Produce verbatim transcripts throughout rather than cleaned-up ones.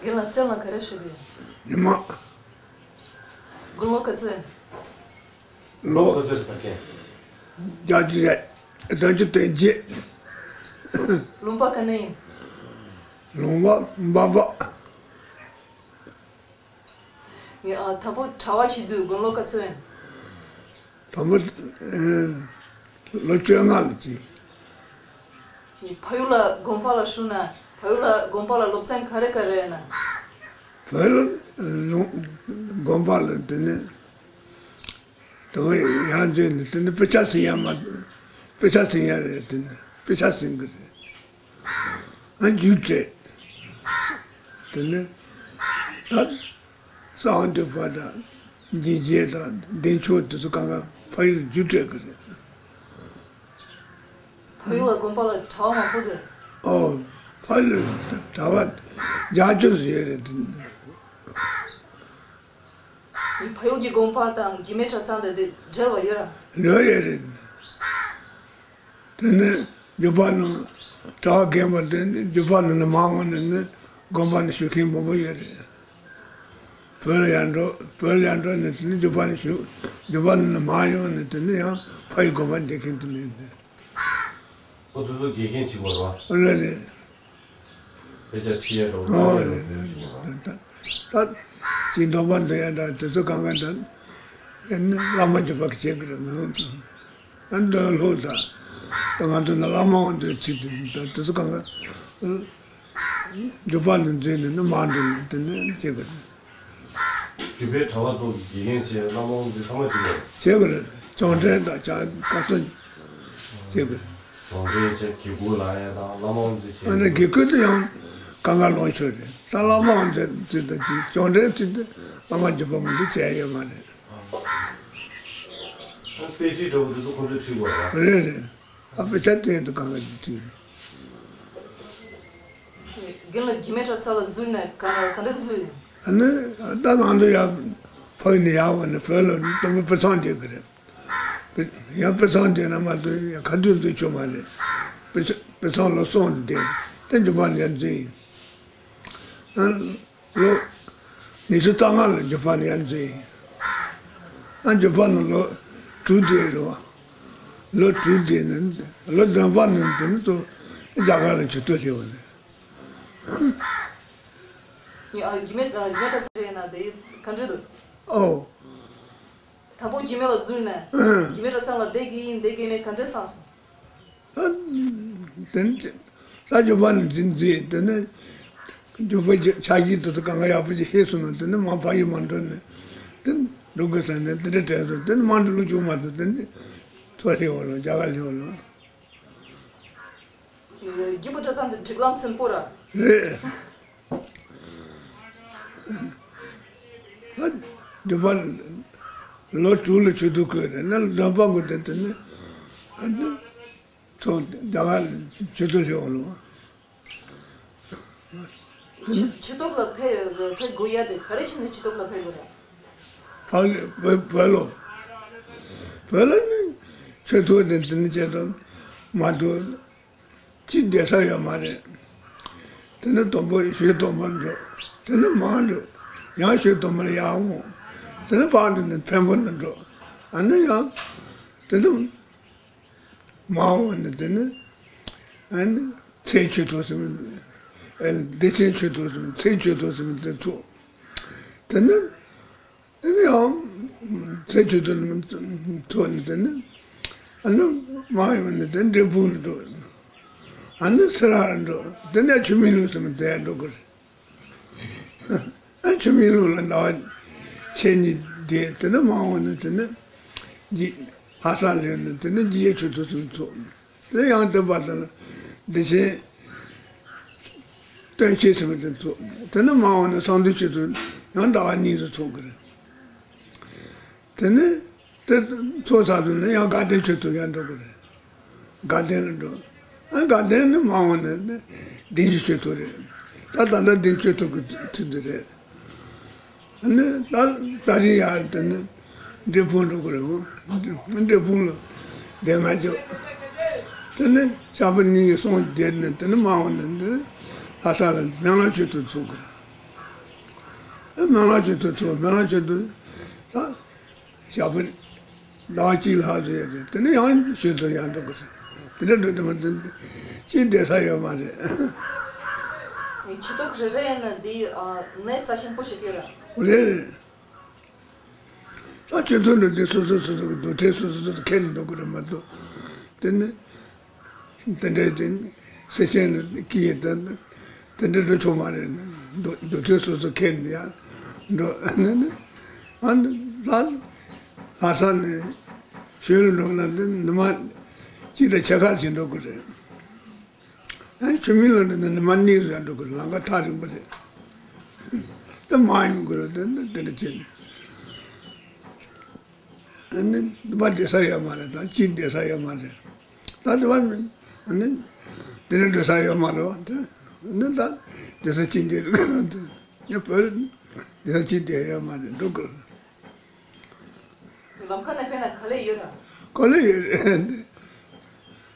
རྒན་ལགས་བཙན་ལ་ག་རེ་ཞུ་གི་ཡོད། ཉི་མ། དགུང་ལོ་ག་ཚོད་ཡིན། ལོ། ཁོ་ཚོར་ཟ་མཁན། བརྒྱད་ཅུ་རེད། བདུན་ཅུ་དོན་བརྒྱད། ལུང་པ་ག་ནས་ཡིན། ལུང་པ་འབའ་འབའ། ངས་ཨ་དང་པོ་གྲྭ་པ་བྱེད་དུས་དགུང་ལོ་ག་ཚོད་ཡིན། དང་པོ་ཨེ་ལོ་བཅོ་ལྔ་ལ་སྐྱེས། ངས་ཕ་ཡུལ་ལ་དགོན་པ་ལ་ཞུགས་ན་ཕ་ཡུལ་ལ་དགོན་པ་ལ་སློབ་ཚན་ག་རེ་ག་རེ་ཡིན་ན། བོད་ལ་ལུང་དགོན་པ་ལ་དེ་ནས་དེ་བས་ཡང་འཛུལ་ནས་དེ་ནས་དཔེ་ཆ་ཟིན་ཡ་མ་དཔེ་ཆ་ཟིན་ཡ་རེད། དེ་ནས་དཔེ་ཆ་ཟིན་གི་རེད། ཨ་རྒྱུགས་སྤྲད། དེ་ནས་ད་གསང་བ་འདུས་པ་དང་འཇིགས་བྱེད་དང་བདེ་མཆོག་དེ་ཚོ་གང་ག་ཕ་ཡུལ་རྒྱུགས་སྤྲད་གི་རེད། ཕ་ཡུལ་ལ་དགོན་པ་ལ་གྲྭ་པ་མང་པོ་འདུག་ཨོ། ཕ་ཡུལ་གྲྭ་པ་བརྒྱད་ཅུ་ཡོད་རེད་དེ། ཕ་ཡུལ་གྱི་དགོན་པ་དང་རྒྱུད་སྨད་གྲྭ་ཚང་དེ་འདྲ་འབྲེལ་བ་ཡོད་ར། ཡོད་ཡོད་རེད། དེ་ནས་འཇུ་པ་ནང་གྲྭ་པ་རྒན་པ་དེ་འཇུ་པ་ནང་ནས་མར་འོང་ནས་ནི་དགོན་པ་ནས་ཞུགས་མཁན་མང་པོ་ཡོད་རེད། བོད་ལ་ཡར་འགྲོ་བོད་ལ་ཡར་འགྲོ་ནས་དེ་ནས་འཇུ་པ་ནས་ཞུགས་འཇུ་པ་ནང་ནས་མར་ཡོང་ནས་དེ་ནས་ཡང་ཕ་ཡུལ་དགོན་པ་བསྡད་མཁན་དེ་ནས་ནི། ཁོ་དེ་ཚོ་དགེ་རྒན་བྱེད་དགོས་རེད་བ། ཨ་ལེ་རེད། དཔེ་ཆ་ཁྲིད་ཡས་འགྲོ་ཨ་ལེ་རེད། ད་ཅི་འདོན་པ་འདོན་ཡ་འདྲ་དེ་ཚོ་གང་ག་འདོན་ཡ་ནི་བླ་མ་འཇུ་པ་གི་བྱེད་གི་རེད་མི་ལོ། ཨ་འདོན་ལྷོ་ད་ད་ང་ཚོ་ནི་བླ་མ་འོང་དུས་ཚིག་དེ་ད་དེ་ཚོ་གང་ག་འཇུ་པ་ནི་འཛིན་ནི་ནི་མ་འགྲོ་ནི་དེ་ནི་བྱེད་གི་རེད། རྒྱུད་པའི་གྲྭ་པ་ཚོ་གི་དགེ་རྒན་བྱས་བླ་མ་དབང་འཛིན་ཚང་མ་བྱེད་དགོས། བྱེད་དགོས་རེད། སྐྱོན་བྲལ་དང་བྱ་དགའ་སྟོན་བྱེད་དགོས་རེད། སྐྱོན་བྲལ་བྱས་དགེ་བསྐོས་ལ་ཡ་དང་བླ་མ་དབང་འཛིན་བྱེད་ཨ་ནི་དགོས། དགེ་བསྐོས་དེ་ཡང་གང་ག་ལོངས་ཤོར་རེད། ད་བླ་མ་དབང་འཛིན་ཚུལ་དང་ཅིག་སྐྱོན་བྲལ་ཚུལ་དེ་བླ་མ་རྒྱུད་པ་མང་པོ་བྱས་ཡོད་མ་རེད། ཨ་དཔེ་ཁྲིད་འདྲ་བོ་དེ་ཚོ་ཁོང་ཚོས་ཁྲིད་དགོས་རེད། རེད་རེད། ཨ་དཔེ་ཆ་དེ་ཡིན་དུ་གང་ག་ཅིག་ཁྲིད། རྒན་ལགས་རྒྱུད་སྨད་གྲྭ་ཚང་ལ་འཛུལ་ནས་ག་ག་འདྲ་འཛུལ་ཡིན། ཨ་ནི་ད་ང་ཚོ་ཡར་ཕ་ཡུལ་ནས་ཡར་བ་ནས་བོད་ལ་དུ་མི་དཔེ་ཚང་བསྡད་གི་རེད། ཡང་དཔེ་ཚང་བསྡད་ན་མ་གཏོགས་ཡང་ག་དུས་འཛུལ་ཆོག་མ་རེད། དཔེ་ཚང་དཔེ་ཚང་ལོ་གསུམ་བསྡད་དེ་འཇུ་པ་ནས་ཡར་འཛུལ་ཡིན། ཨ་ལོ་ཉི་ཤུ་རྩ་ལྔ་ལ་འཇུ་པ་ནས་ཡར་འཛུལ་ཡིན། ཨ་འཇུ་པ་ནས་ལོ་དྲུག་བསྡད་རེད་བ། ལོ་དྲུག་བསྡད་ནས་ལོ་བདུན་པ་ནས་དེ་ནས་ཚོ་རྒྱ་གར་ལ་མཆོད་གཏོར་སླེབས་པ་རེད། ཡ་རྒྱུད་སྨད་རྒྱུད་སྨད་གྲྭ་ཚང་རེད་ན་དེ་ག་འདྲ་འདུག་ཨོ། དང་པོ་རྒྱུད་སྨད་ལ་འཛུལ་ནས་ཨ་རྒྱུད་སྨད་གྲྭ་ཚང་ལ་བསྡད་ཀྱི་ཡིན་བསྡད་ཀྱི་མེད་ག་འདྲ་བསམ་སོང་། ད་དེ་ནས་ད་འཇུ་པ་ནས་འཛུལ་འཛུལ་དེ་ནས་འཇུ་པའི་ཕྱག་བཞེས་དེ་ཚོ་གང་ག་ཡག་པོ་ཅིག་ཤེས་སོང་ན་དེ་ནས་མར་ཕ་ཡུལ་མར་འགྲོ་ནས་དེ་འགྲོ་དགོས་ཟེར་ནས་དེ་འདྲ་དྲན་སོང་། དེ་ནས་མར་འགྲོ་ལུགས་བྱུང་མ་ཐུབ་དེ་ནས་ཚུར་སླེབས་པ་རེད། རྒྱ་གར་སླེབས་པ་རེད། རྒྱུད་པ་གྲྭ་ཚང་དེ་སྒྲིག་ལམ་ཚན་པོ་ར། རེད། ཨ་འཇུ་པ་ལོ་དྲུག་ལ་ཆོས་དུ་བསྐོས་རེད་ན་ལོ་བདུན་པ་འགོ་དེ་དེ་ནས་ཨ་ནི་ཚོ་རྒྱ་གར་ཆོས་དུ་སླེབས་པ་རེད། དེ་ནས་ཆོས་ཆོས་ཐོག་ལ་ཕེབས་ཕེབས་དགོས་ཡ་དེ་ག་རེ་བྱས་ནས་ཆོས་ཐོག་ལ་ཕེབས་དགོས་རེད། བོད་ལ་བོད་བོད་ལ་བོད་ལ་ནི་ཆོས་ཐོག་དེ་དེ་ནས་བྱས་དང་མ་གཏོགས། ཅི་བསྡད་ས་ཡོད་མ་རེད། དེ་ནས་དང་པོ་ཞོལ་ཐོག་མར་འགྲོ། དེ་ནས་མར་འགྲོ། ཡང་ཞོལ་ཐོག་མར་ཡར་འོང་། དེ་ནས་ཕར་འགྲོ་ནས་འཕན་པོ་ནས་འགྲོ། ཨ་ནི་ཡང་དེ་ནས་མར་འོང་ནས་དེ་ནས་ཨ་ནི་མཚན་ཆོས་ཐོག་ཟེར་བདེ་ཆེན་ཆོས་ཐོག་ཟེར་མཚན་ཆོས་ཐོག་ཟེར་དེ་ཚོ། དེ་ནས། དེ་ནས་ཡང་ཚེ་ཆོས་དུ་ཐོག་ནས་དེ་ནས་ཨ་ནི་མ་ཡོང་ནས་དེ་འབྲས་སྤུངས་ལ་འགྲོ། ཨ་ནི་སེ་ར་ལ་འགྲོ། དེ་ནས་ཆུ་མིག་ལུང་ཟེར་ན་དེ་ཡང་འགྲོ་དགོས་རེད། ཨ་ཆུ་མིག་ལུང་ལ་ཟླ་བ་ཕྱེད་གཉིས་བསྡད། དེ་ནས་མ་འོངས་ནས་དེ་ནས་རྗེ་ལྷ་ས་ལ་ཡོང་ནས་དེ་ནས་རྗེ་ཡི་ཆོས་ཐོག་ཚུགས། དེ་ཡང་དེ་བར་དུ་ལ་བདེ་ཆེན་སྟོན་ཆེན་ཟེར་བ་དེ་ཚོ། དེ་ནས་མ་འོངས་ནས་གསང་འདུས་ཆོས་ཐོག་ཡང་ཟླ་བ་གཉིས་སུ་ཚོགས་ཀྱི་རེད། དེ་ནས་དེ་ཚོགས་ཚར་དུས་ནས་ཡང་དགའ་ལྡན་ཆོས་ཐོག་ཡང་འགྲོ་གི་རེད། དགའ་ལྡན་ལ་འགྲོ། ཨ་དགའ་ལྡན་ནི་མ་འོངས་ནས་བདེན་བཞི་ཆོས་ཐོག་རེད། ད་ད་ལྟ་བདེན་ཆོས་ཐོག་གི་དུས་འདི་རེད། ནི་ད་ད་རིང་ཡར་དེ་ནི་འབྲས་སྤུངས་འགྲོ་གི་རེད། འབྲས་སྤུངས་ལ་བདེ་ལྔ་འཇོག་དེ་ནི་ཞག་པོ་གཉིས་གསུམ་བསྡད་ནས་དེ་ནི་མ་འོངས་ནས་འདི་ལྷ་ས་ལ་སྨན་བླ་ཆོས་ཐོག་ཚུགས་གི་རེད། སྨོན་ལམ་ཞུ་དུས་ཚོ་སྨོན་ལམ་ཞུ་དུས་ད་ཞག་པོ་ཟླ་བ་གཅིག་ལྷག་ཙམ་ཡོད་རེད། དེ་ནས་ཡང་ཞུ་དུས་ཡང་འགྲོ་དགོས་རེད། དེ་འདྲ་འགྲོ་དུས་མ་དེ་ཅི་བསྡད་ས་ཡོད་མ་རེད། ཆུ་ཐོག་རེ་རེ་ཡིན་ན་འདི་ཨ་གནས་རྩ་ཆེན་པོ་ཞིག་ཡོད་ར། རེད་རེད། ད་ཆུ་ཐོག་འགྲོ་དུས་སོ་སོ་སོ་སོ་གི་རྡོ་ཁྲེས་སོ་སོ་སོ་སོ་ཁྱེར་ནས་འགྲོ་དགོས་རེད་མ་གཏོགས། དེ་ནི་དེ་འདྲའི་དེ་སེ་ཆེན་ལ་སྐྱེས་ཡོད་དེ་དེ་འདྲ་འགྲོ་ཆོག་མ་རེད། རྡོ་རྡོ་ཁྲེས་སོ་སོ་ཁྱེར་ནས་ཡར་འགྲོ་ནི་ནི་ཨ་ནི་ལ་ལྷ་ས་ནས་ཞོལ་ལ་འགྲོ་ན་འདི་ནུ་མ་གཅིག་དང་ཕྱེད་ཀ་ཞིག་འགྲོ་དགོས་རེད། ཨ་ཆུ་སྨད་ལ་འགྲོ་ན་ནུ་མ་གཉིས་རེ་འགྲོ་དགོས་རེད། ལམ་ཁ་ཐག་རིང་པོ་རེད། ད་མ་ཡོང་དགོས་རེད། དེ་འདྲ་བྱས་ནས་ཨ་ནི་འདི་པ་བསྡད་ས་ཡོད་མ་རེད། ད་གཅིག་བསྡད་ས་ཡོད་མ་རེད། ད་འདི་པ་ཨ་ནི་དེ་ནས་འགྲོ་ས་ཡོད་མ་རེད་བ། དེ་ནི་ད་བསྡད་ས་གཅིག་བསྡད་དགོས་རེད། དེ་ངས་བོད་བསྡད་ས་གཅིག་བསྡད་ཡོད་མ་རེད། འགྲོ་དགོས་རེད། ལམ་ཁ་ནས་ཕེབས་ན་ག་ལེ་ཡོད་ར། ག་ལེ་ཡོད་རེད།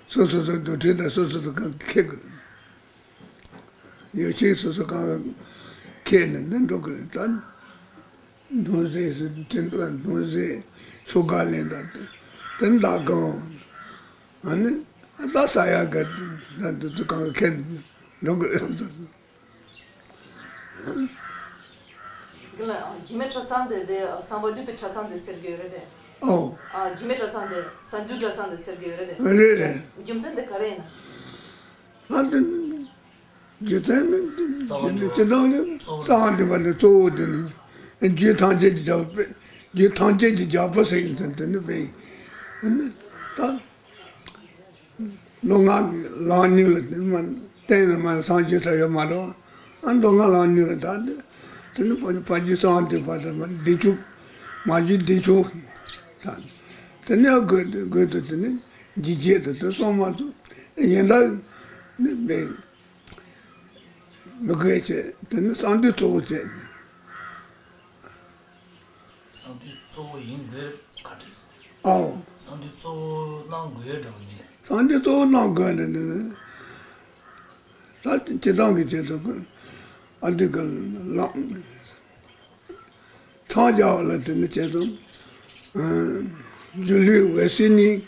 སོ་སོ་སོ་རྡོ་ཁྲེས་དང་སོ་སོ་སོ་གང་ཁེ་གི་ཡོད་ཆེ་སོ་སོ་གང་ཁེ་ནས་འདི་འགྲོ་གི་རེད། ད་ནོར་རྫས་སུ་དེ་འདུག་ནོར་རྫས་ཤོག་དཀར་ལེན་དང་དེ་འདག་གང་ཨ་ནི་ད་ས་ཡ་ག་ད་འདི་ཚོ་གང་ཁེ་ནས་འགྲོ་གི་རེད། སོ་སོ། འདི་ལ་རྒྱུད་སྨད་གྲྭ་ཚང་དེ་དེ་བསམ་པ་འདུས་པའི་གྲྭ་ཚང་དེ་ཟེར་གྱི་ཡོད་རེད་དེ། ཨོ། ཨ་རྒྱུད་སྨད་གྲྭ་ཚང་དེ་གསང་འདུས་གྲྭ་ཚང་དེ་ཟེར་གྱི་ཡོད་རེད་དེ། རེད་རེད། རྒྱུ་མཚན་དེ་ག་རེ་ཡིན་ན། ཨ་དེ་རྒྱུ་མཚན་ནི་སྤྱི་བཏང་ནི་གསང་བ་འདུས་པ་ནི་གཙོ་བོ་དེ་ནི་རྒྱུད་ཐམས་ཅད་ཀྱི་རྒྱལ་པོ་རྒྱུད་ཐམས་ཅད་ཀྱི་རྒྱལ་པོ་ཟེར་ཡིན་ཙང་དེ་ནི་དཔེ་ཡིན་ནི་ད། མདོ་སྔགས་ཀྱི་ལམ་གཉིས་ལ་དེ་མ་བསྟན་ནས་མ་སངས་རྒྱས་ཚར་ཡོད་མ་རེད་བ། ཨ་མདོ་སྔགས་ལམ་གཉིས་ལ་ད་དེ་དེ་ནི་ཕ་ཕ་རྒྱུད་གསང་བ་འདུས་པ་དང་མ་བདེ་མཆོག་མ་རྒྱུད་བདེ་མཆོག་ད་དེ་ནས་དགོས་དགོས་དུ་དེ་ནི་འཇིགས་བྱེད་དུ་དེ་སོང་མ་ཐུབ་ཡིན་ད་ནི་མི་མི་དགོས་བྱས་དེ་ནི་གསང་འདུས་གཙོ་བོ་བྱས། གསང་འདུས་གཙོ་བོ་ཡིན་དགོས་ག་རེ། ཨའོ། གསང་འདུས་གཙོ་བོ་གནང་དགོས་འདྲ་བ་ནི། གསང་འདུས་གཙོ་བོ་གནང་དགོས་ནི་ནི། ད་སྤྱི་བཏང་གི་ཆེད་དུ་ཨ་འདི་གི་ལམ་འཚང་རྒྱ་བ་ལ་དེ་ནི་ཆེད་དུ་སྒྱུ་ལུས་འོད་གསལ་གཉིས་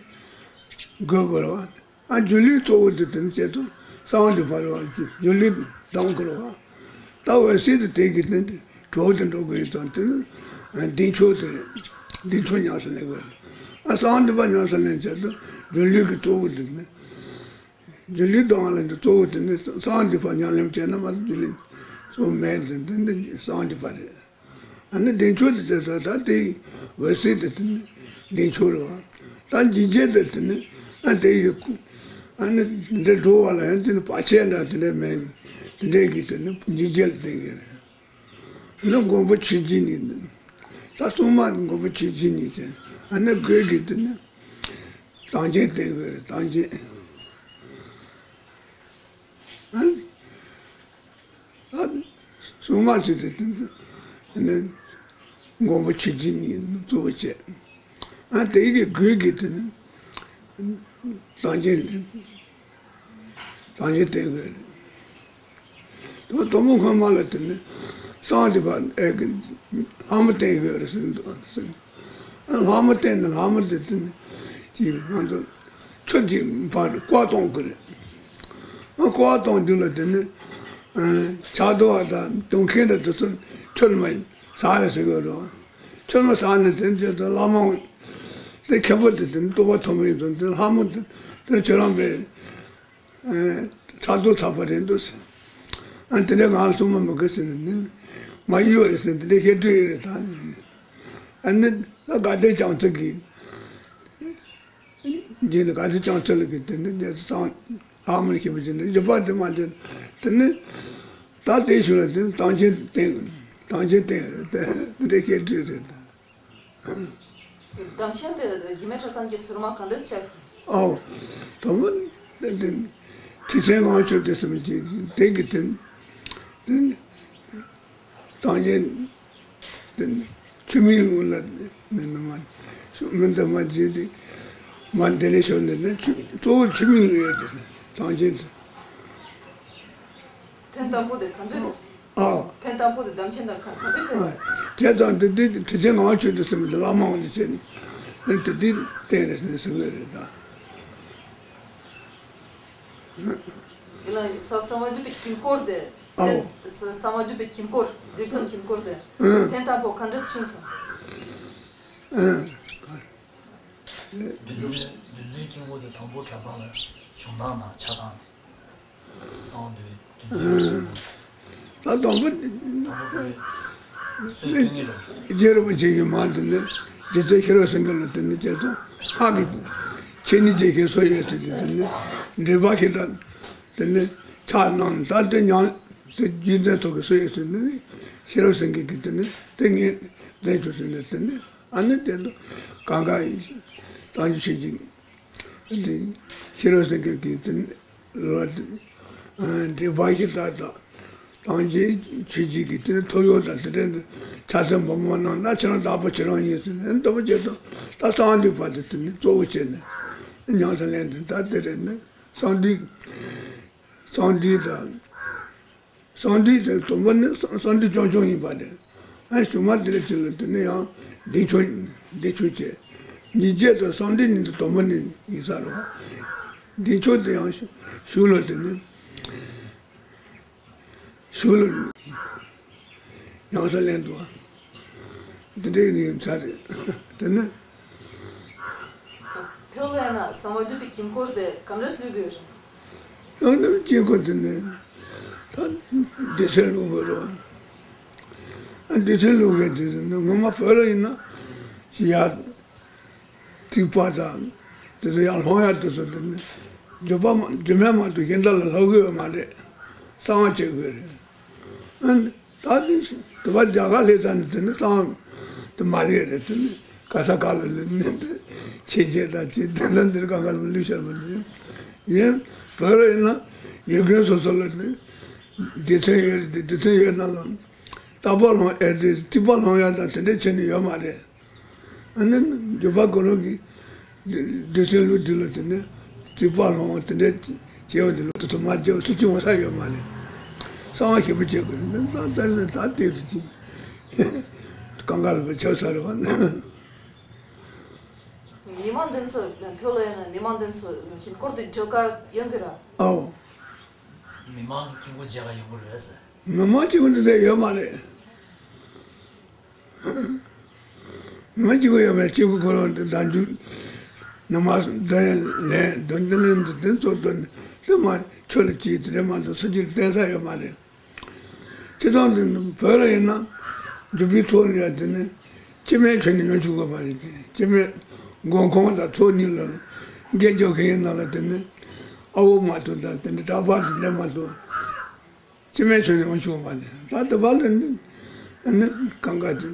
དགོས་དགོས་རེད་བ། ཨ་སྒྱུ་ལུས་གཙོ་བོ་དེ་དེ་ནི་ཆེད་དུ་གསང་འདུས་པ་རེད་བ། སྒྱུ་ལུས་དང་དགོས་རེད་བ། ད་འོད་གསལ་དེ་དེ་གི་དེ་འདི་གྲོགས་དེ་འགྲོ་དགོས་ཡོད་ཙང་དེ་ནི་བདེ་མཆོག་དེ་རེད། བདེ་མཆོག་ཉམས་སུ་ལེན་དགོས་རེད། ཨ་གསང་འདུས་པ་ཉམས་སུ་ལེན་ཆེད་དུ་སྒྱུ་ལུས་ཀྱི་གཙོ་བོ་དེ་ནི། སྒྱུ་ལུས་དང་ལ་འདི་གཙོ་བོ་དེ་ནི་གསང་འདུས་པ་ཉམས་ལེན་བྱས་ན་མ་གཏོགས་སྒྱུ་ལུས་གཙོ་བོ་མེད་དེ་འདི་འདི་གསང་འདུས་པ་རེད། ཨ་ནི་བདེ་མཆོག་དེ་ཚོ་ད་དེ་ཡི་འོད་གསལ་དེ་དེ་ནི་བདེ་མཆོག་རེད་བ། ད་འཇིགས་བྱེད་དེ་དེ་ནི་ཨ་དེ་ཡི་ཨ་ནི་འདི་འགྲོ་བ་ལ་ཡང་དེ་ནི་བར་ཆད་འདྲ་དེ་འདྲ་མེད། དེ་འདྲའི་གི་དེ་ནི་འཇིགས་བྱེད་ལ་བསྟན་གི་རེད། ཨ་ནི་མགོན་པོ་ཆོས་ཀྱི་ནི་ད་སྲུང་མ་མགོན་པོ་ཆོས་ཀྱི་ནི་ཅན་ཨ་ནི་དགོས་གི་དེ་ནི། གཏང་སྦྱིན་བསྟེན་དགོས་རེད། གཏང་སྦྱིན། ཨ། ཨ། སྲུང་མ་བྱས་ཏེ་དེ་ནི་མགོན་པོ་ཆོས་ཀྱི་ནི་གཙོ་བོ་བྱས། ཨ་དེ་གི་དགོས་གི་དེ་ནི་གཏང་སྦྱིན་དེ་གཏང་སྦྱིན་བསྟེན་དགོས་རེད། དོ་དོ་མོ་སྔོན་མ་ལ་དེ་ནི་གསང་འདུས་པ་ཨེ་གི་ལྷ་མོ་བསྟེན་དགོས་རེད་ཟེར་གི་འདུག་ཟེར། ལྷ་མོ་བསྟེན་ནས་ལྷ་མོ་དེ་དེ་ནི་ཅིག་ང་ཚོ་ཆུ་ཅིག་ཕར་བསྐོར་གཏོང་དགོས་རེད། བསྐོར་གཏོང་རྒྱུ་ལ་དེ་ནི་ཕྱག་རྡོར་བ་དང་དུང་མཁན་དང་དེ་ཚོ་ཆུ་ལ་མ་ཟག་རེད་ཟེར་གི་རེད། ཆུ་ལ་མ་ཟག་ནས་དེ་ནི་ཅེས་དང་བླ་མ་དེ་མཁན་པོ་དེ་དེ་ནི་རྟོགས་པ་ཐོབ་མ་ཡིན་ཙང་དེ་ལྷ་མོ་དེ་དེ་ནི་ཁྱོད་རང་པས། ཕྱག་རྡོར་ཚགས་པ་རེད་འདུག་ཟེར། ཨ་དེ་འདྲའི་ང་ལ་སྲུང་མ་མི་དགོས་ཟེར་ནས་ནི། མ་གཡུག་རེད་ཟེར་དེ་འདྲའི་བཤད་སྲོལ་ཡོད་རེད་ད་ནི། ཨ་ནི་ད་དགའ་ལྡན་རྒྱ་མཚོ་གིས། རྗེས་ནི་དགའ་ལྡན་རྒྱ་མཚོ་ལ་གིས་དེ་ནི་གནས་ཚུལ་ཚང་ལྷག་མར་ཤེས་པ་བྱས་ནས་བཞི་པ་དེ་མ་དེ་དེ་ནི། ད་དེའི་ཤུལ་ལ་དེ་ནི་གཏང་སྦྱིན་བསྟེན་དགོས། གཏང་སྦྱིན་བསྟེན་རེད་དེ་དེ་འདྲའི་བཤད་སྲོལ་རེད་ད། གཏང་སྦྱིན་དེ་རྒྱུད་སྨད་གྲྭ་ཚང་གི་ཟུར་མ་གང་འདྲས་བྱས་སོང་། ཨོ། དང་པོ་དེ་དེ་ཁྲི་ཆེན་དབང་ཕྱུག་དེ་ཚོ་མི་གཅིག་དེ་གི་དེ་དེ་གཏང་སྦྱིན་དེ་ཆུ་སྨད་ལུང་ལ་ནི་ནི་མ་མི་འདི་མ་བྱེད་དེ་མ་འདི་ལས་ཤོར་འདི་ནི་ཆུ་གཙོ་བོ་ཆུ་སྨད་ལུང་ཡོད་དེ་གཏང་སྦྱིན་དེ། ཐེངས་དང་པོ་དེ་གང་འདྲས། ཨོ། ཐེངས་དང་པོ་དེ་དམ་ཆོས་དང་ག་ག་འདྲ་ཕེབས་པ། དེ་དང་དེ་དེ་ཁྲི་ཆེན་ངག་དབང་ཆོས་སྡེ་ཟེར་མི་དེ་བླ་མ་འོང་དུ་བྱས་ནས་དེ་དེ་བསྟན་རེད་ཟེར་གི་རེད་ད། ཡིན་ན་ས་ས་མ་དུ་པའི་དཀྱིལ་འཁོར་དེ། ཨའོ། ས་ས་མ་དུ་པའི་དཀྱིལ་འཁོར་རྡུལ་ཚོན་དཀྱིལ་འཁོར་དེ། ཨང་། ཐེངས་དང་པོ་ག་འདྲ་བྱུང་སོང་། ཨང་། རྡུལ་ཚོན་རྡུལ་ཚོན་དཀྱིལ་འཁོར་དེ་དང་པོ་གྲྭ་ཚང་ལ་བྱུང་སྟངས་དང་ཆགས་སྟངས་དེ། གསང་བ་འདུས་པའི་རྡུལ་ཚོན་དཀྱིལ་འཁོར། ད་དང་པོ། དང་པོ་སྲོལ་ཐོན་ངེས་ལ། རྗེ་རིན་པོ་ཆེ་གིས་མར་དེ་ནས་རྗེ་བཙུན་ཤེས་རབ་སེང་གེ་ལ་དེ་ནས་བྱས་ཙང་ཧ་གི་ཆེ་ནི་ཅན་ཞིག་སོ་ཡོད་ཟེར་ཏེ་དེ་ནས་འགྲེལ་པ་ཞིག་དང་དེ་ནས་ཕྱག་གནང་ད་དེ་ཉང་དེ་རྒྱུད་འཛིན་ཐོག་གི་སོ་ཡོད་ཟེར་ནས་ཤེས་རབ་སེང་གེ་གིས་དེ་ནས་དེ་ངས་འཛིན་ཆོག་ཟེར་ནས་དེ་ནས་ཨ་ནི་དེ་ཚོ་གང་ག་ཡིན་ཞིག་བཏང་རྒྱུ་བྱེད་ཅིང་། དེ་ཤེས་རབ་སེང་གེ་གིས་དེ་ལ་དེ་བ་ཞིག་ད་ད་དང་ཅི་ཆོས་ཅིག་གིས་དེ་ཐོ་ཡོག་དང་དེ་འདྲ་ཆ་ཚང་མ་མ་གནང་ན་ཁྱེད་རང་བདག་པོ་ཁྱེད་རང་ཡིན་ཟེར་ནས་འདི་པོ་བྱེད་དོ། ད་གསང་འདུས་པ་དེ་དེ་ནི་གཙོ་བོ་བྱས་ནས་ཉམས་སུ་ལེན་དེ་ད་དེ་རེད་ནི་གསང་འདུས་གསང་འདུས་དང་། གསང་འདུས་དེ་དང་པོ་ནི་གསང་གསང་འདུས་རྐྱང་རྐྱང་ཡིན་པ་རེད། ཨ་གཞུག་མ་དེ་ལ་ཅིག་ལ་དེ་ནི་ཡང་བདེ་མཆོག་བདེ་མཆོག་བྱས། ཉིས་བརྒྱ་དང་གསང་འདུས་ནི་དེ་དང་པོ་ནི་ཡིན་ས་རེད། བདེ་མཆོག་དེ་ཡང་གཞུག་ལ་དེ་ནི་གཞུག་ལ་ཡང་ས་ལེན་འདུག་དེ་འདྲའི་ནི་ཡིན་ས་རེད་དེ་ནི། བོད་ལ་ཡིན་ན་གསང་བ་འདུས་པའི་དཀྱིལ་འཁོར་དེ་ག་འདྲས་ལུས་དགོས་རེད། ཡང་ནི་དཀྱིལ་འཁོར་དེ་ནི་ད་སྡེ་ཚན་ལུགས་དགོས་རེད། སྡེ་ཚན་ལུགས་དགོས་དེ་ནི་ངོ་མ་བོད་ལ་ཡིན་ན་ཅི་ཡ་ཐིགས་པ་དང་དེ་ཚོ་ཡར་སློང་ཡ་དེ་ཚོ་དེ་ནི་རྒྱུ་པ་མ་རྒྱུ་མེད་མ་གཏོགས་གཞན་དག་ལ་སློང་གི་ཡོད་མ་རེད། གསང་བ་བྱེད་དགོས་རེད། ཨ་ནི། ད་དེ་དེ་བ་རྒྱ་གར་སླེབས་ཙང་ནི་དེ་ནི་གསང་དེ་མ་རེད་རེད་དེ་ནི་ག་ས་ག་ལ་ལུས་ནི་དེ་ཆེ་ཆེ་དང་ཆེ་དེ་ནི་འདིར་གང་ག་ལ་ལུས་ཤར་མ་འདི་ཡིན། བོད་ལ་ཡིན་ན་ཡུལ་དགོན་སོ་སོ་ལ་ནི་སྡེ་ཚན་ཡོད་རེད་དེ་སྡེ་ཚན་ཡོད་ན་ལ་རྟ་པ་ལོང་ཨེ་དེ་རྩིག་པ་ལོང་ཡ་དང་དེ་འདྲ་བྱས་ནི་ཡོད་མ་རེད། ཨ་ནི་འགྱུར་བ་གོ་ལོ་གི་སྡེ་ཚན་ལུགས་འདི་ལ་དེ་ནི་རྩིག་པ་ལོང་དེ་འདྲ་བྱས་པ་འདི་ལོ་དུ་དུ་མ་བྱས་པ་སུ་གཅིག་འོང་ས་ཡོད་མ་རེད། གསང་བ་ཞིབ་པོ་བྱེད་དགོས་རེད་ནི་ད་ལྟ་ནི་ད་ལྟའི་དུ་ཅིག་གང་ག་ལ་བ་ཆགས་ས་རེད་བ་ནི། མི་མང་འདི་ཚོ་བོད་ལ་ཡོད་ན་མི་མང་འདི་ཚོ་དཀྱིལ་འཁོར་དེ་འགྲུལ་ག་ཡོང་གི་ར། ཨའོ། མི་མང་དཀྱིལ་འཁོར་མཇལ་ག་ཡོང་གི་རེད་ཟེར། མི་མང་དཀྱིལ་འཁོར་འདི་འདྲ་ཡོད་མ་རེད། མི་གཅིག་པུ་ཡོད་པའི་གཅིག་པུ་ཁོ་རང་དེ་བདག་འཇུག་ནི་མ་འདོན་ལེན་འདོན་འདི་ལེན་འདི་དེ་ཚོ་འདོན་དེ་མ་ཆོས་ལ་གཅིག་དེ་འདྲ་མ་འདོན་ས་གཅིག་ལ་བསྟན་ས་ཡོད་མ་རེད། སྤྱིར་བཏང་དེ་བོད་ལ་ཡིན་ན་འཇུག་པའི་ཚོགས་ནི་ཡང་དེ་ནི་སྤྱི་མེས་ཆོས་ནི་ཡོང་ཆོག་གི་མ་རེད། སྤྱི་མེས་དགོན་ཁོངས་དང་ཚོགས་གཉིས་ལ་དགེ་སྦྱོར་མཁན་ཡིན་ན་ལ་དེ་ནི་ཨ་བོ་མ་གཏོགས་དང་དེ་འདྲ་གྲྭ་པ་དེ་འདྲ་མ་གཏོགས། སྤྱི་མེས་ཆོས་ནི་ཡོང་ཆོག་མ་རེད། ད་དེ་བ་ལ་ནི་ནི་གང་ག་དེ་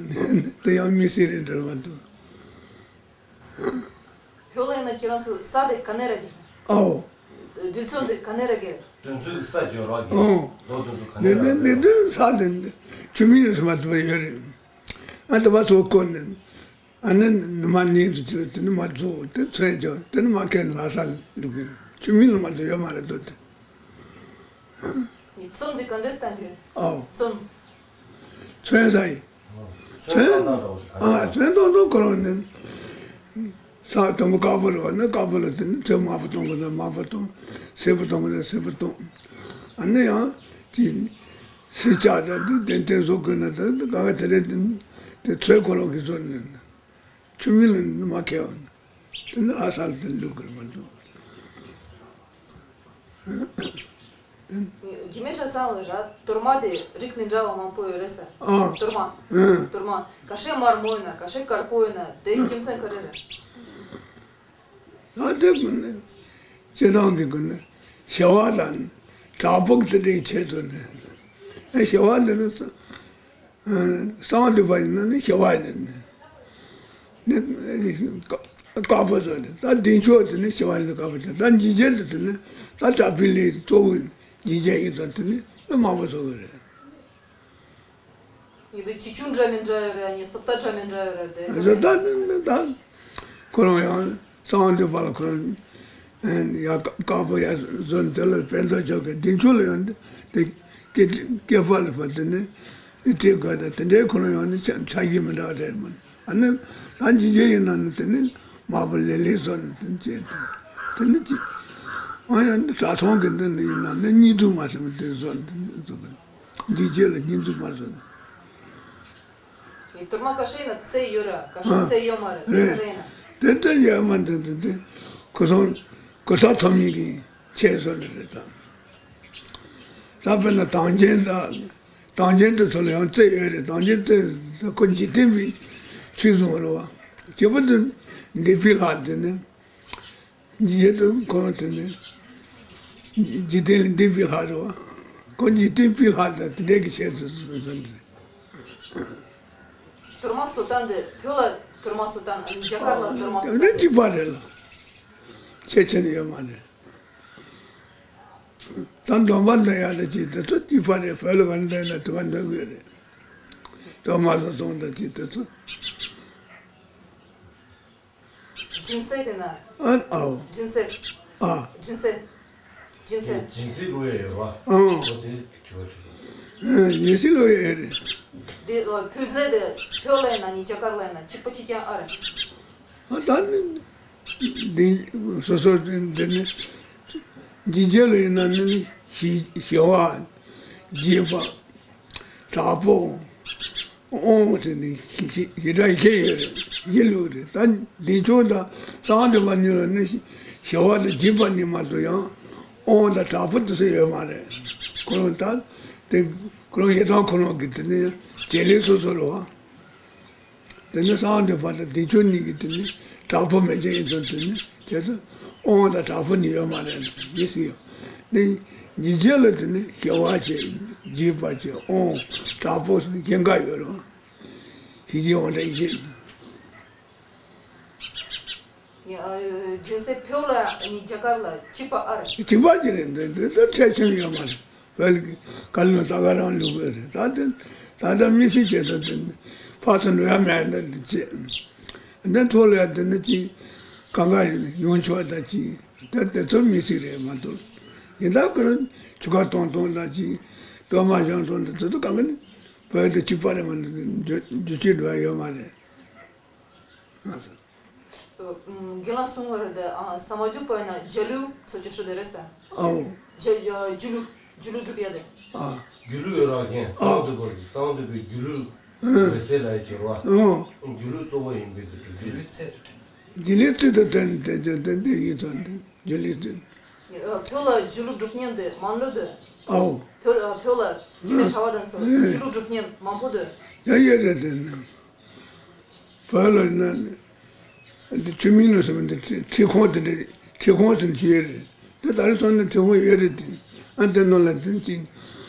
དེ་ཡང་མི་སྲིད་རེད་འདྲ་བ་འདུག་བོད་ལ་ཡིན་ན་ཁྱེད་རང་ཚོ་ས་དེ་ག་ནས་ར་གི། ཨའོ། རྡུལ་ཚོན་དེ་ག་ནས་ར་གི། རྡུལ་ཚོན་གྱི་ས་འཇོག་ར་གི། ཨོ། རྡོ་རྡུལ་ཚོན་ག་ནས་ར་གི། ནི་ནི་ནི་ས་དེ་ཆུ་མིག་ལ་སོ་མ་དུ་ཡོད་རེད། ཨ་དེ་བ་ཚོ་བཀོད་ནས། ཨ་ནི་ནི་མ་ནི་དུ་ཆུ་དེ་ནི་མ་ཚོ་དེ་ཚོན་འཇོག་དེ་ནི་མ་ཁེ་ལ་ས་ལུག་གི་ཆུ་མིག་ལ་མ་དུ་ཡོད་མ་རེད་དོ་དེ། ནི་ཚོན་དེ་ག་འདྲས་བཏང་གི། ཨའོ། ཚོན། ཚོན་ས་ཡི། ཚོན། ཚོན་ཨ་ཚོན་གཏོང་གཏོང་ཁོ་རང་ནི། ས་དང་པོ་དཀར་པོ་ལ་བ་ནི་དཀར་པོ་ལ་དེ་ནི་ཚོན་དམར་པོ་གཏོང་གི་ན་དམར་པོ་གཏོང་། སེར་པོ་གཏོང་གི་ན་སེར་པོ་གཏོང་། ཨ་ནི་ཡང་དེ་སེར་ཆགས་དང་དེ་ཏན་ཏན་བཟོ་དགོས་ན་ད་ག་ག་དེ་རེད་དེ་དེ་ཚོན་ཁོ་རང་གིས་བཟོ་ནི་ཆུ་མིག་ལ་ནི་མ་ཁེལ་བ་ནི་དེ་ནི་ཨ་ས་ལ་དེ་ལུག་གི་མ་འདུག་རྒྱུད་སྨད་གྲྭ་ཚང་ལ་ར་གཏོར་མ་དེ་རིགས་མི་འདྲ་བ་མང་པོ་ཡོད་རེད་ས། ཨ། གཏོར་མ། ཨ། གཏོར་མ་ཁ་ཤས་དམར་མོ་ཡིན་ན་ཁ་ཤས་དཀར་པོ་ཡིན་ན་དེའི་རྒྱུ་མཚན་ག་རེ་རེད། ད་དེ་ཀུན་ནི་སྤྱི་བཏང་གི་ཀུན་ནི་ཞི་བ་དང་བྲག་ཕུག་དེ་འདྲའི་ཆེད་དུ་ནི་ཨ་ཞི་བ་འདི་ནི་གསང་བ་འདུས་པ་ཡིན་ན་ནི་ཞི་བ་ཡིན་ནི་ནི་དཀར་པོ་ཚོ་ནི་ད་བདེ་མཆོག་དེ་ནི་ཞི་བ་ཡིན་དཀར་པོ་ཚོ་ད་འཇིགས་བྱེད་དེ་དེ་ནི་ད་དྲག་པོའི་ལས་གཙོ་བོ་འཇིགས་བྱེད་ཡིན་དང་དེ་ནི་དམར་པོ་ཚོ་གི་རེད། ཡིན་དུས་ཁྱི་ཆུང་འདྲ་མི་འདྲ་ཡོད་རེད། ཨ་ནི་སོབ་ད་འདྲ་མི་འདྲ་ཡོད་རེད་དེ། ད་ད་ད་ད་ཁོ་རང་ཡང་གསང་བ་འདུས་པ་ལ་ཁོ་རང་ཡང་དཀར་པོ་ཡང་བཟོ་ནས་དེ་ལ་བེན་ཏོ་ཅོ་གི་བདེ་མཆོག་ལ་ཡང་དེ་སྐེད་སྐེད་པ་ལ་བ་དེ་ནི་ དེ་སྤྲད་དགོས་ད། དེ་འདྲའི་ཁོ་རང་ཡང་ནི་ཆ་ཆ་གཞི་མི་འདྲ་རེད་མོད། ཨ་ནི་ད་འཇིགས་བྱེད་ཡིན་ན་ནི་དེ་ནི་དམར་པོ་ལེབ་ལེབ་བཟོ་ནི་དེ་ནི་བྱས་ཏེ། དེ་ནི་ཅི། ཨ་ཡང་ནི་གྲྭ་ཚང་གི་འདི་ནི་ཡིན་ན་ནི་བརྙན་ཐུང་མ་ཟེར་བ་དེ་བཟོ་ནི་དེ་ནི་བཟོ་གི། འཇིགས་བྱེད་ལ་བརྙན་ཐུང་མ་བཟོ་ནི། ཡིན་དུར་མ་ཀ་ཤེ་ན་རྩེ་ཡོད་ར་ཀ་ཤེ་ཨ་རྩེ་ཡོད་མ་རེད། རེད། རྩེ་རེད་ན། དེ་ལྟར་ཡོད་མ་འདི་འདི་འདི་ཁོ་ཚོ་གོ་ས་ཐོབ་མཁན་གྱི་ཆེད་བཟོ་ནི་རེད་ད། ད་དཔེར་ན་དམ་ཅན་དང་། དམ་ཅན་དེ་ཚོ་ལ་ཡང་རྩེ་ཡོད་རེད། དམ་ཅན་དེ་ཁོ་འཇིག་རྟེན་པའི་ཚུལ་བཟུང་བ་རེད་བ། བྱེད་པོ་དེ་འདས་པའི་ལྷ་དེ་ནི། འཇིག་རྟེན་དུ་ཁོ་དེ་ནི། འཇིག་རྟེན་ལས་འདས་པའི་ལྷ་རེད་བ། ཁོ་འཇིག་རྟེན་པའི་ལྷ་དང་དེ་འདྲའི་གི་ཆེད་དུ་བཟོས་ཟིན་རེད། དུར་མ་སོ་ཏན་དེ་བོད་ལ་དུར་མ་སོ་ཏན་ཨ་ནི་རྒྱ་གར་ལ་དུར་མ་སོ་ཏན་དེ་གཅིག་པ་རེད་ལ། ཁྱད་ཆེ་ནི་ཡོད་མ་རེད། ད་འདོན་པ་འདོན་ཡག་ལ་ཅིག་དེ་ཚོ་གཅིག་པ་རེད། བོད་ལ་ག་འདོན་ན་དུ་བ་འདོན་དགོས་རེད། དུར་མ་སོ་ཏན་དང་ཅིག་དེ་ཚོ། སྦྱིན་སྲེག་དེ་ན། ཨ་ཨའོ། སྦྱིན་སྲེག་ཨ། སྦྱིན་སྲེག་སྦྱིན་སྲེག་སྦྱིན་སྲེག་ལོ་ཡ་ཡོད་པ། ཨང་། ཨོ་དེ་དྲི་བ་དྲི། ཨ་སྦྱིན་སྲེག་ལོ་ཡ་ཡོད་རེད། དེ་ཨོ་ཕུལ་རྫས་དེ་བོད་ལ་ཡིན་ན་ནི་རྒྱ་གར་ལ་ཡིན་ན་གཅིག་པ་གཅིག་རྐྱང་ཨ་རེད། ཨ་ད་ནི། འདི་སོ་སོ་འདི་ནི། འཇིགས་བྱེད་ལ་ཡིན་ན་ནི་ཞི་ཞི་བ། འཇིགས་པ། དྲག་པོ། དབང་ཟེར་ནས་ཞི་ཞི་ཞི་དྲག་ཤེས་ཡོད་རེད། ཞི་ལུགས་རེད། ད་བདེ་མཆོག་དང་གསང་བ་འདུས་པ་གཉིས་ལ་ནི་ཞི་བ་དང་འཇིགས་པ་ནི་མ་གཏོགས་ཡང་དབང་དང་དྲག་པོ་དེ་ཚོ་ཡོད་མ་རེད། ཁོ་རང་ད་དེ་ཁོ་རང་ཡེ་དང་ཁོ་རང་གི་དེ་ནི་བྱེད་ལས་སོ་སོ་རེད་བ། དེ་ནི་གསང་བ་འདུས་པ་དང་བདེ་མཆོག་གཉིས་ཀྱི་དེ་ནི་དྲག་པོ་མེད་ཅེས་ཡིན་ཙང་དེ་ནི་དེ་ཚོ་དབང་དང་དྲག་པོ་ནི་ཡོད་མ་རེད་ཡིན་སྲིད་ཡོད། ནི་འཇིགས་བྱེད་ལ་དེ་ནི་ཞི་བ་བྱེད། འཇིགས་པ་བྱེད། དབང་དྲག་པོ་སོགས་གཞན་འགའ་ཡོད་རུང་། ཞི་བྱེད་དབང་དྲག་ཡེ་ཤེས། ཡ་ཨ་སྦྱིན་སྲེག་བོད་ལ་ནི་རྒྱ་གར་ལ་གཅིག་པ་ཨ་རེད། གཅིག་པ་ཅིག་རེད། འདི་འདི་ལྟར་ཁྱད་ཆོས་ཡོད་མ་རེད། བོད་ཀྱི་བཀའ་བློན་ད་ག་རང་ལུགས་དགོས་རེད། ད་དེ་ད་ལྟ་མི་སྲིད་བྱེད་ས་དེ་ཕར་ཚུར་འགྲོ་ཡ་མེད་འདི་འདི་བྱེད། འདི་ཐོག་ལ་ཡ་དེ་ནི་ཅིག་གང་ག་ཡོང་ཆོག་ད་ཅིག་དེ་དེ་ཚོ་མི་སྲིད་རེད་མ་གཏོགས། ཡིན་ད་ཁོ་རང་ཆུ་ཁ་གཏོང་གཏོང་ད་ཅིག་གཏོར་མ་བཞེངས་གཏོང་ད་དེ་ཚོ་གང་ག་ནི་བོད་དེ་གཅིག་པ་རེད་མ་གཏོགས་རྒྱུ་རྒྱུ་ཆད་འགྲོ་ཡ་ཡོད་མ་རེད། རྒན་ལགས་གསུང་བར་དེ་ཨ་ས་མ་རྒྱུག་པ་ཡིན་ན་རྒྱ་ལུག་ཚོ་ཅི་ཧྲུ་དེ་རེད་ས། ཨའོ། རྒྱ་རྒྱུ་ལུག་རྒྱུ་ལུག་སྒྲུབ་ཡ་དེ། ཨ། རྒྱུ་ལུག་ཡོད་ར་རྒན་ཨ། གསང་བ་འདུས་པ་གསང་བ་འདུས་པའི་རྒྱུ་ལུག་ཨ། འོད་གསལ་ལ་ཡ་བྱེད་རོགས། ཨ། རྒྱུ་ལུག་གཙོ་བོ་ཡིན་པའི་གི་སྒྲུབ་བྱེད། རྒྱུ་ལུག་རྩིས་དང་དེ་དེ་དེ་དེ་ཡིན་ཙང་དེ་རྒྱུ་ལུག་རྩིས། བོད་ལ་རྒྱུ་ལུག་སྒྲུབ་མཁན་དེ་མང་ལོས་དེ། ཨའོ། བོད་བོད་ལ་རྒྱུ་ལས་བྱ་བ་དང་ཚོ་རྒྱུ་ལུག་སྒྲུབ་མཁན་མང་པོ་དེ། ཡ་ཡ་རེད་དེ་ནི། བོད་ལ་ན་འདི་ཆུ་སྨིན་ལུག་ཟེར་བ་འདི་ཁྲི་ཁྲི་ཁོང་དེ་འདྲ་ཁྲི་ཁོང་ཟེར་ནས་ཅི་ཡོད་རེད། དེ་ད་རེས་སོང་ན་ཁྲི་ཁོང་ཡོད་རེད་དེ། ཨ་དེ་ནང་ལ་དེ་ཅིག་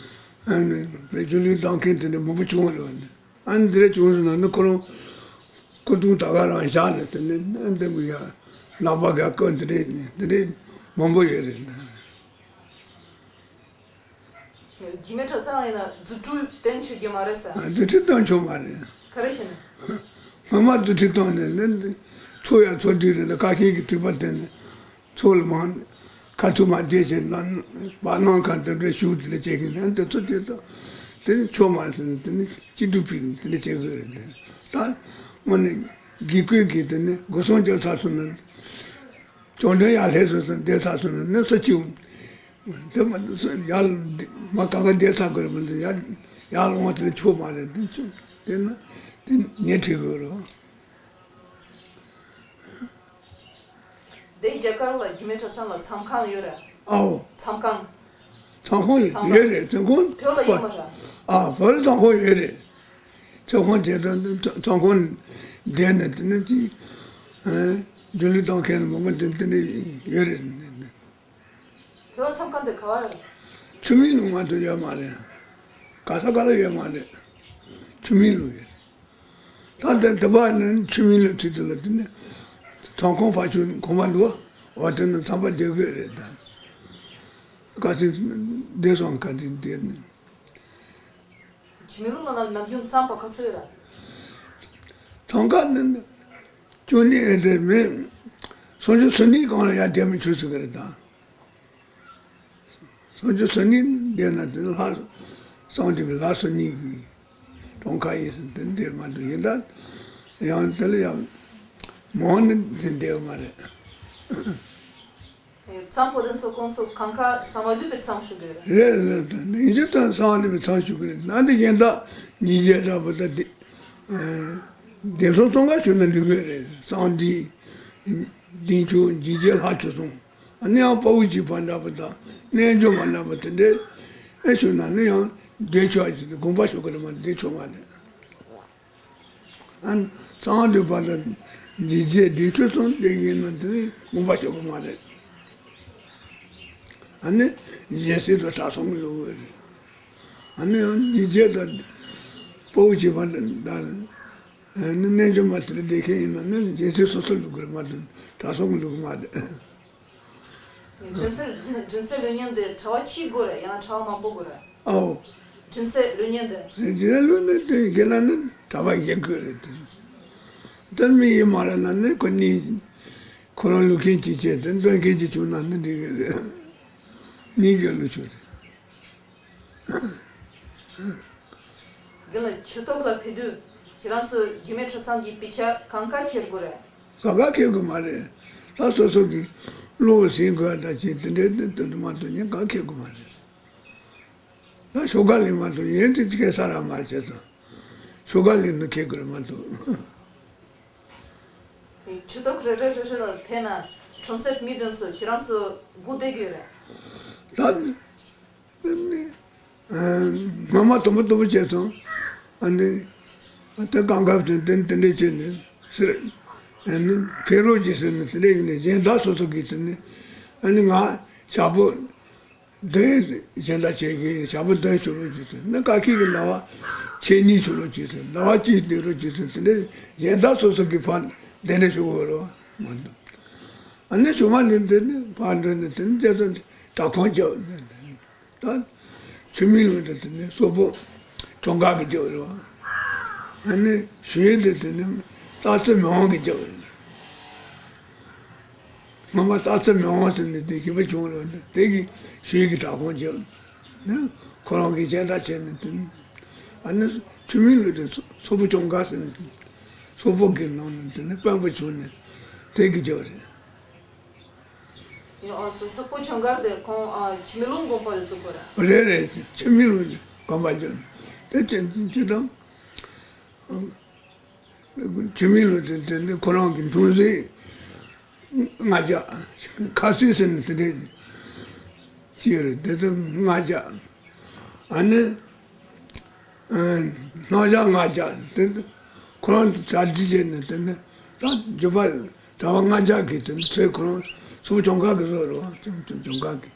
ཨ་ནི་བེ་ཇུ་ལུག་ལྡང་མཁན་དེ་འདྲ་མང་པོ་བྱུང་བ་རེད་བ་ནི། ཨ་ནི་དེ་འདྲ་བྱུང་སོང་ན་ནི་ཁོ་རང་ཁོ་ཐུག་ད་ག་རང་བཞག་ནས་དེ་ནས་ཨ་འདི་མི་ཡ་ལག་པ་ག་བཀོད་འདི་འདྲ་ནི་འདི་འདྲ་མང་པོ་ཡོད་རེད་ནི། རྒྱུད་སྨད་གྲྭ་ཚང་ཡིན་ན་རྫུ་འཕྲུལ་བསྟན་ཆོག་གི་མ་རེད་ས། རྫུ་འཕྲུལ་བསྟན་ཆོག་མ་རེད། ག་རེ་བྱས་ནས། སྔོན་མ་རྫུ་འཕྲུལ་བཏང་ནས་ནི་འཚོ་ཡ་འཚོ་དུས་རེད་ལ་བཀའ་བཀྱོན་གྱི་དྲི་བ་བསྟན་ནས་ཚོ་ལ་མང་ཁ་ཐུག་མ་བསྡད་བྱས་ན་བར་སྣང་ཁ་འདི་འདྲའི་ཞུགས་དེ་ལ་བྱེད་གི་ནས་དེ་ཚོ་དེ་དང་དེ་ནི་ཆོག་མ་ཟེར་ནས་དེ་ནི་ཅི་འགྲུབ་ཕིག་དེ་ནི་བྱེད་དགོས་རེད་དེ་ད་དངོས་གནས་དགེ་བསྐོས་ཀྱི་དེ་ནི་སྒོ་སྲུང་རྒྱབ་ཚར་སོང་ན། བཅོམ་ལྡན་ཡར་ལྷས་སོང་ཙང་བསྡད་ཚར་སོང་ན་ནི་ས་ཆུ། དེ་མ་ཡར་མ་གང་ག་བསྡད་ཚར་དགོས་རེད་མ་གཏོགས་ཡར་ཡར་ལོང་བ་དེ་ནི་ཆོག་མ་རེད་དེ་ཆུ་དེ་ན་དེ་ཉལ་ཁྲིད་དགོས་རེད། དེ་རྒྱ་གར་ལ་རྒྱུད་སྨད་གྲྭ་ཚང་ལ་མཚམས་ཁང་ཡོད་རེད། ཨའོ། མཚམས་ཁང་། མཚམས་ཁང་ཡོད་རེད་མཚམས་ཁང་། བོད་ལ་ཡོད་མ་རེད། ཨ་བོད་ལ་མཚམས་ཁང་ཡོད་རེད། མཚམས་ཁང་དེ་དང་མཚམས་ཁང་བསྡད་ནས་དེ་ནི་ཅི། རྒྱུ་ལུགས་བཏང་མཁན་མང་པོ་འདི་འདི་ནས་ཡོད་རེད། བོད་མཚམས་ཁང་དེ་ག་བ་རེད། ཆུ་སྨིན་ལུང་ང་དུ་ཡོད་མ་རེད། ག་ས་ག་ལ་ཡོད་མ་རེད། ཆུ་སྨིན་ལུང་ཡོད་རེད། ད་དེ་དེ་བ་ནི་ཆུ་སྨིན་ལུང་ཁྲིད་དེ་ལ་དེ་ནས་མཚམས་ཁང་ཕ་ཆུ་གོང་མ་འདུག་འོ་དེ་ནས་མཚམས་པ་བསྡད་དགོས་རེད་ད། ག་ཚོད་བསྡད་སོང་ག་དུས་བསྡད་ནས། འཇིགས་མེད་ལུང་ལ་ནམ་རྒྱུན་མཚམས་པ་ག་ཚོད་ཡོད་ར། མཚམས་ཁང་ནི་བཅུ་གཉིས་ཨེ་དེ་མེད། སུམ་ཅུ་སོ་གཉིས་སྒང་ལ་ཡར་བསྡད་མི་ཆོག་ཟེར་གི་རེད་ད། སུམ་ཅུ་སོ་གཉིས་བསྡད་ན་དེ་ནི་ལྷ་གསང་འདུས་པའི་ལྷ་སོ་གཉིས་ཀྱི་ གྲོང་ཁ་ཡིན་ཟེར་དེ་འདིར་མ་འདུག་ཡིན་ད། ཡང་དེ་ལ་ཡང་མང་ནི་དེ་འདེའུ་མ་རེད། གཙང་པོ་དེ་ཚོ་ཁོང་ཚོ་གང་ག་གསང་བ་འདུས་པའི་གཙང་ཞུ་དགོས་རེད། རེད་རེད་རེད། ཡིན་གྱི་ད་གསང་བ་འདུས་པའི་གཙང་ཞུ་དགོས་རེད། ན་འདི་གཞན་དག་ཉིས་བརྒྱ་འདྲ་པོ་ད་འདི། དེ་ཚོ་གཙང་ཁ་ཞུ་ན་འགྲིག་གི་རེད། གཙང་འདི། འདི་ཆུ་འཇིགས་བྱེད་ལྷ་ཆུ་སོང་། ཨ་ནི་ཡང་དཔའ་བོ་བྱེད་པ་འདྲ་པོ་དང་རྣལ་འབྱོར་མ་འདྲ་པོ་དེ་འདྲའི་ཨེ་ཞུ་ན་ནི་ཡང་བདེ་ཆོག་ཅིག་དགོངས་པ་ཞུ་གི་རེད་མ་བདེ་ཆོག་མ་རེད། ཨ་ནི་གཙང་འདུས་པ་དང་འཇིགས་བྱེད་བདེ་ཆོག་སོང་དེ་ཡིན་ན་དེ་ནི་དགོངས་པ་ཞུ་གི་མ་རེད། ཨ་ནི་སྦྱིན་སྲེག་དང་གྲྭ་ཚང་གི་ལུགས་རེད། ཨ་ནི་ཡང་འཇིགས་བྱེད་དང་དཔའ་བོ་བྱེད་པ་དང་ཨ་ནི་རྣལ་འབྱོར་མ་དེ་འདྲ་བསྡད་མཁན་ཡིན་ན་ནི་སྦྱིན་སྲེག་སོ་སོ་ལུགས་རེད་མ་གཏོགས་གྲྭ་ཚང་གི་ལུགས་མ་རེད། སྦྱིན་སྲེག་སྦྱིན་སྲེག་ལུས་ཉན་དེ་གྲྭ་པ་གཅིག་དགོས་རེད། ཡང་ན་གྲྭ་པ་མང་པོ་དགོས་རེད། ཨའོ། སྦྱིན་སྲེག་ལུས་ཉན་དེ། སྦྱིན་སྲེག་ལུས་ཉན་དེ་དགེ་ལ་ནི་གྲྭ་པ་བཞི་དགོས་རེད་དེ། ད་མི་ཡིན་མ་རེད་ན་ནི་ཁོ་གཉིས། ཁོ་རང་ལུས་མཁན་གཅིག་བྱས་ཏེ་འདོན་མཁན་གཅིག་བྱུང་ན་ནི་འགྲིག་གི་རེད། གཉིས་ཀྱི་ལུས་ཆོག་རེད། དགེ་ལ་ཆོས་ཐོག་ལ་ཕེབས་དུས་ཁྱེད་རང་ཚོ་རྒྱུད་སྨད་གྲྭ་ཚང་གི་དཔེ་ཆ་གང་ག་འཁྱེར་དགོས་རེད། གང་ག་འཁྱེར་དགོས་མ་རེད། ད་སོ་སོ་གི་བློ་ཟིན་དགོས་ད་ཅིག་དེ་འདྲའི་དོན་དུ་མ་གཏོགས་ཡིན་གང་འཁྱེར་དགོས་མ་རེད། ད་ཤོག་ཁ་ལས་མ་གཏོགས་ཡིན་དེ་ཅི་གའི་ས་ར་མ་བྱེད་དོ། ཤོག་ཁ་ལས་ནི་འཁྱེར་དགོས་མ་གཏོགས། ཆུ་ཐོག་རེ་རེ་རེ་རེ་ལ་ཕེབས་ན་གྲོང་གསེབ་མི་དེ་ཚོ་ཁྱེད་རང་ཚོ་སྒུག་བསྡད་ཀྱི་ཡོད་རེད། ད་ནི་ནི་ཨ་སྔོན་མ་དུམ་བུ་དུམ་བུ་བྱས་སོང་། ཨ་ནི་ད་གང་ག་དེ་དེ་དེ་འདྲས་བྱས་ནས་ཟེར། ཨ་ནི་ཕེབས་རོགས་གྱིས་ཟེར་ནས་དེ་འདྲས་ཡིན་ནས་གཞན་དག་སོ་སོ་གིས་དེ་ནི་ཨ་ནི་ང་ཞག་པོ། འདོན་གཞན་དག་བྱེད་ཀྱི་ཞག་པོ་འདོན་ཞུ་རོགས་བྱེད་དུས་ནི་བཀའ་ཁྱེད་ཀྱི་ལ་བ་ཆེ་གཉིས་ཞུ་རོགས་བྱེད་ཟེར་ལ་བ་གཅིག་འདོན་རོགས་བྱེད་ཟེར་དེ་འདྲའི་གཞན་དག་སོ་སོ་གི་ཕར་འདོན་ནས་ཞུ་དགོས་རོགས་མ་འདུག་ཨ་ནི་ཞུ་མ་ནི་འདི་ནི་ཕར་འགྲོ་ནས་དེ་ནི་བྱེད་དུ་དྲག་ཁོང་རྒྱབ་ད་ཆུ་མིག་ལུང་དུ་དེ་ནི་སོག་པོ་གྱོང་ག་གི་རྒྱབ་རོགས། ཨ་ནི་ཞུ་ཡིན་དུ་དེ་ནི་སྟག་རྩེ་མི་དབང་གི་རྒྱབ་རོགས། སྔོན་མ་སྟག་རྩེ་མི་དབང་ཟེར་ནས་དེ་ཞི་བ་བྱུང་རེད། དེ་གི་ཞུས་ཀྱི་དྲག་ཁོང་བྱས་ནས་ཁོ་རང་གི་སྦྱིན་བདག་བྱས་ནས་དེ་ཨ་ནི་ཆུ་མིག་ལུང་དེ་སོག་པོ་གྱོང་ག་ཟེར་ནས་སོག་པོ་གི་ནང་ནས་དེ་ནི་དཔོན་པོ་བྱུང་ནས་དེ་གི་རྒྱབ་རེད། ཡང་ཨ་སོ་སོག་པོ་གྱོང་ག་དེ་ཁོང་ཨ་ཆུ་མིག་ལུང་དགོན་པ་དེ་ཚོ་དགོས་རེད། རེད་རེད། ཆུ་མིག་ལུང་དགོན་པ་བྱས་ནས་དེ་ཅི་ཅི་དང་། ཆུ་མིག་ལུང་དེ་དེ་ནི་ཁོ་རང་གི་འཁྲུངས་ཟིན་ལྔ་བརྒྱ། ཁ་སིལ་ཟེར་ནས་དེ་འདྲས་ཅིག་རེད། དེ་དུ་ལྔ་བརྒྱ། ཨ་ནི་སྣང་ཞག་ལྔ་བརྒྱ་དེ་ཁོ་རང་གྲ་སྒྲིག་བྱས་ནས་དེ་ནི་ད་རྒྱུད་པ་གྲྭ་པ་ལྔ་བརྒྱ་གི་དེ་ནི་ཚེ་ཁོ་རང་སོག་པོ་གྱོང་ག་གི་བཟོ་རེད་བ། གྱོང་ག་གི།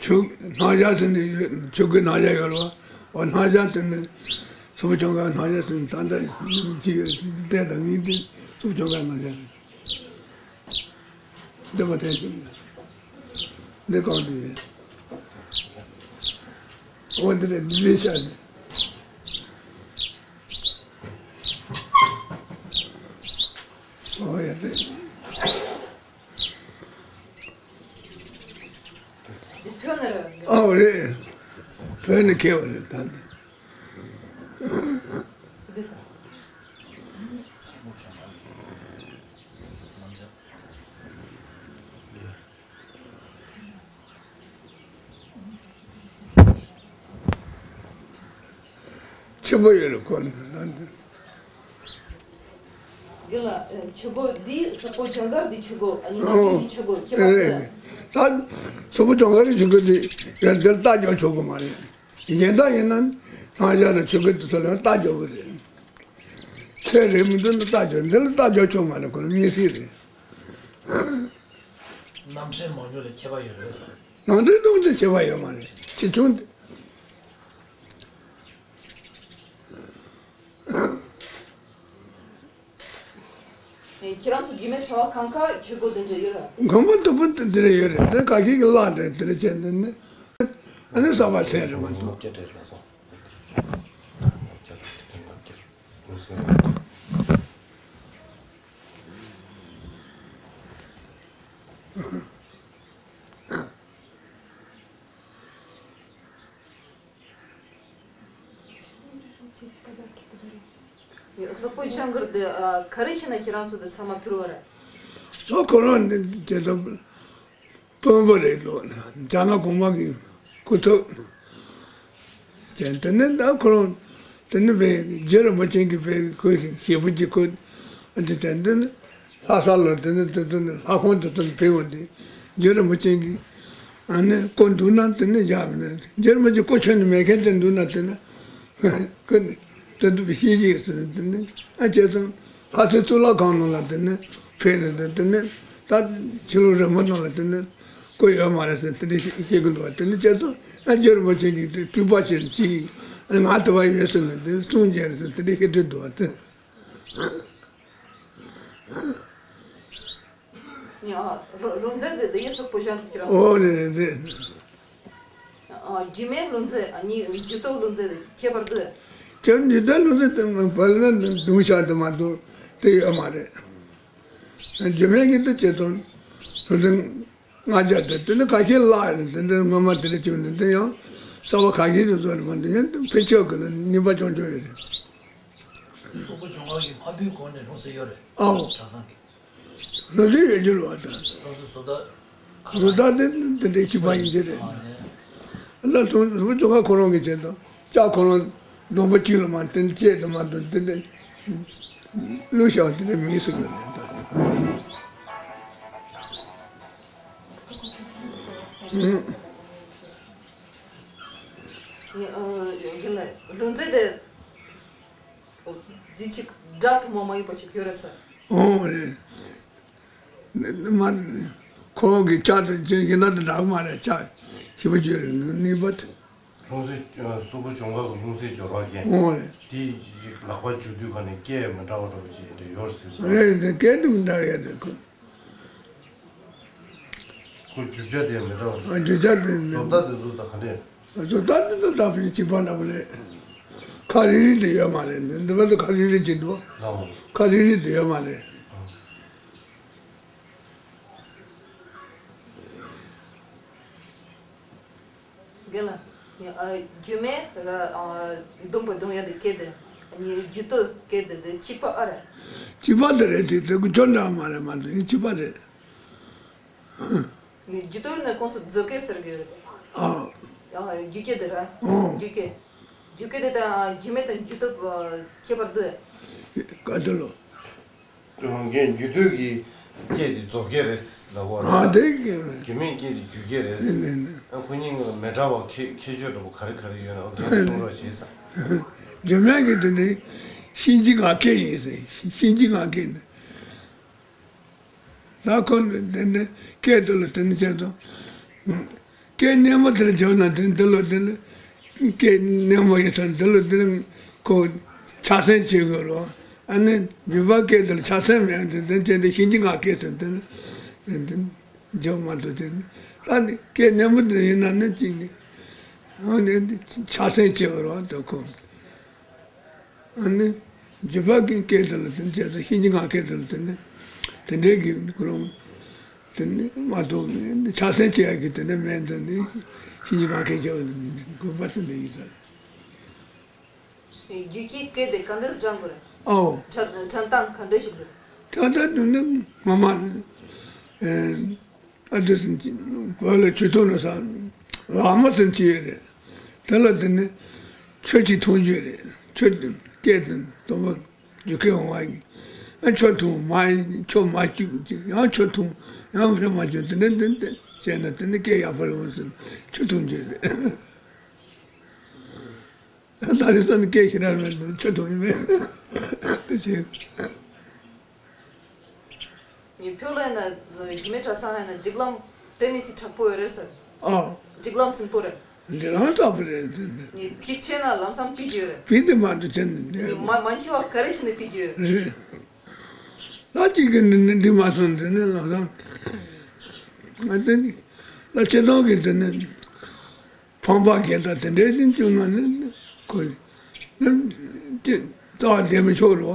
ཆུ་སྣང་ཞག་ཟེར་ནས་ཡོད། ཆུ་གི་སྣང་ཞག་ཡོད་རེད་བ། འོ་སྣང་ཞག་དེ་ནི་སོག་པོ་གྱོང་ག་སྣང་ཞག་ཟེར་ནས་ད་ལྟ་ཅི་ཡོད་ཅི་བལྟས་དང་ངས་དེ་སོག་པོ་གྱོང་ག་སྣང་ཞག་རེད། འདི་མ་བལྟས་ཅི་འདི་གང་འདི་ཡོད། འོ་འདི་རེད། འདི་རེད་ཤག་འདི། འོ་ཡ་དེ། འདི་བོད་ནས་རེད། ཨའོ་རེད། བོད་ནས་ཁྱེར་བ་རེད་ད་འདི། ཆེན་པོ་ཡོད་རེད་ཁོ་ནི་ད་འདི། དགེ་ལ་ཆུ་སྒོ་འདི་སོག་པོ་གྱོང་ག་འདི་ཆུ་སྒོ་ཨ་ནི་ནམ་རྒྱུན་འདི་ཆུ་སྒོ་ཁྱད་པར་ཅི། ད་སོག་པོ་གྱོང་ག་རི་ཆུ་སྒོ་འདི་ཡང་འདིར་རྟ་རྒྱག་ཆོག་གི་མ་རེད། ཡིན་ད་ཡིན་ན་སྣང་ཞག་ལ་ཆུ་སྒོ་འདི་ཚོ་ལ་རྟ་རྒྱག་གི་རེད། ཚེ་རིང་མི་འདུག་ན་རྟ་རྒྱག་འདི་ལ་རྟ་རྒྱག་ཆོག་མ་རེད། ཁོ་ལ་མི་སྲིད་རེད། རྣམ་འདྲེན་མང་ཉུང་ལ་ཁྱད་པར་ཡོད་རེད་ཟེར། རྣམ་འདྲེན་སྟོང་དུ་ཁྱད་པར་ཡོད་མ་རེད། ཆེ་ཆུང་དེ། ཁྱེད་རང་ཚོ་རྒྱུད་སྨད་གྲྭ་པ་གང་ག་ཆོས་སྒོ་འདི་འདྲ་ཡོད་རེད། མགོན་པོ་སྟུག་པོ་འདི་འདྲ་ཡོད་རེད། དེ་ག་གི་གི་བླ་འདྲ་འདི་འདྲ་བྱས་འདི་ནི། ཨ་ནི་གསར་པ་ཚད་རེད་མ་གཏོགས། སོག་པོ་ཆང་གུར་དེ་ག་རེ་བྱས་ན་ཁྱེད་རང་ཚོ་དེ་ཚང་མ་ཕུལ་བ་རེད། ཨོ་ཁོ་རང་དེ་དེ་དང་དཔོན་པོ་རེད་ལོ། ཇ་ནག་གོང་མ་གི་སྐུ་ཚབ། དེ་དེ་ནས་ད་ཁོ་རང་དེ་ནས་བས་རྗེ་རིན་པོ་ཆེ་གི་བས་ཁོའི་ཞེ་པོ་ཅིག་ཁོ་འདི་དེ་འདི་ནི་ལྷ་ས་ལ་དེ་ནི་དེ་དེ་ནི་ལྷ་ཁང་དེ་དེ་ནི་ཕེབས་འོང་དེ་རྗེ་རིན་པོ་ཆེ་གི་ཨ་ནི་སྐུ་འདུག་ན་དེ་ནི་བཞག་མི་ནས་རྗེ་རིན་པོ་ཆེ་སྐུ་ཆོས་ནི་མེད་མཁན་དེ་འདུག་ན་དེ་ནི་ཁོ་ནི་དེ་འདུག་པའི་ཤེས་ཀྱི་ཡོད་ཟེར་དེ་ནི་ཨ་བྱས་ཙང་ལྷ་སའི་གཙུག་ལག་ཁང་ནང་ལ་དེ་ནི་ཕེབས་ནས་དེ་དེ་ནི་ད་ཕྱི་ལོགས་རི་མོ་ནང་ལ་དེ་ནི། སྐུ་ཡོད་མ་རེད་ཟེར་དེ་འདྲ་བཤད་ཀྱི་འདུག་བ། དེ་འདྲ་བྱས་ཙང་ཨ་རྗེ་རིན་པོ་ཆེ་གིས་དེ་སྤྲུལ་པ་ཞིག་ཅིག་ང་དེ་བ་ཡོད་ཟེར་ནས་དེ་གསུང་བྱས་རེད་ཟེར་དེ་འདྲ་བཤད་དུས་འདུག་བ་དེ། ཉ་རོ་རོ་འཛེ་དེ་དེ་ཡེ་སོག་པོ་ཞང་གི་ར་སོ། ཨོ་རེད་རེད། རྒྱུད་སྨད་ལྷུན་རྩེ་ཨ་ནི་རྒྱུད་སྟོད་ལྷུན་རྩེ་དེ་ཁྱད་པར་འདུག་ཁྱེད་རྒྱུད་སྟོད་ལྷུན་རྩེ་དེ་བལ་ན་གདུང་ཤག་དེ་མ་གཏོགས་དེ་ཡོད་མ་རེད། རྒྱུད་སྨད་ཀྱི་དེ་བྱས་ཙང་ལྷུན་རྩེ། ལྔ་བརྒྱ་དེ་དེ་ནི་ཁ་ཤས་བརླག་ཡོད་དེ་འདྲ་ངོ་མ་དེ་འདྲ་བྱུང་ནས་དེ་ཡང་གསར་པ་ཁ་ཤས་དེ་བཟོ་ལ་མ་འདུག་ཡང་ཕན་ཆད་ཀྱི་ལ་ནུས་པ་ཆུང་ཆུང་ཡོད་རེད། སོག་པོ་ལྗོངས་མཁར་གྱི་མ་བུའི་སྒོ་ནས་ལྷུང་སྲིད་ཡོད་རེད། ཨའོ། གྲྭ་ཚང་གི། ལོ་རྒྱུས་ཡོད་རྒྱུ་རེད་བ་ད། ལྷུང་སྲིད་བཟོ་ལྟ། བཟོ་ལྟ་དེ་དེ་འདྲའི་ཞིག་པ་ཡིན་གྱི་རེད། ཨ་ནི། ལ་ལྷུང་སོག་པོ་ལྗོངས་མཁར་ཁོ་རང་གི་བྱས་དང་ལྕགས་ཁོ་རང་སྡོང་པོ་གཅིག་ལ་མ་བརྟེན་བཅད་དུ་མ་འདུག་དེ་འདྲ་བླུགས་བཞག་དེ་འདྲ་མིན་སུ་ཡོད་རེད་ད། ལྷུང་རྩེ་དེ་རྫི་ཅིག་དགྲ་ཐུན་མོང་མ་ཡིན་པ་ཅིག་ཡོད་རེད་ཟེར། ཨོ་རེད། མ་ཁོང་གི་ལྕགས་དེ་ཅན་ཡིན་ན་དེ་འདྲ་མ་རེད་ལྕགས་ཞིབ་པོ་བརྗོད་རེད་ནུས་པ་དེ། ལྷུང་བཟེད་སོག་པོ་ལྗོངས་མཁར་གྱི་ལྷུང་བཟེད་སྦྱོར་བ་རྒྱན། ཨོ་རེད། དེ་ཅིག་ལག་པ་འཇུ་དུས་ག་ནས་སྐད་མི་འདྲ་བ་འདྲ་བོ་ཅིག་དེ་ཡོད་ཟེར། རེད་དེ་སྐད་དེ་མི་འདྲ་ཡ་དེ་ཁོ། ཁོ་རྒྱུ་ཆ་དེ་མི་འདྲ་བ་ཞིག་ཨ་རྒྱུ་ཆ་དེ་བཟོ་ལྟ་དེ་བཟོ་ལྟ་ག་འདྲས། བཟོ་ལྟ་དེ་ཚོ་ལྟ་བུ་གཅིག་པ་ལ་བ་རེད། ཁ་རིལ་རིལ་དེ་ཡོད་མ་རེད་འདི་བ་དེ་ཁ་རིལ་རིལ་གཅིག་འདུག་ལའོ། ཁ་རིལ་རིལ་དེ་ཡོད་མ་རེད། རྒན་ལགས། ཨ་རྒྱུད་སྨད་ར་ཨ་ཟླུམ་པོ་ཟླུམ་ཡ་དེ་སྐད་དེ། ཨ་ནི་རྒྱུད་སྟོད་སྐད་དེ་དེ་གཅིག་པ་ཨ་རེད། གཅིག་པ་དེ་རེད་དེ་དེ་ཀུ་ཅོ་འདྲ་མ་རེད་མ་འདུག་ཡིན་གཅིག་པ་རེད། ནི་རྒྱུད་སྟོད་ནི་ཁོང་ཚོ་མཛོད་སྐད་ཟེར་གི་ཡོད་རེད། ཨ། ཨ་རྒྱུད་སྐད་དེ་ར། ཨོ། རྒྱུད་སྐད། རྒྱུད་སྐད་དེ་དང་རྒྱུད་སྨད་དང་རྒྱུད་སྟོད་ཁྱད་པར་འདུག་ག་དེ་ལོ། ངས་རྒྱུད་སྟོད་ཀྱི་སྐད་དེ་མཛོད་སྐད་རེད་ལབ་པ་རེད། ཨ་དེ་སྐད་རེད། རྒྱུད་སྨད་སྐད་དེ་རྒྱུད་སྐད་རེད། ཨ་ཁོ་གཉིས་ཀྱི་མི་འདྲ་བ་ཁྱད་ཁྱད་ཆོས་འདྲ་པོ་ག་རེ་ག་རེ་ཡོད་ན་ཨ་དེ་གསུང་རོགས་བྱེད་ས། རྒྱུད་སྨད་ཀྱི་དེ་ནི་གཤིན་རྗེ་ངག་སྐད་ཡིན་ཟེར་གཤིན་རྗེ་ངག་སྐད་ནི། ད་ཁོ་ནི་དེ་ནི་སྐད་དེ་ལ་དེ་ནི་བྱས་ཙང་། སྐད་སྙན་མོ་དེར་བརྗོད་ན་དེ་འདི་ལོ་དེ་ནི་སྐད་སྙན་མོ་ཡིན་ཙང་འདི་ལོ་དེ་ནི་ཁོ་ཆགས་སེམས་བྱེད་དགོས་རོ། ཨ་ནི་རྒྱུད་པ་སྐད་དེར་ཆགས་སེམས་མེད་དེ་དེ་བྱས་ཏེ་གཤིན་རྗེ་ངག་སྐད་ཟེར་དེ་ནི་དེ་འདི་བརྗོད་མ་ཐུབ་དེ་ནི་ད་ནི་སྐད་སྙན་མོ་དེ་ཡིན་ན་ནི་གཅིག་ནི་ཨ་ནི་ཆགས་སེམས་བྱེད་དགོས་རོ་ད་ཁོ། ཨ་ནི། རྒྱུད་པ་གི་སྐད་དེ་ལ་དེ་བྱས་ཙང་གཤིན་རྗེ་ངག་སྐད་དེ་ལ་དེ་ནི། དེ་འདྲའི་གི་ཁོ་རང་། དེ་ནི་མ་གཏོགས་ནི་ཆགས་སེམས་བྱེད་ཡ་གི་དེ་འདྲ་མེད་འདི་ནི། གཤིན་རྗེ་ངག་སྐད་ཅེས་པ་དགོས་པ་དེ་འདྲ་ཡིན་ས་རེད། རྒྱུད་ཀྱི་སྐད་དེ་ག་འདྲས་སྦྱང་དགོས་རེད། ཨའོ། འཕྲད་འཕྲད་སྟངས་ག་འདྲ་ཞིག་འདུག་ད་ལྟ་དུ་ནི་ངོ་མ། ཨ་དེ་བོད་ལ་ཆོས་ཐོག་ལ་ས་ལག་མ་ཟིན་གྱི་ཡོད་རེད། དེ་ལ་དེ་ནི་ཆོས་ཀྱི་ཐུང་ཆོས་རེད། ཆོས་དེ་སྐད་དེ་དོན་པ་རྒྱུ་སྐད་འོང་བ་ཡིན། ཨ་ཆོས་ཐུང་མ་ཡིན་ཆོས་མ་བཅུག་ཅིག་ཡང་ཆོས་ཐུང་ཡང་ཧྲེ་མ་བཅུག་དེ་ནི་དེ་དེ་བྱས་ན་དེ་ནི་སྐད་ཡག་པོ་རེད་འོང་ཟེར་ཆོས་ཐུང་ཆོས་རེད། ད་རེས་སོང་ནས་སྐད་ཞེ་དྲག་མེད་འདུག་ཆོས་ཐུང་མེད་དེ་བྱས། ངས་བོད་ལ་ཡིན་ན་རྒྱུད་སྨད་གྲྭ་ཚང་ཡིན་ན་སྒྲིག་ལམ་དེ་མི་སྲིད་དྲག་པོ་ཡོད་རེད་ཟེར། ཨ། སྒྲིག་ལམ་ཚིམ་པོ་རེད། སྒྲིག་ལམ་དྲག་པོ་རེད་ཟེར་ནས། ངས་གཅིག་བྱས་ན་ལམ་སང་ཕུད་རྒྱུ་ཡོད་རེད། ཕུད་དེ་མ་འདུག་བྱས་ནས་ངས་མ་མ་འཆི་བ་ག་རེ་བྱས་ནས་ཕུད་རྒྱུ་ཡོད་རེད། ལ་གཅིག་གི་ནི་ནི་འདི་མ་སོང་དེ་ནས་ལམ་སང་ང་དེ་ནི་ལ་ཆེ་ཐོག་གི་དེ་ནི། ཕམ་པ་གས་དང་དེ་འདྲའི་ཅིག་བྱུང་ན་ནི་ཁོ་ནི་ཅི་རྩ་བ་འདེམས་མི་ཆོག་རོ།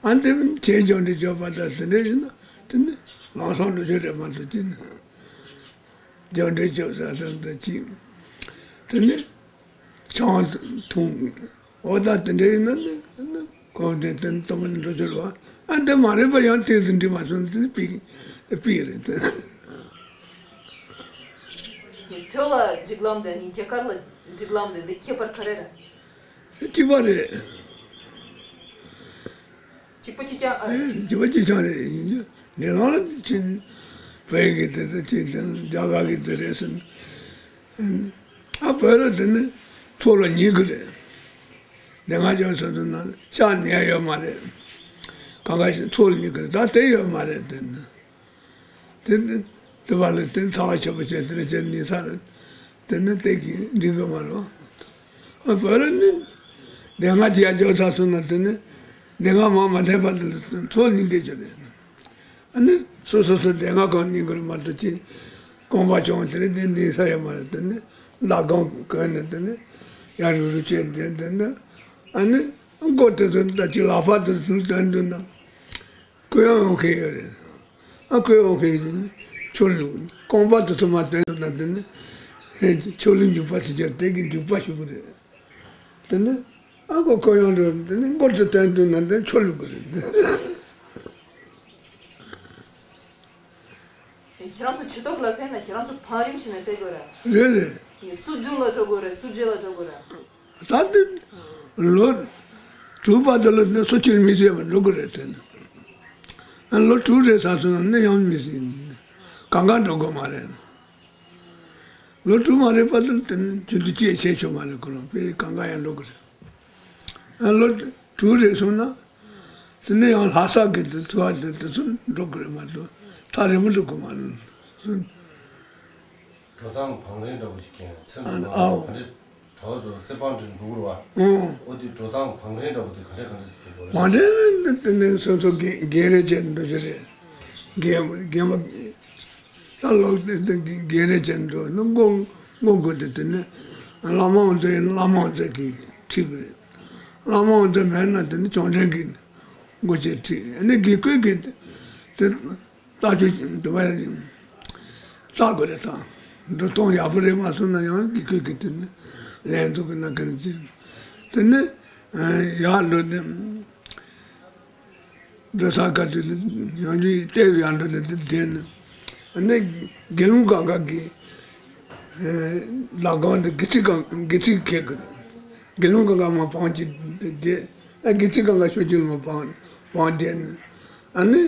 ཨ་འདེམས་བྱས་ཀྱང་འདི་བརྗོད་པ་དང་དེ་འདྲ་ཡིན་ན་དེ་ནི་ལམ་སང་འགྲོ་ཆོག་རེད་མ་གཏོགས་ཅི་ནི་ཀྱང་འདྲའི་བརྗོད་ས་ཙམ་དང་ཅི་དེ་ནི་ཆང་འཐུང་ འོ་ད་དེ་འདྲ་ཡིན་ན་ནི་ནི་གོང་དེ་དེ་ནི་སྟོན་པ་ནི་འགྲོ་རྒྱུ་རེད་བ། ཨ་འདི་མ་རེད་པ། ཡང་དེ་དུ་འགྲིག་མ་སོང་ནི་དེ་ནི་ཕིག་ཕིག་རེད་དེ། བོད་ལ་སྒྲིག་ལམ་དེ་ནི་རྒྱ་གར་ལ་སྒྲིག་ལམ་དེ་འདི་ཁྱད་པར་ག་རེ་རེད། གཅིག་པ་རེད། གཅིག་པ་གཅིག་རྐྱང་ཨ། ཨེ་གཅིག་པ་གཅིག་རྐྱང་རེད། ཡིན་རྒྱུ་འདི་ལང་ལ་ཅིག་བོད་ཀྱི་དེ་དང་ཅིག་དང་རྒྱ་གར་གྱི་དེ་རེད་ཟེར་ན། ཨ་བོད་ལ་དེ་ནི་ཚོགས་ལ་ཉན་གི་རེད། སྡེ་ལྔ་སྦྱོར་ཚོགས་དེ་ན་ཤག་ཉན་ཡོད་མ་རེད། གང་ག་ཞིག་ཚོགས་ལ་ཉན་གི་རེད། ད་དེ་ཡོད་མ་རེད་དེ་ནི། དེ་དེ་བ་ལ་དེ་ཚ་བ་ཆེ་པོ་བྱས་དེ་ལ་བྱས་ནི་ས་ལ་དེ་ནི་དེ་གི་འགྲིག་གི་མ་རེད། ཨ་བོད་ལ་ནི་སྡེ་ལྔ་བྱས་ཡ་སྦྱོར་ཚོགས་སོང་ན་དེ་ནི་སྡེ་ལྔ་མ་མ་འཐེན་པ་དེ་ལ་ཚོགས་ནི་འདི་ཅི་རེད། ཨ་ནི་སོ་སོ་སོ་སྡེ་ལྔ་གང་ཉན་གི་རེད་མ་གཏོགས་ཅི་རྐང་པ་བྱུང་དེ་ལ་དེ་ནི་ས་ཡོད་མ་རེད། དེ་ནི་ལ་གང་གོན་ནས་དེ་ནི་ཡ་རུ་རུ་བྱས་དེ་དེ་ནི་ཨ་ནི་མགོ་དེ་ཚོ་ད་ཅི་ལག་པ་དེ་ཚོ་དོན་དུ་ན། གུ་ཡངས་ཡོང་མཁན་ཡོད་རེད། ཨ་གུ་ཡངས་ཡོང་མཁན་ཡོད་ན་ཆོས་ལུགས་རྐང་པ་དེ་ཚོ་མ་བསྟན་ཐུབ་ན་དེ་ནི་ཆོས་ལུགས་འཇུག་པ་ཟེར་གྱི་དེ་གི་འཇུག་པ་ཞུ་གི་རེད། དེ་ནི་ཨ་གུ་གུ་ཡངས་འགྲོ་དེ་ནི་མགོ་ཚོ་བསྟན་ཐུབ་ན་དེ་ཆོས་ལུགས་གི་རེད། ཁྱེད་རང་ཚོ་ཆོས་ཐོག་ལ་ཕེབས་ན་ཁྱེད་རང་ཚོ་བང་རིམ་བྱས་ནས་ཕེབས་དགོས་རེད། རེད་རེད། ངས་སུ་བདུན་ལ་འགྲོ་དགོས་རེད། སུ་བརྒྱད་ལ་འགྲོ་དགོས་རེད། ད་འདི་ལོ་དྲུག་པ་དེ་ལ་ནི་སུ་གཅིག་མི་ཟེར་བ་འགྲོ་གི་རེད་དེ་ནི། ལོ་དྲུག་རེད་ཟེར་སོང་ན་ནི་ཡང་མི་ཟེར། གང་ག་འགྲོ་དགོས་མ་རེད། ལོ་དྲུག་མ་རེད་པ་དེ་ལ་དེ་ནི་རྒྱུན་དུ་སྐྱེས་ཆེ་ཆོད་མ་རེད། ཁོ་རང་དཔེ་གང་ག་ཡང་འགྲོ་གི་རེད། ལོ་དྲུག་རེད་སོང་ན་དེ་ནི་ཡང་ལྷ་ས་གི་དེ་ཚོ་བ་དེ་དེ་ཚོ་འགྲོ་གི་རེད་མ་གཏོགས་ཐག་རིང་པོ་འགྲོ་དགོས་མ་རེད། འགྲོ་སྟངས་བང་རིམ་འདྲ་པོ་ཞིག་མཁན་ཚེ་ཨ་འདུག་ཨའོ། ག་འདྲ་གྲྭ་བ་ཚོ་གསེར་བང་འདྲ་འགྲོ་གི་རེད་བ། ཨོ། ཨོ་དེ་འགྲོ་སྟངས་བང་རིམ་འདྲ་པོ་དེ་ག་འདྲ་ག་འདྲ་ཞིག་འགྲོ་གི་རེད། བང་རིམ་དེ་དེ་ནས་སོ་སོ་རྒན་རྒན་རེ་བྱས་འགྲོ་རྒྱུ་རེད། རྒན་རྒན་པ་ད་ལོ་དེ་དེ་རྒན་རེ་བྱས་འགྲོ་ན་མགོ་མགོ་དགོས་དེ་དེ་ནས་བླ་མ་དབང་རྫོང་ཡིན་ན་བླ་མ་དབང་རྫོང་གིས་ཁྲིད་གི་རེད། བླ་མ་དབང་རྫོང་མེད་ན་དེ་ནས་བཅོམ་ལྡན་གྱིས་མགོ་བྱས་ཁྲིད། ཨ་ནི་དགེ་བསྐོས་ཀྱིས་དེ། ལྟ་སྤྱོད་འདི་བ་ཡང་བལྟ་དགོས་རེད་དང་། འགྲོ་སྟངས་ཡག་པོ་རེད་མ་སོང་ན་ཡང་དགེ་བསྐོས་ཀྱི་དེ་ནི་ལན་འཛུགས་ཀྱི་གནང་གི་རེད་ཅེས། དེ་ནི་ཡར་འགྲོ་ནས་འགྲོ་ས་ག་དུས་ནི་ཡང་རྒྱུ་ཡི་ལྟས་ཡར་འགྲོ་ནས་དེ་བསྡད་ནས། ཨ་ནི་དགེ་སློང་གང་ག་གིས་ལག་གང་དེ་དགེ་ཚིག་གང་དགེ་ཚིག་ཁེག་གི་རེད། དགེ་སློང་གང་ག་མ་བང་ཅི་བསྡད། ཨ་དགེ་ཚིག་གང་ག་ཤོད་ཅི་མ་བང་བང་བསྡད་ནས། ཨ་ནི་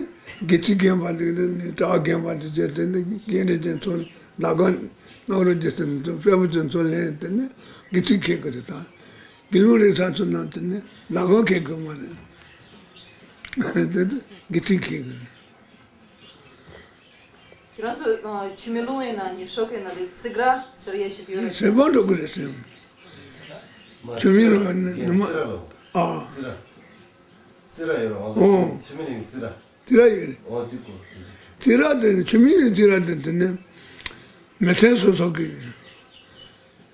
དགེ་ཚིག་རྒན་པ་འདི་ནི་གྲྭ་རྒན་པ་འདི་བྱས་ཏེ་ནི་རྒན་རེ་ཅན་ཚོ་ལ་ག་ནོར་རོ་རྗེ་སེམས་ཚོ་དཔལ་བུ་ཅན་ཚོ་ལེན་ཏེ་ནི་དགེ་ཚིག་ཁེག་གི་རེད་ད། དགེ་སློང་རེ་ས་ཚོ་ནང་དེ་ནི་ལ་ག་ཁེག་གི་མ་རེད། དེ་དེ་དགེ་ཚིག་ཁེག་གི་རེད། ཁྱེད་རང་ཚོ་ཆུ་མིག་ལུང་ཡིན་ན་ནི་ཤོག་ཁེ་ན་དེ་ཙིག་ར་ཟེར་ཡས་ཞིག་ཡོད་རེད། ཟེར་བ་འགྲོ་གི་རེད་ཟེར། ཆུ་མིག་ལུང་ནི་ནི་མ་ཨ། ཙི་ར་ཡོད་རེད། ཨོ། ཆུ་མིག་ནི་ཙི་ར། ཙི་ར་ཡོད་རེད། ཨོ་དེ་གོ། ཙི་ར་དེ་ནི་ཆུ་མིག་ནི་ཙི་ར་དེ་དེ་ནི་མི་ཚན་སོ་སོ་གི་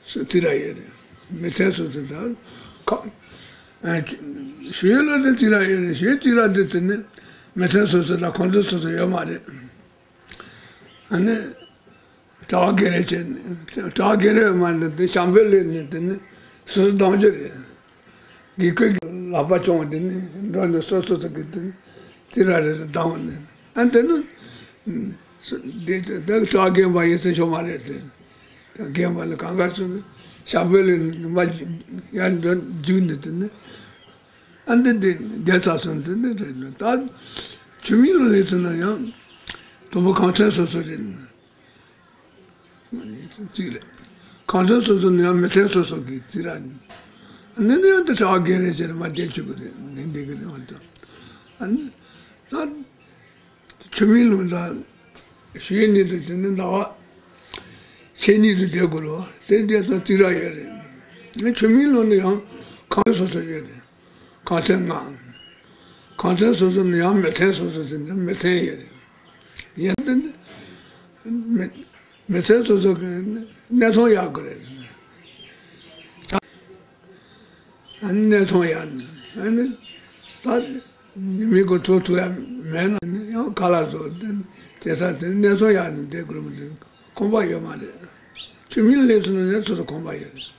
ཙི་ར་ཡོད་རེད། མི་ཚན་སོ་སོ་དང་ཁ་ཞུ་ཡོད་ལ་དེ་ཙི་ར་ཡོད་རེད། ཞུ་ཙི་ར་དེ་དེ་ནི་མི་ཚན་སོ་སོ་དང་ཁོང་ཚོ་སོ་སོ་ཡོད་མ་རེད། ཨ་ནི། གྲྭ་པ་རྒན་རེ་བྱས་ནས་གྲྭ་པ་རྒན་རེ་མ་ནི་དེ་ཤམ་བུའི་ལས་ནི་དེ་ནི་སོ་སོ་གདམ་རྒྱུ་རེད། དགེ་བསྐོས་ཀྱི་ལག་པ་བཅོམ་དེ་ནི་འགྲོ་ནས་སོ་སོ་སོ་གི་དེ་ནི་ཙི་ར་རེ་རེ་གདམ་ནས་ཨ་དེ་ནི་དེ་དེ་གྲྭ་པ་རྒན་པ་ཡིན་ཟེར་ཆོག་མ་རེད་དེ། རྒན་པ་ནི་གང་ག་སོ་ནི་ཤམ་བུའི་ལས་ནི་མ་ཡར་འགྲོ་རྒྱུག་ནས་དེ་ནི་ཨ་འདི་དེ་བསྡད་ཚར་སོང་དེ་ནི་རེད་ནི་ད་ཆུ་མིག་ལུང་ལས་ཚོ་ན་ཡང་དུམ་བུ་གང་ཚན་སོ་སོ་རེད། གཅིག་རེད། གང་ཚན་སོ་སོ་ནས་ཡང་མི་ཚན་སོ་སོ་གི་ཙི་ར་ནི་ནི་ཡང་དེ་གྲྭ་པ་རྒན་རེ་བྱས་ནས་མ་བསྡད་བཅུག་གི་རེད། ནི་འདི་གི་རེད་མ་གཏོགས་ཨ་ནི་ད་ཆུ་མིག་ལུང་དང་ཞུ་ཡིག་ནི་དུ་དེ་ནི་ཟླ་བ་ཕྱེད་གཉིས་དུ་བསྡད་དགོས་རེད་བ། དེ་བསྡད་ཙང་ཙི་ར་ཡོད་རེད། ནི་ཆུ་མིག་ལུང་ནི་ཡང་གང་ཚན་སོ་སོ་ཡོད་རེད། གང་ཚན་ལྔ། གང་ཚན་སོ་སོ་ནི་ཡང་མི་ཚན་སོ་སོ་ཟེར་ནས་མི་ཚན་ཡོད་རེད། ཡིན་དེ་ནི་མི་མི་ཚན་སོ་སོ་གི་གནས་ཚང་ཡག་དགོས་རེད། ཨ་ནི་གནས་ཚང་ཡག་ནི་ཨ་ནི་ད་ནི་མི་གོ་ཚོ་ཚོ་ཡ་མེད་ན་ནི་ཡང་ཁ་ལག་བཟོ་དེ་དེ་ས་དེ་གནས་ཚང་ཡག་ནི་བསྡད་དགོས་རེད་མ་གཏོགས་ཁང་པ་ཡོད་མ་རེད། ཆུ་མིག་ལུང་ལས་སུ་ནི་ཡང་སོ་སོ་ཁང་པ་ཡོད་རེད།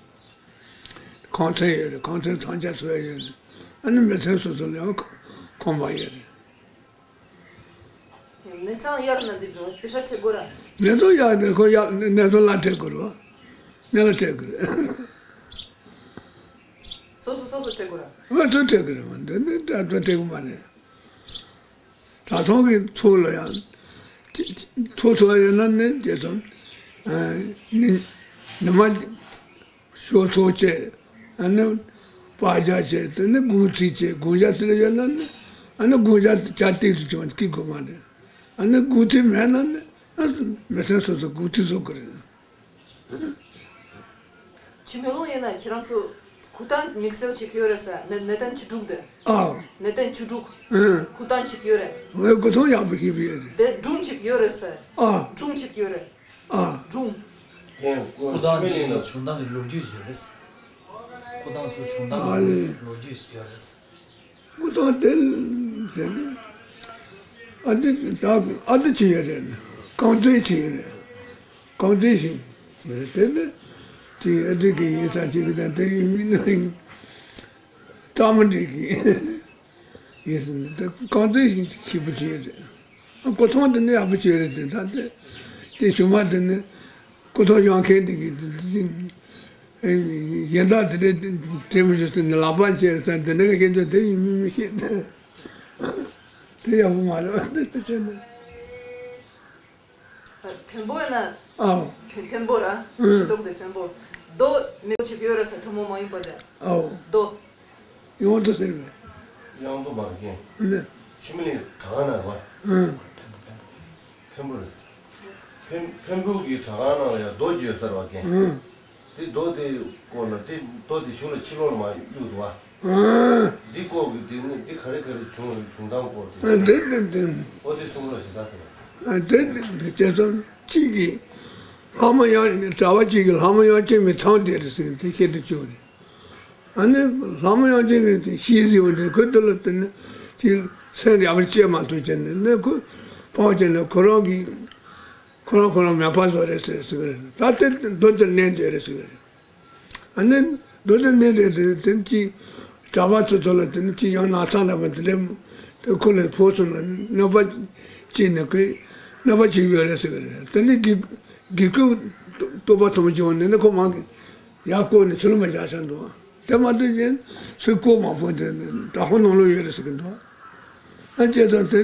ཁང་ཚན་ཡོད་རེད། ཁང་ཚན་ཚང་ཆ་ཚུད་ཡ་ཡོད་རེད། ཨ་ནི་མི་ཚན་སོ་སོ་ལ་ཡང་ཁང་པ་ཡོད་རེད། ནས་ཚང་གཡར་ན་འདི་བོ་པེ་ཤ་སྤྲད་དགོས་ར། ནས་ཚང་གཡར་ནས་ཁོ་གཡར་ནས་ཚང་ལ་སྤྲད་དགོས་རེད་བ། ནས་ལ་སྤྲད་དགོས་རེད། སོ་སོ་སོ་སོ་སྤྲད་དགོས་ར། ཨ་ཚོ་སྤྲད་དགོས་རེད་བ། འདི་ནི་སྤྲད་སྤྲད་དགོས་མ་རེད། གྲྭ་ཚང་གི་ཚོགས་ལ་ཡང་ཚོགས་ཚོགས་ཡོད་ན་ནི་དེ་ཚོ་ནི་ནི་མ། ཤོག་ཚོགས་བཅས། ཨ་ནི་པར་རྒྱག་བཅས། དེ་ནི་དགོང་ཚིགས་བཅས། དགོང་ཞག་དེ་ལ་ཡོད་ན་ནི་ཨ་ནི་དགོང་ཞག་ཇ་ཏིག་ཏུ་བྱུང་བ་སྐྱིད་དགོས་མ་རེད། ཨ་ནི་དགོང་ཚིགས་མེད་ན་ནི་ཨ་མི་ཚང་སོ་སོ་དགོང་ཚིགས་བཟོ་དགོས་རེད། ཆུ་མེ་ལོང་ཡིན་ན་ཁྱེད་རང་ཚོ་ཁུ་ཏང་དམིགས་བསལ་ཅིག་ཡོད་རེད་ས། ནེ་ནེ་ཏན་ཆུ་དྲུག་དེ། ཨ། ནེ་ཏན་ཆུ་དྲུག་ཨ། ཁུ་ཏང་ཅིག་ཡོད་རེད། ངའི་སྐུ་ཐང་ཡག་པོ་ཤེས་པ་ཡོད་རེད། དེ་སྒྲུང་ཅིག་ཡོད་རེད་ས། ཨ། སྒྲུང་ཅིག་ཡོད་རེད། ཨ། སྒྲུང་། དེ་ཁོ་ཁུ་ཏང་ཆུ་མེ་ལོང་ནི་ལ་བྱུང་སྟངས་ཀྱི་ལོ་རྒྱུས་ཡོད་རེད། ཁུ་ཏང་ཚོ་བྱུང་སྟངས་ཀྱི་ལོ་རྒྱུས་ཡོད་རེད། ཁུ་ཏང་དེ་དེ་ཨ་ཏི་ད་ཨ་ཏི་ཆེ་ཡོད་རེད། རྐང་རྩེད་ཆེ་ཡོད་རེད། རྐང་རྩེད་ཞིག་ཡོད་རེད། དེ་ནི་དེ་ཨ་ཏི་གི་ཡིན་ས་ཅིག་གི་དང་དེ་ཡིན་མིན་ནི་རིང་ཀྲ་མི་འགྲིག་གི་ཡིན་ཟིན་ནི་དེ་རྐང་རྩེད་ཞིག་ཞིབ་པོ་ཆེ་ཡོད་རེད། སྐུ་ཐང་དེ་ནི་ཡག་པོ་བྱས་རེད་དེ། ད་དེ་དེ་གཞུག་མ་དེ་ནི་སྐུ་ཐང་གཡར་མཁན་དེ་གིས་དེ་དེ་གཞན་དག་དེ་འདྲའི་དྲན་མི་བྱུང་ཟེར་ནས་ལག་པ་འཆལ་ཟེར་དེ་འདྲ་གི་སྐད་ཆ་དེ་ཡིན་མིན་མི་ཤེས། དེ་ཡག་པོ་མ་རེད་བ། དེ་དེ་བྱས་ནས། བོན་པོ་ཡིན་ན། ཨའོ། བོན་བོན་པོ་ར། ཨང་། ཆོས་ཐོག་དེ་བོན་པོ། རྡོ་མེ་ཆིབས་ཡོད་རེད་ས། ཐུན་མོང་མ་ཡིན་པ་དེ། ཨའོ། རྡོ། ཡོང་དུ་ཟེར་བས། ཡང་དུ་མར་རྒན། ཨ་ནི། ཆུ་མེ་ལོང་གྲྭ་ཁང་ནང་རེད་བ། ཨང་། བོན་པོ་རེད། བོན་བོན་པོ་གི་གྲྭ་ཁང་ནང་ལ་ཡང་རྡོ་ཅིག་ཡོད་ས་རེད་བ་རྒན། ཨང་། དེ་རྡོ་དེ་སྐོར་ལ་དེ་རྡོ་དེ་གཞུང་ལ་ཕྱི་ལོགས་ལ་མར་གཡུག་འདུག་བ། ཨང་། འདི་སྐོར་གྱི་དེ་ནི་འདི་ག་རེ་ག་རེ་བྱུང་བྱུང་སྟངས་སྐོར་དེ། ཨ་དེ་དེ་དེ། ཨོ་དེ་གསུང་རོགས་ཞེ་དྲག་ཟེར། ཨ་དེ་དེ་དེ་བྱས་ཙང་གཅིག་གིས་ལྷ་མོ་ཡང་གྲྭ་པ་གཅིག་གིས་ལྷ་མོ་ཡང་ཅན་མའི་ཚང་དེ་རེད་ཟེར་དེ་ཤེས་དུ་བཅུག་རེད། ཨ་ནི་ལྷ་མོ་ཡང་ཅན་གྱིས་དེ་ཤེས་ཟིན་པ་དེ་ཁོས་དེ་ལ་དེ་ནི་དེ་སེམས་ཡག་པོ་བྱེད་མ་ཐུབ་བྱས་ནས་ནི་ཁོས་ཕངས་བྱས་ནས་ཁོ་རང་གིས་ཁོ་རང་ཁོ་རང་མེ་ཕག་བཟོ་རེད་ཟེར་ཟེར་གི་རེད། ད་དེ་རྡོ་དེར་མནན་བསྡད་རེད་ཟེར་གི་རེད། ཨ་ནི་རྡོ་དེར་མནན་བསྡད་དེ་དེ་ནི་ཅིག་གྲྭ་པ་ཚོ་ཚོ་ལ་དེ་ནི་ཅིག་ཡང་ན་ཚ་འདྲ་པོ་དེ་འདྲ་དེ་ཁོ་ལ་ཕོག་སོང་ན་གནོད་པ་བྱས་ནས་ཁོས་གནོད་པ་བྱེད་ཀྱི་ཡོད་རེད་ཟེར་གི་རེད། དེ་ནི་དགེ་དགེ་སྐོས་རྟོགས་པ་ཐོན་བྱུང་ནས་ནི་ཁོ་མང་གི་ཡར་བསྐོར་ནས་ཕྱི་ལོགས་མ་བཞག་ས་འདུག་དེ་མ་གཏོགས་གཞན་སུས་བསྐོར་མ་ཕོད་དེ་བྲག་ཁོག་ནང་ལོགས་ཡོད་རེད་ཟེར་གི་འདུག་ཨ་བྱས་ཙང་དེ་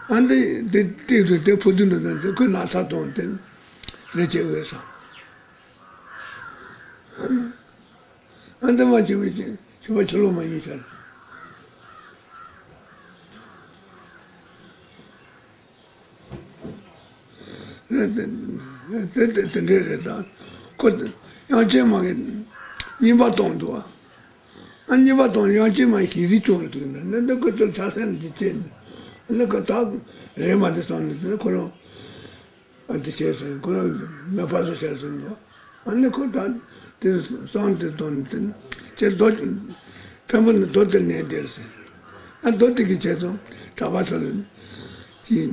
ཨ་འདི་དེ་ཏིག་ཏུ་དེ་ཕུ་དུ་འདུག་ན་དེ་ཁོས་ན་ཚ་གཏོང་དེ་རེ་བྱེད་འོས་སོང་། ཨ་འདི་མ་བྱས་པའི་ཕྱི་པ་ཕྱི་ལོགས་མ་ཡིན་ཤར། དེ་དེ་དེ་འདྲས་རེད་ད། ཁོ་དབྱངས་ཅན་མ་གིས་རྔན་པ་བཏང་འདུག་ཨ། རྔན་པ་བཏང་དབྱངས་ཅན་མ་ཞལ་གཟིགས་བྱུང་འདུག་ན་འདི་ཁོ་ཚོར་ཆ་སེམས་འདི་བྱས་ནས་འདི་ཁོ་ཐག་རེད་མ་རེད་བསམ་ནས་འདི་ཁོ་རང་ཨ་འདི་བྱས་སོང་། ཁོ་རང་མེ་ཕག་བཟོ་བྱས་སོང་འདུག་ཨ་ནི་ཁོ་ད་དེ་སང་དེ་དོན་དེ་ཁྱེད་རྡོ་བོན་པོ་ནི་རྡོ་དེར་མནན་བསྡད་ཟེར། ཨ་རྡོ་དེ་གི་བྱས་སོང་གྲྭ་པ་ཚོ་ལ་ཅིག་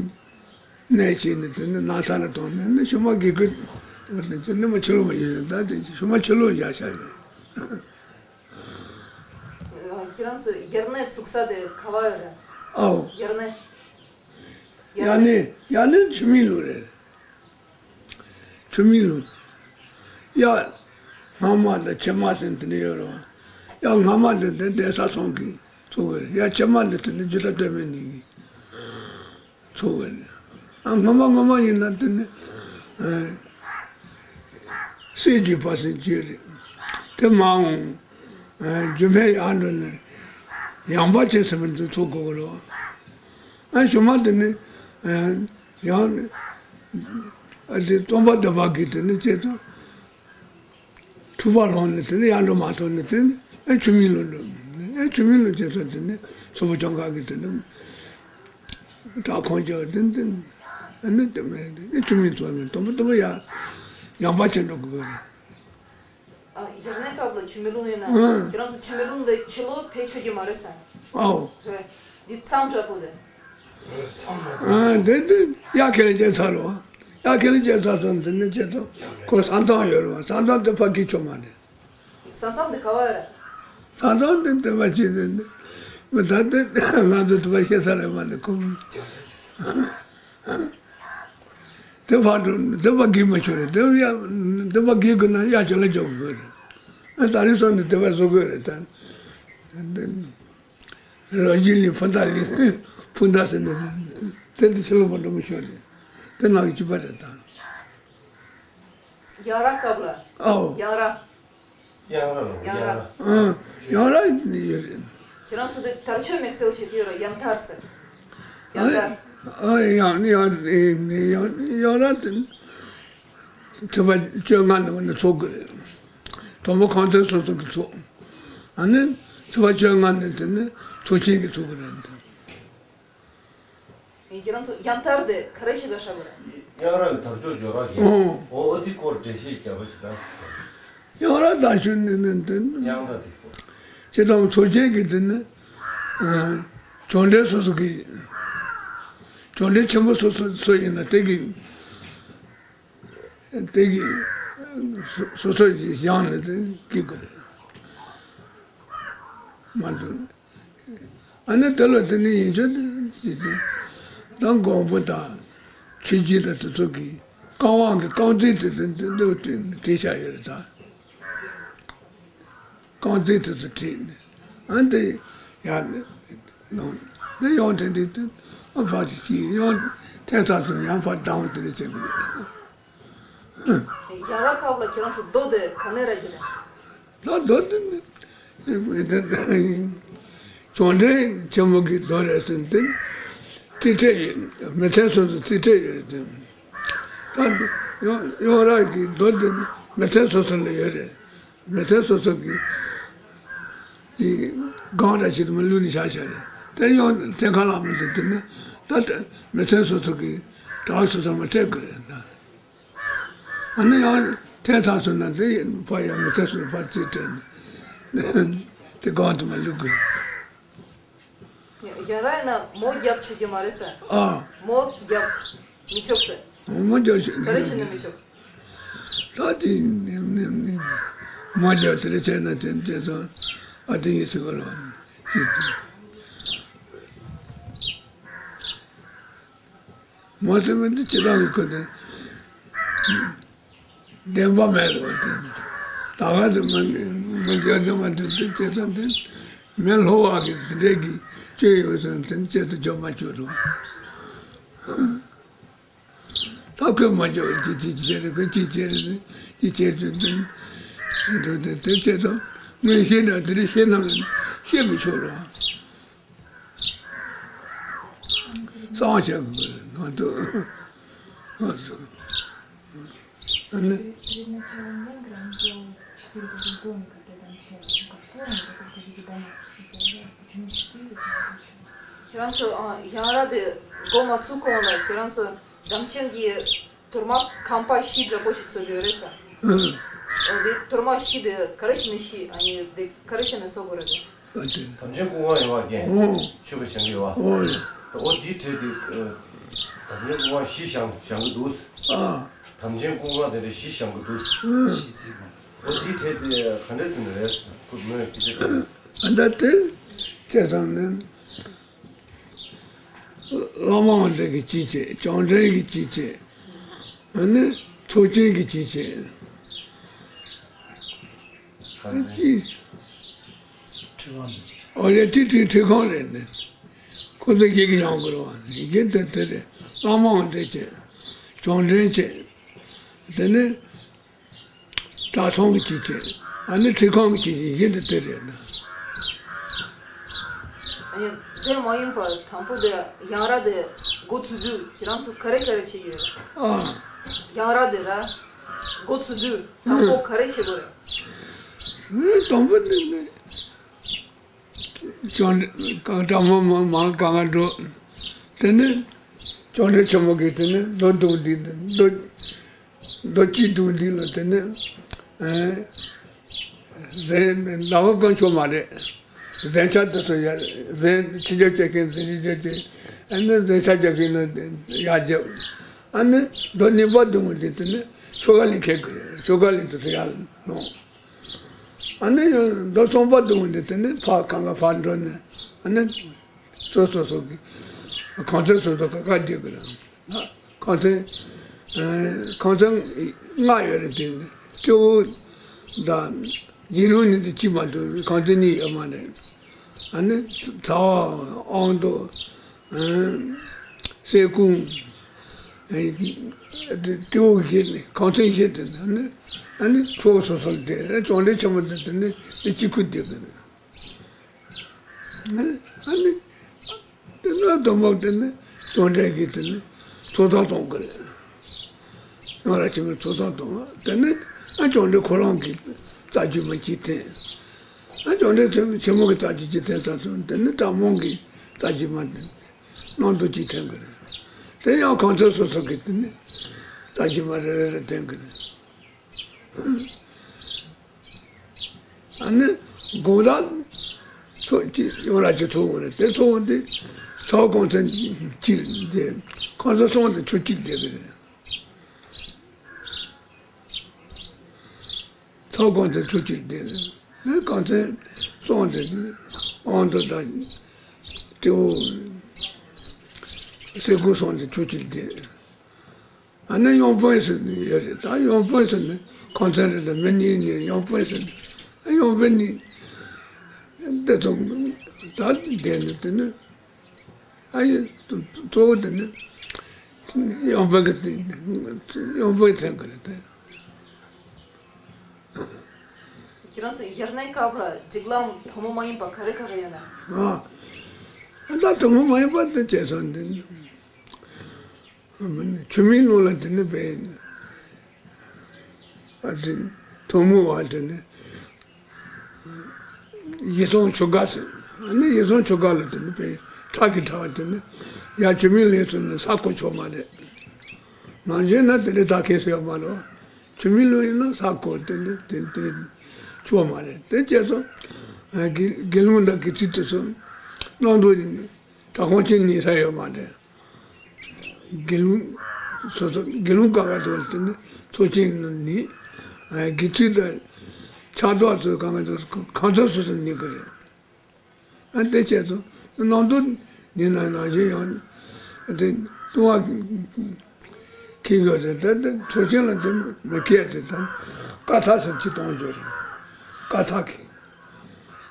གནས་བྱས་ནས་དེ་ནི་ན་ཚ་ལ་གཏོང་ནས་ནི་ཤུལ་མ་དགེ་སྐོས་དེ་ནི་མ་ཕྱི་ལོགས་མ་ཡོད་ད་དེ་ཤུལ་མ་ཕྱི་ལོགས་བཞག་བཞག་ཡོད། ཁྱེད་རང་ཚོ་ཡར་སྣེ་བཙུགས་ས་དེ་ག་བ་ཡོད་རེད། ཨའོ། ཡར་སྣེ། ཡར་སྣེ་ཡར་སྣེ་ཆུ་མིག་ལུང་རེད། ཆུ་མིག་ལུང་། ཡ། སྔ་མ་དང་ཕྱི་མ་ཟེར་དེ་འདྲ་ཡོད་རེད་བ། ཡ་སྔ་མ་དེ་དེ་གདན་ས་ཚང་གི་ཚོགས་པ་རེད། ཡ་ཕྱི་མ་དེ་དེ་ནི་རྒྱུད་གྲྭ་སྟོད་སྨད་གཉིས་ཀྱི་ཚོགས་པ་རེད། ཨ་སྔ་མ་སྔ་མ་ཡིན་ན་དེ་ནི་ཨ་སྲས་བརྒྱུད་པ་ཟེར་རྒྱུད་རེད། དེ་མ་འོངས་ཨ་རྒྱུད་སྨད་ཡར་འགྲོ་ནས་ཡངས་པ་ཅན་ཟེར་བ་འདི་ཚོགས་དགོས་ཀྱི་རེད་བ། ཨ་གཞུག་མ་དེ་ནི་ཨ་ཡང་ཨ་དེ་སྟོན་པ་སྟོན་པ་གིས་དེ་ནི་བྱས་ཙང་། འཁྲུག་པ་ལངས་ནས་དེ་ནས་ཡར་འགྲོ་མ་ཐུབ་ནས་དེ་ནས་ཨེ་ཆུ་མིག་ལུང་འགྲོ། ཨེ་ཆུ་མིག་ལུང་བྱས་ཙང་དེ་ནས་སོག་པོ་ལྕང་སྐར་གྱིས་དེ་ནས་བྲག་ཁུང་བརྒྱབ། དེ་ནས་དེ་ནས་ཨེ་ནི་དེ་མེད་དེ་ཨེ་ཆུ་མིག་ལུང་ཚོ་ནས་དུམ་བུ་དུམ་བུ་ཡར་ཡངས་པ་ཅན་འགྲོ་དགོས་རེད། ཨ་ཡར་སྣེ་སྐབས་ལ་ཆུ་མིག་ལུང་ཡིན་ན། ཨང་། ཁྱེད་རང་ཚོ་ཆུ་མིག་ལུང་ལས་ཕྱི་ལོགས་ཕེབས་ཆོག་གི་མ་རེད་ས། ཨའོ། རེད། འདི་མཚམས་འདྲ་པོ་རེད། ཨ་འདི་འདི་དབྱར་ཁས་ལེན་བྱས་ཚར་རོ། དབྱར་ཁས་ལེན་བྱས་ཚར་སོང་། འདི་ནི་བྱས་ཙང་ཁོ་ས་མཚམས་ཡོད་རེད་བ། ས་མཚམས་དེ་ཕར་འཁྱེར་ཆོག་མ་རེད། ས་མཚམས་དེ་ག་བ་ཡོད་རེད། ས་མཚམས་དེ་དེ་བ་ཅི་དེ་མི་ད་དེ་ང་ཚོ་དེ་བ་ཤེས་ས་རེད་མ་ནི་ཁོ། དེ་བར་དུ་དེ་བ་གི་མ་ཆོད་རེད། དེ་ཡ་དེ་བ་གི་དགོས་ན་ཡ་ཅོ་ལ་འཇོག་དགོས་རེད། ཨ་ད་རིང་སོང་ནས་དེ་བ་བཟོ་དགོས་རེད་ད། རོ་ཇི་ལི་ཕུ་མདའ་ལི་ཕུ་མདའ་ཟེར་ནས་དེ་འདི་ཕྱི་ལོགས་པ་འགྲོ་མི་ཆོག་རེད། དེ་ནང་གི་སྤྱི་པ་རེད་ད། ཡང་ར་སྐབས་ལ། ཨའོ། ཡང་ར། ཡང་ར་ལ། ཡང་ར། ཡང་ར། ཨ། ཡང་ར་ནི་ཡོད་རེད། ཁྱེད་རང་ཚོ་འདི་དར་ལྕོག་དམིགས་བསལ་བྱེད་ཀྱི་ཡོད་ར། ཡང་དར་ཟེར། ཡང་དར། ཨ། ཡང་ཡང་ཡང་ཡང་ར་དེ་ནི་ཚོ་པ་བཅོ་ལྔ་ནང་ནས་ཚོགས་དགོས་རེད། དང་པོ་ཁང་ཚན་སོ་སོ་གི་ཚོགས། ཨ་ནི་ཚོ་པ་བཅོ་ལྔ་ནས་དེ་ནི་ཚོགས་ཆེན་གྱི་ཚོགས་དགོས་རེད། ཁྱེད་རང་ཚོ་ཡང་དར་དེ་ག་རེ་བྱེད་ག་ཧྲ་གི་རེད། ཡང་ར་གི་དར་ལྕོག་འཇོག་ར་གི། ཨོ། ཨོ་འདི་སྐོར་འགྲེལ་བཤད་རྒྱབ་པ་ཞིག་དང་། ཡང་ར་དར་ལྕོག་ནི་ནི་འདི། ཡང་དར་དེ་སྐོར། ཁྱེད་རང་ཚོགས་ཆེན་གྱི་འདི་ནི། ཨ། གྱོང་འབྲེལ་སོ་སོ་གི། གྱོང་འབྲེལ་ཆེན་པོ་སོ་སོ་སོ་ཡིན་ན་དེ་གི། དེ་གི། སོ་སོ་ཞིག་བཞག་ནས་དེ་སྐྱིད་དགོས་རེད། མ་འདུག་ཨ་ནི་དེ་ལ་དེ་ནི་ཡིན་ཆོག་དེ་ཅི་སྟེ། ད་མགོན་པོ་དང་། ཆོས་རྗེ་དང་དེ་ཚོ་གི་བཀའ་དབང་གི་རྐང་རྩེད་དེ་དེ་དེ་དེ་དེ་བྲིས་བཞག་ཡོད་རེད་ད། རྐང་རྩེད་དེ་ཚོ་བྲིས་ནས་ཨ་འདི་ཡང་ནང་འདི་ཡང་དེ་འདི་དེ་ཨ་ཕ་དེ་ཅི་ཡང་ཐེ་ཚ་དང་ཡང་ཕ་དང་དེ་འདྲ་བྱེད་དགོས་རེད། ཡང་ར་སྐབས་ལ་ཁྱེད་རང་ཚོ་རྡོ་དེ་ག་ནས་ར་གྱི་རེད། ད་རྡོ་དེ་ནི་གྱོང་འབྲེལ་ཆེན་མོ་གི་རྡོ་རེད་ཟེར་དེ་རྩིས་ཁྲ་ཡོད། མི་ཚན་སོ་སོ་རྩིས་ཁྲ་ཡོད་རེད་དེ། ད་ཡང་ཡང་ར་གི་རྡོ་དེ་ནི་མི་ཚན་སོ་སོ་ལ་ཡོད་རེད། མི་ཚན་སོ་སོ་གི་ཅིག་སྒང་ར་ཞིག་ཏུ་མ་བླུགས་ནས་བཞག་བཞག་རེད། དེ་ཡང་ཐེམ་ཁ་ལ་མི་འདུག་དེ་ནི་ད་མི་ཚན་སོ་སོ་གི་གྲྭ་བ་སོ་སོ་མ་སྤྲད་དགོས་རེད་ད། ཨ་ནི་ཡང་ཐེམ་ཚང་སོང་ན་དེ་ཕར་ཡང་མི་ཚན་སོ་སོ་ཕར་རྩིས་སྤྲད་ནས་དེ་སྒང་དུ་མ་བླུགས་དགོས། ཡང་ར་ཡིན་ན་མོ་རྒྱབ་ཆོག་གི་མ་རེད་ཟེར། ཨ། མོ་རྒྱབ་མི་ཆོག་ཟེར། མོ་རྒྱབ་ཆོག་ག་རེ་བྱས་ན་མི་ཆོག་ད་དེ་ནེམ་ནེམ་ནེམ་མོ་རྒྱབ་དེ་རེ་བྱས་ན་དེ་དེ་ཚོ་ཨ་དེ་ཡིན་ཟེར་ག་ལ་ཅིག་མོ་ཟེར་མི་འདི་ཅི་ལྟ་བུ་ཁོ་དེ། བདེན་པ་མེད་ལོ་དེ། ད་ག་དུ་མ་མ་འཇོག་དུ་མ་དུ་དུ་དེ་ཚོ་དེ་མེ་ལྷོ་བ་གི་དེ་འདྲས་ཀྱི་སྤྱོད་ཡོད་ཟེར་དེ་ཆེད་དུ་འཇོག་མ་བཅུག་རོགས། ད་ཁོས་མ་འཇོག་ཅི་ཅི་ཅི་བྱེད་རེད། ཁོས་ཅི་བྱེད་རེད། ཅི་བྱེད་དུ་དུ་དུ་དེ་དེ་ཆེད་དུ་ངས་ཤེས་ན་དེ་འདྲས་ཤེས་ན་ཤེས་མི་ཆོག་རོགས། གསང་བ་བྱ་དགོས་ནང་དུ་ཨ་ནི། Перед началом негра они делают четыре таких домика для дом членов. Ну, как форму, это только в виде домов. Почему четыре? ཁྱེད་རང་ཚོ་ཡང་ར་དེ་འགོ་མ་ཚུགས་གོང་ལ་ཁྱེད་རང་ཚོ་དམ་ཅན་གྱི་དུར་དམག་ཁང་པ་བཞི་འདྲ་པོ་ཞིག་བཟོ་གི་ཡོད་རེད་ས། ཨ་དེ་དུར་དམག་བཞི་དེ་ག་རེ་བྱས་ནས་བཞི། ཨ་ནི་དེ་ག་རེ་བྱས་ནས་བཟོ་དགོས་རེད། ཨ་དེ། དམ་ཅན་སྐུ་དབང་ཡོད་པ་རྒན། ཨོ། མཆོད་པ་བཞེངས་ཀྱི་ཡོད་པ། ཨོ། ད་འོ་དེའི་གྲས་དེ་དམ་ཅན་སྐུ་དབང་བཞི་བཞེངས་བཞེངས་ཀྱི་འདུག་ཨ། དམ་ཅན་སྐུ་དབང་དེ་འདྲ་བཞི་བཞེངས་ཀྱི་འདུག་ཨ། འོ་དེའི་གྲས་དེ་ག་འདྲ་ཟེར་ནི་རེད། ཁོ་མོས་སྐད་ཆ་དྲིས། ཨ་ད་དེ་བྱས་ཙང་ནི། བླ་མ་དབང་འདྲེན་གྱི་སྤྱི་བྱེད། གྱོང་འདྲེན་གྱི་སྤྱི་བྱེད། ཨ་ནི་ཚོགས་ཆེན་གྱི་སྤྱི་བྱེད། ཨ་ཅི། ཨོ་ལེ་ཁྲི་ཁྲི་ཁྲི་ཁང་རེད་ནི། ཁོ་ཚོ་ཡིག་ཡང་དགོས་རེད་བ། ཡིག་དེ་དེ་རེད། བླ་མ་དབང་འདྲེན་བྱེད། གྱོང་འདྲེན་བྱེད། དེ་ནི། གྲྭ་ཚང་གི་སྤྱི་བྱེད། ཨ་ནི་ཁྲི་ཁང་གི་སྤྱི་བྱེད་གཞི་འདི་དེ་རེད་ན། ཨ་ནི་དེ་མ་ཡིན་པར་དང་པོ་དེ་ཡང་ར་དེ་འགོ་ཚུགས་དུས་ཁྱེད་རང་ཚོ་ག་རེ་ག་རེ་བྱེད་ཀྱི་ཡོད། ཨ། ཡང་ར་དེ་ར་འགོ་ཚུགས་དུས་དང་པོ་ག་རེ་བྱེད་དགོས་རེད། དང་པོ་ནི་ནི། གྲྭ་མང་མང་མང་གང་ག་འགྲོ། དེ་ནས་གྱོང་འདྲེན་ཆེན་མོ་གིས་དེ་ནས་རྡོ་བརྡུངས་ཏེ་རྡོ་རྡོ་གཅིག་བརྡུངས་ཏེ་ལ་དེ་ནས་ཨེ་གཟན་ཟླ་བ་དཀོན་མཆོག་མ་རེད། གཟན་ཆག་དེ་ཚོ་ཡར་གཟན་ཕྱི་རྒྱལ་སྐྱེལ་མཁན་གཟན་ཕྱི་རྒྱལ་སྐྱེལ། ཨ་ནི་གཟན་ཆག་རྒྱག་མཁན་ལ་ཡར་རྒྱབ། ཨ་ནི་རྡོ་གཉིས་པ་བརྡུངས་ཏེ་དེ་ནས་ཤོག་ཁ་གླིང་ཁེལ་དགོས་རེད། ཤོག་ཁ་གླིང་དེ་ཚོ་ཡར་ལོངས། ཨ་ནི་མདོ་གསུམ་པ་དུ་འདི་དེ་ནི་ཕར་གང་ག་ཕར་འགྲོ་ནས་ཨ་ནི་སོ་སོ་སོ་གི་གང་ཚེ་སོ་སོ་ག་ག་བསྡད་གི་རེད། གང་ཚེ་གང་ཚེ་ལྔ་ཡོད་རེད། དེ་ནི་སྤྲེའུ་དང་རྗེ་ལུང་ནི་དེ་གཅིག་མ་གཏོགས་གང་ཚེ་གཉིས་ཡོད་མ་རེད། ཨ་ནི་ཚ་བ་ཨོང་རྡོ། སེ་ཀུང་། སྤྲེའུ་བཞི་ནི་གང་ཚེ་བཞི་དེ་ནི་ཨ་ནི་ཚོ་སོ་སོར་དེ་བཅོམ་ལྡན་ཆེན་པོ་དེ་དེ་ནི་དེ་གཅིག་ཁུ་དེ་གི་ནི་ཨ་ནི་དེ་ནི་དོན་དམ་དེ་ནི་བཅོམ་ལྡན་གྱི་དེ་ནི་ཚོགས་བསགས་གཏོང་གི་རེད། ཡང་ར་ཆེན་པོའི་ཚོགས་བསགས་གཏོང་དེ་ནི་ཨ་བཅོམ་ལྡན་ཁོ་རང་གི་རྩ་རྒྱུད་མ་གཅིག་འཐེན། ཨ་བཅོམ་ལྡན་ཆེན་པོ་གི་རྩ་རྒྱུད་གཅིག་འཐེན་ཚར་སོང་། དེ་ནི་དྲག་མོ་གི་རྩ་རྒྱུད་མ་དེ་ནི། རྣམ་རྟོག་གཅིག་འཐེན་གི་རེད། དེ་ཡང་གང་ཚེ་སོ་སོ་གི་དེ་ནི་རྩ་རྒྱུད་མ་རེ་རེ་རེ་འཐེན་གི་རེད། ཨ་ནི་དགོང་དག་ཚོགས་གཅིག་ཡོང་ར་གཅིག་ཚོགས་འོང་རེད། དེ་ཚོགས་འོང་དེ་ཚོགས་གང་ཚེ་གཅིག་དེ་གང་ཚེ་སོང་དེ་ཆུ་གཅིག་བསྡད་གི་རེད། ཚོགས་གང་ཚེ་ཆུ་གཅིག་བསྡད། ནི་གང་ཚེ་སོང་དེ་ཨོང་རྡོ་དང་སྤྲེའུ་སེ་ཀུང་སོང་དེ་ཆུ་གཅིག་བསྡད། ཨ་ནི་གཡང་དཔོན་ཟེར་ནི་ཡོད་རེད། ད་གཡང་དཔོན་ཟེར་ནི་གང་ཚེ་རེད། ད་མི་གཉིས་གཉིས་གཡང་དཔོན་ཟེར་ནི་ཨ་གཡང་དཔོན་གཉིས་དེ་ཚོ་ད་བསྡད་ནི་དེ་ནི། ཨ་ཡེ། གཙོ་བོ་དེ་ནི་གཡང་དཔོན་གྱི་གཡང་དཔོན་འཐེན་གི་རེད་དེ། ཁྱེད་རང་ཚོ་དབྱར་གནས་སྐབས་ལ་སྒྲིག་ལམ་དོག་མོ་མ་ཡིན་པ་ག་རེ་ག་རེ་ཡོད་ན། ཨ་ད་དོག་མོ་མ་ཡིན་པ་དེ་བྱས་ཚར་འདི་ནི། ཆུ་མིག་ལུང་ལ་དེ་ནི་བས། ཨ་དེ་དོག་མོ་བ་དེ་ནི། ཡིད་བཟུང་ཆུ་སྒར་ཟེར། ཨ་ནི་ཡིད་བཟུང་ཆུ་སྒར་ལ་དེ་ནི་པའི་ཁྲག་གི་ཁྲག་དེ་ནི་ཡ་ཆུ་མིག་ལས་སུ་ནི་ས་བརྐོ་ཆོག་མ་རེད། ནང་བཞིན་ན་དེ་ལས་ད་ཁེ་སོ་ཡོད་མ་རེད། ཆུ་མིག་ལུང་ཡིན་ན་ས་བརྐོ་དེ་ནི་དེ་དེ་ཆོག་མ་རེད། དེ་བྱས་ཙང་དགེ་དགེ་སློང་དང་དགེ་ཚུལ་དེ་ཚོ་གླང་དུ་དྲག་ཁོང་ཆེན་ནི་ས་ཡོད་མ་རེད། དགེ་སློང་། སོ་སོ་དགེ་སློང་གང་ག་དུ་དེ་ནི་ཚོགས་ཆེན་ནི། དགེ་ཚུལ་དང་། ཕྱག་རྡོར་ཚོ་གང་ག་དུ་གང་ཚོ་སོ་སོ་ནི་གི་རེད། ཨ་དེ་བྱས་ཚོ་ནང་དུ་ནི་ན་ནང་བཞིན་ཡང་། དེ་ལྟུང་བ་ཁེགས་ཡོད་རེད། དེ་དེ་ཚོགས་ཆེན་ལ་དེ་མི་ཁེགས་དེ་དང་། ཀ་ཐག་ཟེར་ཅི་གཏོང་རྒྱུ་རེད། ཀ་ཐག་གི་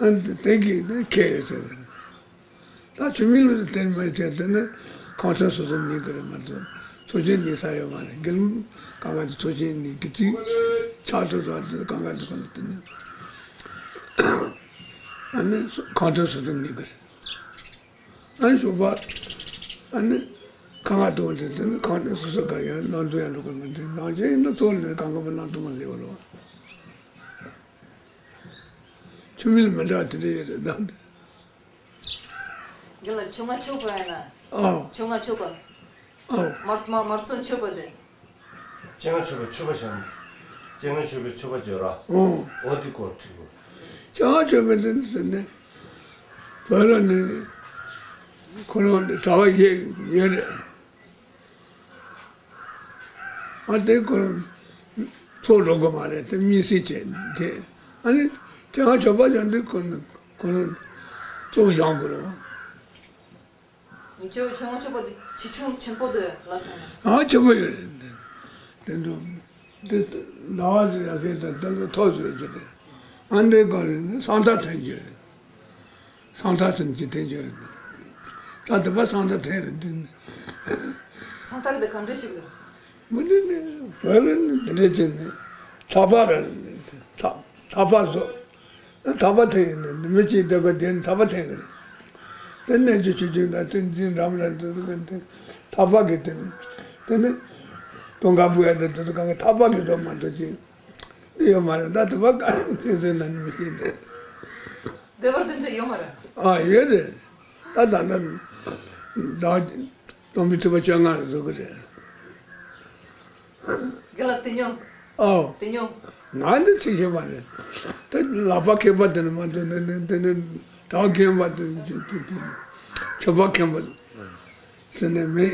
ཨ་དེ་གི་ནི་ཁེགས་ཡོད་ཟེར་རེད། ད་ཆུ་མིག་ལུང་དུ་དེར་མ་བྱས་དེ་ནི་གང་ཚེ་སོ་སོ་ནི་གི་རེད་མ་གཏོགས་ཚོགས་ཆེན་ནི་ས་ཡོད་མ་རེད། དགེ་སློང་གང་ག་དུ་ཚོགས་ཆེན་ནི་གི་ཚིག་ཕྱག་ཏུ་དང་དེ་གང་ག་དུ་གང་དུ་ནི་ཨ་ནི་གང་ཚེ་སོ་སོ་ནི་གི་རེད། ཨ་ནི་ཞོགས་པ་ཨ་ནི་གང་ག་དུ་དེ་དེ་ནི་གང་ཚེ་སོ་སོ་ག་ཡང་ནང་དུ་ཡང་འགྲོ་གི་མི་འདུག་ནང་ཆེན་ཡིན་ན་ཚོགས་ལས་གང་ག་བུ་ནང་དུ་མ་ལེའུ་རོ། ཆུ་མིག་མི་འདྲ་དེ་འདྲ་ཡོད་རེད་ད། འདི་ལ་ཆུ་ང་ཆོག་པ་ཡིན་ན། ཨ། ཆུ་ང་ཆོག་པ། ཨ། མར་མར་མར་ཚོན་ཆོག་པ་དེ། ཅེ་ང་ཆོག་པ་ཆོག་པ་བྱ་མ། ཅེ་ང་ཆོག་པའི་ཆོག་པ་བརྗོད་ར། ཨོ། ཨོ་དེ་སྐོར་དྲིས་པ། ཅེ་ང་ཆོག་པའི་དེ་ནི་བོད་ལ་ནི་ཁོ་རང་གྲྭ་པ་ཡོད་རེད། ཨ་དེ་ཁོ་རང་ཚོགས་འགྲོ་དགོས་མ་རེད་དེ་མི་སྲིད་བྱས་དེ། ཨ་ནི་དེ་ཧ་ཆོས་པ་ཅན་དེ་ཁོ་ན་ཁོ་རང་ཚོགས་བཞེངས་དགོས་རེད། ཁྱོད་ཁྱོད་ང་ཆོས་པ་དེ་ཆེ་ཆུང་ཆེན་པོ་དེ་ལ་སོང་ན། ཨ་ཆེན་པོ་ཡོད་རེད། དེ་འདུག་དེ་ཟླ་བ་ཟེར་ཡ་ཟེར་དང་དེ་ཚོ་ཐོག་བཟོས་ཀྱི་རེད། ཨ་འདི་ག་རེད་ན་སང་ཐག་འཐེན་རྒྱུ་རེད། སང་ཐག་ཚུན་གྱི་འཐེན་རྒྱུ་རེད། ད་དེ་པ་སང་ཐག་འཐེན་རེད་འདི་ནི། སང་ཐག་དེ་གང་འདྲ་ཞིག་རེད། མི་འདི་ནི་བོད་ལ་ནི་འདི་འདྲ་བྱས་ནས་ཐག་པ་རེད་ནི་ཐག་ཐག་པ་བཟོ། ཐག་པ་འཐེན་ནི་མི་གཅིག་བསྡད་པ་དེ་ནི་ཐག་པ་འཐེན་གི་རེད། དེ་གནས་ཀྱི་ཆུ་ཆུ་དང་བསྟན་འཛིན་རམ་ར་འདི་ཚོ་གི་ཐག་པ་གི་དེ་ནི་དེ་ནི་དུང་དཀར་བུ་ཡ་དེ་དེ་ཚོ་གང་གི་ཐག་པ་གི་བཟོ་མ་གཏོགས་ཅིག་འདི་ཡོད་མ་རེད། ད་དུ་བ་ག་ཚིག་ཟེར་ན་ནི་མི་ཤེས་འདུག་བདེ་བར་དེ་འདྲ་ཡོད་མ་རེད། ཨ་ཡོད་རེད། ད་ད་ད་ད་སྟོང་པའི་ཐུབ་པ་བཅོ་ལྔ་བཟོ་གི་རེད། དགེ་ལ་དེ་ཉོ། ཨའོ། དེ་ཉོ། ང་འདི་ཚིག་ཤེས་པ་རེད། ད་ལག་པ་མཁས་པ་དེ་ནི་མ་འདུག་འདི་ནི་འདི་ནི་གྲྭ་མཁན་པ་དེ་ནི་ཆོས་པ་མཁན་པ་ཟེར་ནས་མི་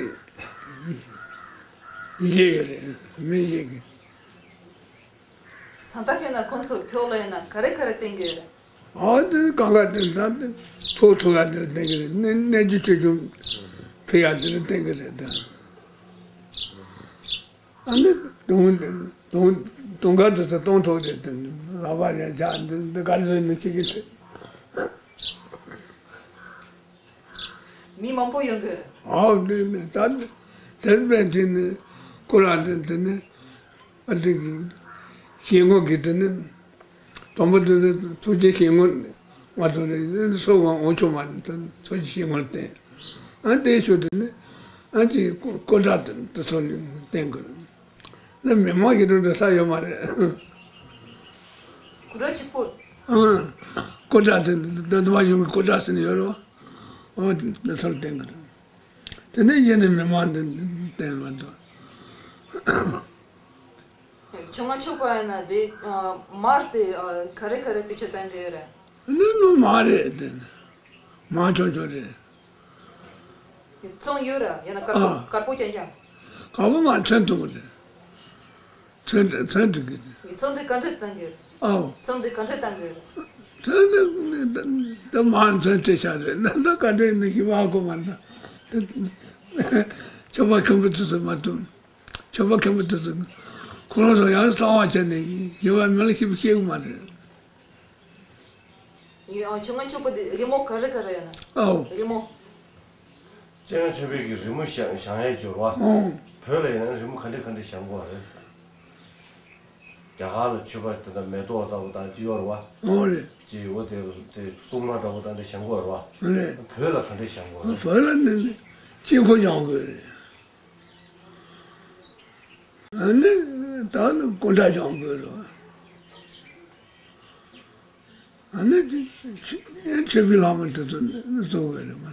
ཡི་གེ་ཡོད་རེད། མི་ཡི་གེ། ས་ ད་ལྟ་ཁྱེད་ན་ཁོང་ཚོར་ཕེབས་ལ་ཡིན་ན་ག་རེ་ག་རེ་བསྟན་གྱི་ཡོད་རེད། ཨ་དེ་གང་ག་དེ་ད་དེ་ཚོགས་ཚོགས་ཡ་དེ་ལ་བསྟན་གྱི་རེད། གནས་གནས་རྒྱུ་ཆོས་སྐྱོང་ཕེབས་ཡ་དེ་ལ་བསྟན་གྱི་རེད་ད། ཨ་ནི་དུང་དུང་དུང་དཀར་དུ་ཚོ་གཏོང་ཐུབ་རེད་དེ། ལག་པ་ཡ་ཆག་འདི་འདི་ག་རེ་ཟེར་ནི་ཅིག་གི་དེ། མི་མང་པོ་ཡོང་གི་རེད། ཨའོ་ནི་ནི་ད་དེར་བས་དེ་ནི་ཀུ་ར་དེ་དེ་ནི་ཨ་དེ་གི་ཞེ་ངོ་གི་དེ་ནི། དང་པོ་དེ་ནི་ཚོགས་ཀྱི་ཞེ་ངོ་ང་ཚོ་ནི་སོ་བ་འོང་ཆོག་མ་ནི་དེ་ནི་ཚོགས་ཀྱི་ཞེ་ངོ་བསྟན། ཨ་དེ་ཞུ་དེ་ནི་ཨ་ཅི་ཀུ་ར་དེ་དེ་ཚོ་ནི་བསྟན་གི་རེད། ན་མི་མང་གི་འགྲོ་འགྲོ་ས་ཡོད་མ་རེད། སྐུ་དྲག་གཅིག་པོ། ཨང་། སྐུ་དྲག་དེ་འདི་འདི་མ་ཡོང་གི་སྐུ་དྲག་ཟེར་ནས་ཡོད་རོ། ཨོ་འདི་ཚོར་བསྟན་གི་རེད། དེ་ནས་ཡིན་ནི་མི་མང་འདི་བསྟན་མ་འདུག་ཆུང་ང་ཆོག་པ་ཡིན་ན་དེ་མར་དེ་ག་རེ་ག་རེ་དེ་ཆོ་བསྟན་དེ་ཡོད་རེད། འདི་ནི་མ་རེད་དེ། མ་ཆོག་ཆོག་རེད། ཚོང་ཡོད་ར་ཡང་ན་དཀར་པོ་ཨ། དཀར་པོ་རྐྱང་རྐྱང་། དཀར་པོ་མ་ཚོན་བཏུང་གི་རེད། ཚོན་ཚོན་བཏུང་གི་རེད། ཚོང་འདི་ག་འདྲས་བཏང་གི་རེད། ཨའོ། ཚོང་འདི་ག་འདྲས་བཏང་གི་རེད། ཚོན་འདི་ད་མ་ཚོན་སྤྲད་བཞག་རེད་ན་ད་ག་འདྲས་ནི་ཞི་བ་གོ་མ་ན། ཆོག་པ་མཁན་པོ་དུ་ཚོད་མ་བཏུང་། ཆོག་པ་མཁན་པོ་དུ་ཚོད་ཁོ་རང་ཚོ་ཡང་གསང་བ་བྱས་ནས་ཞི་བ་མི་ལ་ཞིབ་ཤེས་གི་མ་རེད། ཡ་ཆུང་ང་ཆོག་པ་འདི་རི་མོ་ག་རེ་ག་རེ་ཡོད་ན། ཨའོ། རི་མོ། སྤྱན་སྔ་ཆོས་འཕེལ་གྱི་རི་མོ་བཞེངས་བཞེངས་ཡས་འབྱོར་བ། ཨོ། བོད་ལ་ཡིན་ན་རི་མོ་ག་འདྲ་ག་འདྲ་བཞེངས་དགོས་རེད། རྒྱ་གར་ལ་མཆོད་པ་དེ་འདྲ་མེ་ཏོག་འདྲ་བོ་དང་ཅི་ཡོད་རེད་བ། ཨོ་རེད། ཅི་འོ་དེ་དེ་སྲུང་མ་འདྲ་བོ་དང་འདྲ་བཞེངས་དགོས་རེད་བ། རེད། བོད་ལ་ག་འདྲ་བཞེངས་དགོས་རེད། བོད་ལ་ནི་ནི་དཀྱིལ་འཁོར་བཞེངས་དགོས་རེད། ཨ་ནི་ད་ནི་སྐུ་འདྲ་བཞེངས་དགོས་རེད། ཨ་ནི་དེ་ཆོས་པའི་ལྷག་མ་དེ་ཚོ་ནི་བཟོ་དགོས་རེད་མ་